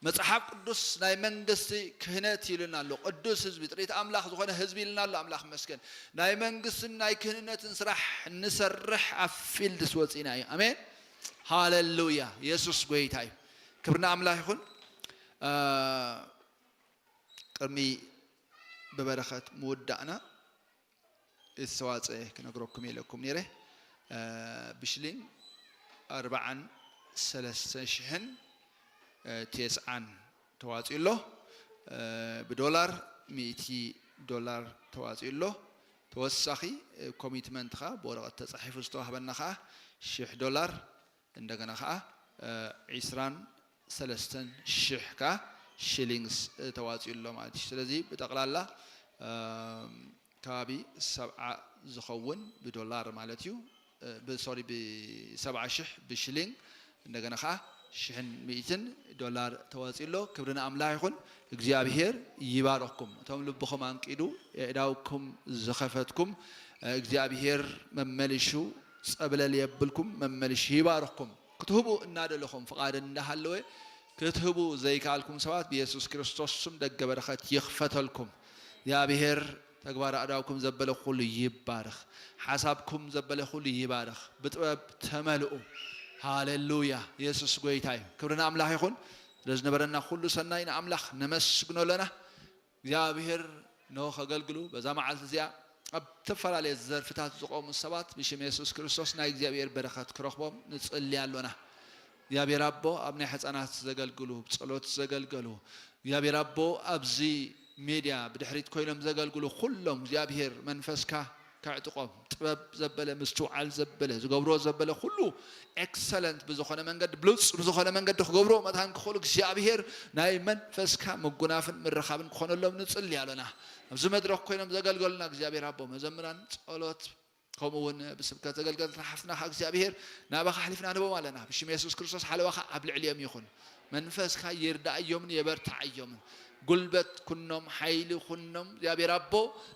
መጽሓፍ ቅዱስ ናይ መንግስቲ ክህነት ኢሉና ኣሎ። ቅዱስ ህዝቢ፣ ጥሪት ኣምላኽ ዝኾነ ህዝቢ ኢልና ኣሎ። ኣምላኽ መስገን። ናይ መንግስትን ናይ ክህንነትን ስራሕ ንሰርሕ ኣብ ፊልድስ ወጺና እዩ። ኣሜን። ሃሌሉያ። የሱስ ጎይታ እዩ። ክብርና ኣምላኽ ይኹን። አ፣ ቅድሚ ብበረኸት ምውዳእና ዝተዋፀ ክነግረኩም ኢለኩም ነይረ። አ፣ ብሽሊን ኣርባዓን ሰለስተ ሽሕን፣ አ፣ ቴስዓን ተዋፂኡ ኣሎ። አ፣ ብዶላር ሚእቲ ዶላር ተዋፂኡ ኣሎ። ተወሳኺ፣ አ፣ ኮሚትመንት ኸዓ ብወረቐት ተፃሒፉ ዝተዋህበና ኸዓ ሽሕ ዶላር፣ እንደገና ኸዓ፣ አ፣ ዒስራን ሰለስተን ሽሕ ከ ሽሊንግስ፣ እ፣ ተዋፂኡ ኣሎ ማለት እዩ። ስለዚ ብጠቕላላ፣ እ፣ ከባቢ ሰብዓ ዝኸውን ብዶላር ማለት እዩ። እ፣ ብ-፣ ሶሪ፣ ብሰብዓ ሽሕ ብሽሊንግ፣ እንደገና ኸዓ ሽሕን ሚእትን ዶላር ተዋፂኡ ኣሎ። ክብሪ ንኣምላኽ ይኹን። እግዚኣብሄር ይባርኽኩም። እቶም ልብኹም ኣንቂዱ፣ የእዳውኩም ዝኸፈትኩም፣ እ፣ እግዚኣብሄር መመሊሹ ጸብለል የብልኩም፣ መመሊሹ ይባርኽኩም። ክትህቡ እናደለኹም ፍቓድ እንዳሃለወ ክትህቡ ዘይከኣልኩም ሰባት ብየሱስ ክርስቶስ ስም ደገ በረኸት ይኽፈተልኩም። እግዚኣብሔር ተግባር ኣእዳውኩም ዘበለ ኩሉ ይባረኽ። ሓሳብኩም ዘበለ ኩሉ ይባረኽ። ብጥበብ ተመልኡ። ሃሌሉያ። የሱስ ጎይታ እዩ። ክብሪ ንኣምላኽ ይኹን። ስለ ዝነበረና ኩሉ ሰናይ ንኣምላኽ ነመስግኖ ኣለና። እግዚኣብሔር ኖ ከገልግሉ በዛ መዓልቲ እዚኣ ኣብ ዝተፈላለየ ዘርፍታት ዝቆሙ ሰባት ብሽም የሱስ ክርስቶስ ናይ እግዚኣብሔር በረኸት ክረኽቦም ንጽሊ ኣሎና። እግዚኣብሔር ኣቦ ኣብ ናይ ሕፃናት ዘገልግሉ፣ ብጸሎት ዘገልገሉ፣ እግዚኣብሔር ኣቦ ኣብዚ ሜድያ ብድሕሪት ኮይኖም ዘገልግሉ ኩሎም እግዚኣብሔር መንፈስካ ከዕጥቆም፣ ጥበብ ዘበለ፣ ምስትውዓል ዘበለ፣ ዝገብሮ ዘበለ ኩሉ ኤክሰለንት ብዝኾነ መንገዲ፣ ብሉጽ ብዝኾነ መንገዲ ክገብሮ መታን ክኽእሉ እግዚኣብሔር ናይ መንፈስካ ምጉናፍን ምርኻብን ክኾነሎም ንጽሊ ኣሎና። ኣብዚ መድረኽ ኮይኖም ዘገልገሉና እግዚኣብሔር ኣቦ መዘምራን፣ ጸሎት፣ ከምኡ እውን ብስብከት ዘገልገሉና ሓፍትና ኸዓ እግዚኣብሔር ናባኻ ኣሕሊፍና ንህቦም ኣለና። ብሽም የሱስ ክርስቶስ ሓለዋኻ ኣብ ልዕሊኦም ይኹን። መንፈስካ ይርዳእዮምን የበርትዓዮምን። ጉልበት ኩኖም፣ ሓይሊ ኩኖም እግዚኣብሔር ኣቦ፣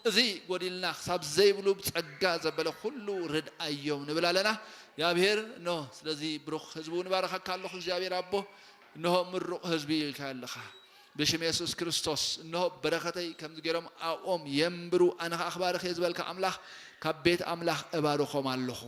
እዚ ጎዲልና ክሳብ ዘይብሉ ብጸጋ ዘበለ ኩሉ ርድኣዮም ንብል ኣለና። እግዚኣብሔር ኖ ስለዚ ብሩኽ ህዝቡ ንባረኸካ ኣለኹ እግዚኣብሔር ኣቦ። እንሆ ምሩቕ ህዝቢ ኢልካ ኣለኻ። ብሽም የሱስ ክርስቶስ እንሆ በረኸተይ ከምዚ ገይሮም ኣብኦም የንብሩ፣ ኣነ ኸዓ ክባርኽ እየ ዝበልካ ኣምላኽ፣ ካብ ቤት ኣምላኽ እባርኾም ኣለኹ።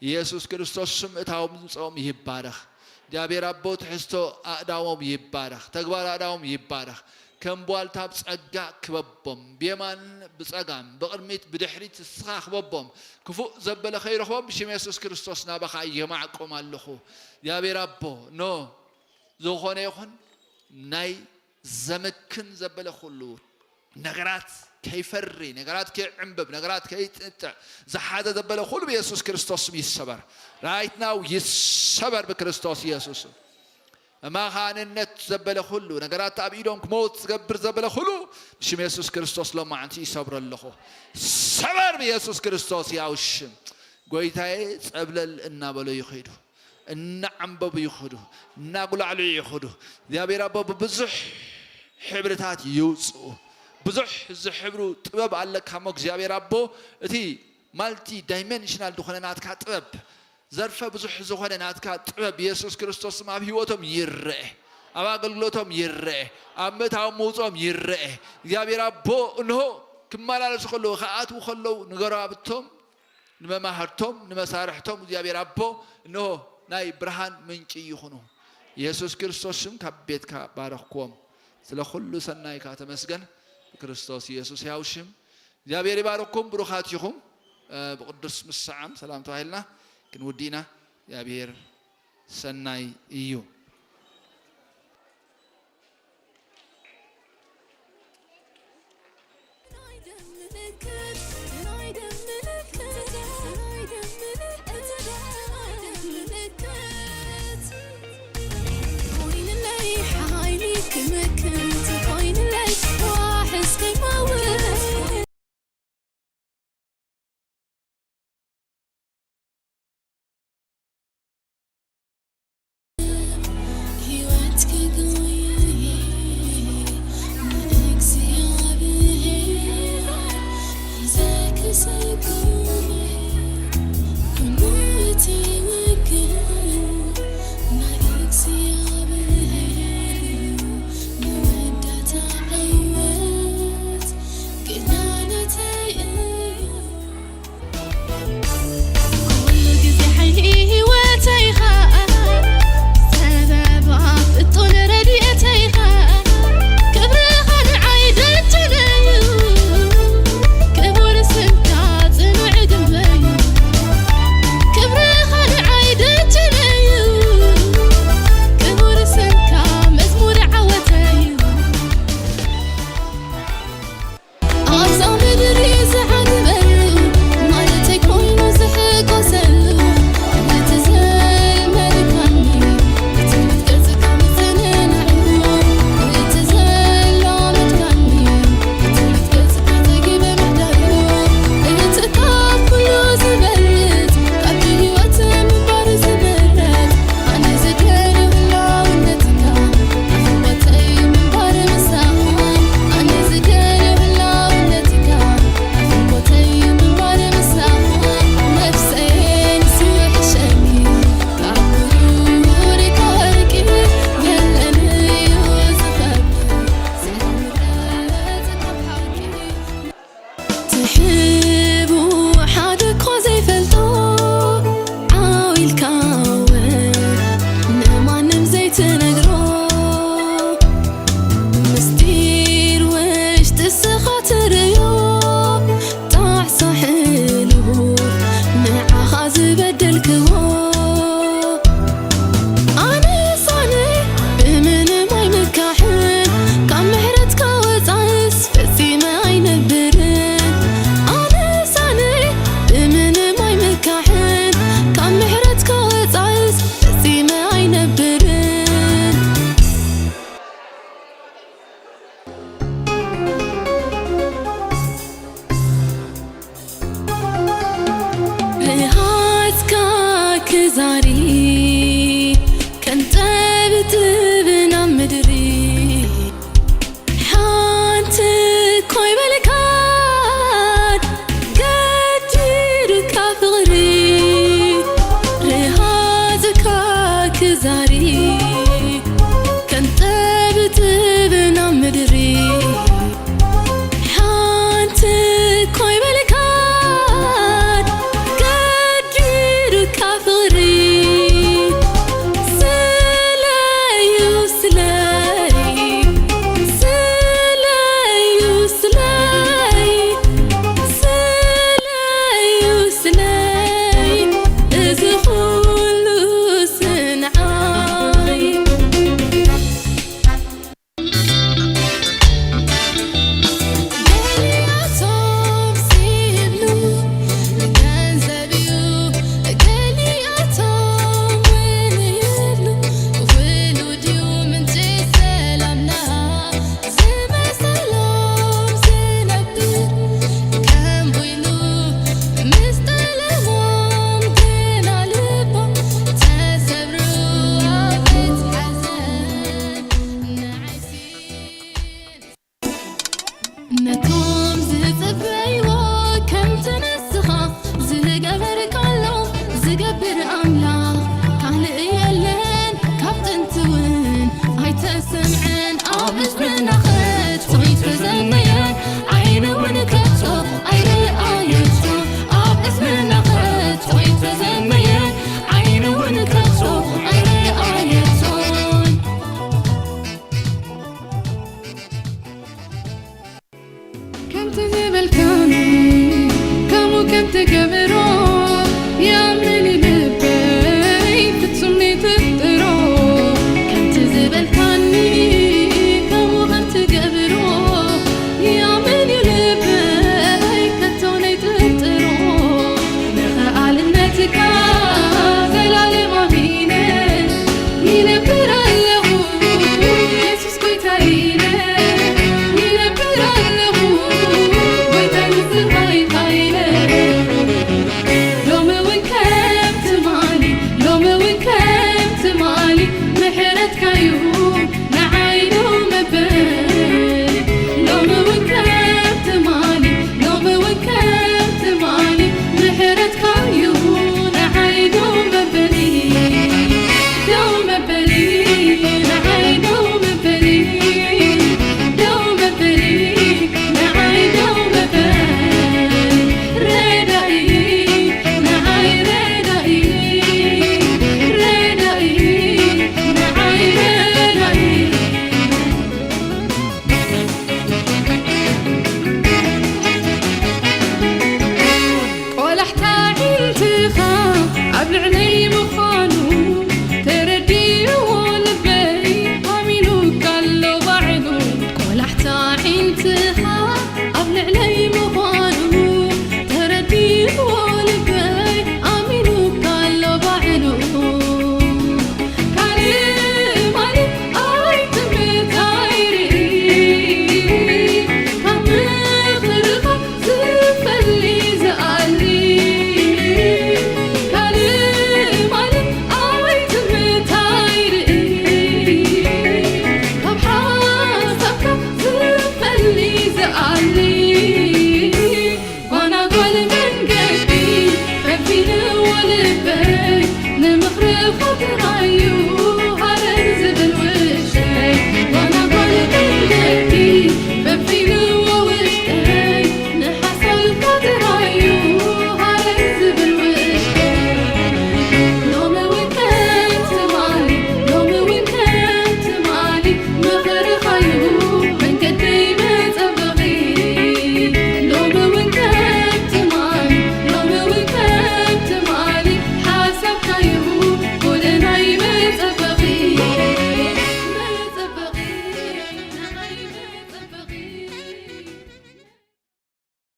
የሱስ ክርስቶስ ስም እታዎም ዝምፅኦም ይባረኽ። እግዚኣብሔር ኣቦ ትሕዝቶ ኣእዳዎም ይባረኽ፣ ተግባር ኣእዳዎም ይባረኽ። ከም ቧልታ ብጸጋ ክበቦም፣ ብየማን ብጸጋም፣ ብቕድሚት ብድሕሪት ንስኻ ክበቦም፣ ክፉእ ዘበለ ከይረኽቦም ብሽም የሱስ ክርስቶስ ናባኻ የማዕቆም ኣለኹ። እግዚኣብሔር ኣቦ ኖ ዝኾነ ይኹን ናይ ዘምክን ዘበለ ኩሉ ነገራት ከይፈሪ፣ ነገራት ከይዕንብብ፣ ነገራት ከይጥጥዕ ዝሓዘ ዘበለ ኩሉ ብየሱስ ክርስቶስ ስም ይሰበር። ራይት ናው ይሰበር ብክርስቶስ ኢየሱስ። መኻንነት ዘበለ ኩሉ፣ ነገራት ኣብ ኢዶም ክመውት ዝገብር ዘበለ ኩሉ ብሽም የሱስ ክርስቶስ ሎማዓንቲ ይሰብሮ ኣለኹ። ሰበር ብየሱስ ክርስቶስ ያው ሽም። ጎይታዬ ጸብለል እናበሉ ይኸዱ፣ እናዓንበቡ ይኸዱ፣ እናጉላዕልዑ ይኸዱ። እግዚኣብሔር ኣቦ ብብዙሕ ሕብርታት ይውፅኡ። ብዙሕ ዝሕብሩ ጥበብ ኣለካ እሞ እግዚኣብሔር ኣቦ፣ እቲ ማልቲ ዳይሜንሽናል ዝኾነ ናትካ ጥበብ፣ ዘርፈ ብዙሕ ዝኾነ ናትካ ጥበብ የሱስ ክርስቶስ ኣብ ህይወቶም ይረአ፣ ኣብ ኣገልግሎቶም ይረአ፣ ኣብ ምእታዎም ምውፅኦም ይረአ። እግዚኣብሔር ኣቦ እንሆ ክመላለሱ ከለዉ፣ ክኣትዉ ከለዉ ንጎረባብቶም፣ ንመማህርቶም፣ ንመሳርሕቶም እግዚኣብሔር ኣቦ እንሆ ናይ ብርሃን ምንጪ ይኹኑ። የሱስ ክርስቶስ ሽም ካብ ቤትካ ባረኽክዎም። ስለ ኩሉ ሰናይካ ተመስገን። ብክርስቶስ የሱስ ያው ሽም እግዚኣብሔር ይባርኩም። ብሩኻት ኢኹም። እ፣ ብቅዱስ ምሰዓም ሰላም ተባሂልና ክንውዲ ኢና። እግዚኣብሔር ሰናይ እዩ። ሕቡእ ሓደ እኳ ዘይፈልጦ ዓው ኢልካ ወ ንማንም ዘይትነግሮ ምስጢር ውሽጢ እስኻ ትርእዮ ጣዕሳ ሕሉፍ ንዓኻ ዝበደልክዎ ኣነስ ኣነ ብምንም ኣይምካሕን ካብ ምሕረትካ ወፃእስ ፈጺመ ኣይነብርን ኣነስ ኣነ ብምንም ኣይምካሕን ካብ ምሕረትካ ወፃእስ ፈጺመ ኣይነብርን ርሃጽካ ክዛሪ ከንጠብጥብ ናብ ምድሪ ሓንቲ እኮ ይበልካን ገዲዱካ ፍቕሪ ርሃጽካ ክዛሪ ከንጠብጥብ ናብ ምድሪ ሓንቲ እኮ ይበልካን ገዲዱካ ፍቕሪ ስለዩ ስለይ ስለዩ ስለይ ስለዩ ስለይ እዚ ኩሉ ስንዓይ ገሊኣቶም ሲብሉ ገንዘብ እዩ ገሊኣቶም ውን ይብሉ ውሉድ እዩ ምንጪ ሰላምና ዝመሰሎም ዝነብር ከምቡ ኢሉ ምስ ጠለቦም ግና ልቦም ተሰብሩ ኣብ ቤት ሓዘን ንዓይሲ ነቶም ዝጽበይዎ ከምቲ ንስኻ ዝገበርካሎም ዝገብር ኣምላኽ ካልእ የለን ካብ ጥንቲ እውን ኣይተሰምዐን ኣብ ህዝብና ከቶ ኣይተዘመየን ዓይኒ እውን ከቶ ኣይረኣየቶ ኣብ ህዝብና ከቶ ኣይተዘመየን ዓይኒ እውን ከቶ ኣይረኣየቶን ከምቲ ዝበልካኒ ከምኡ ከምቲ ገበ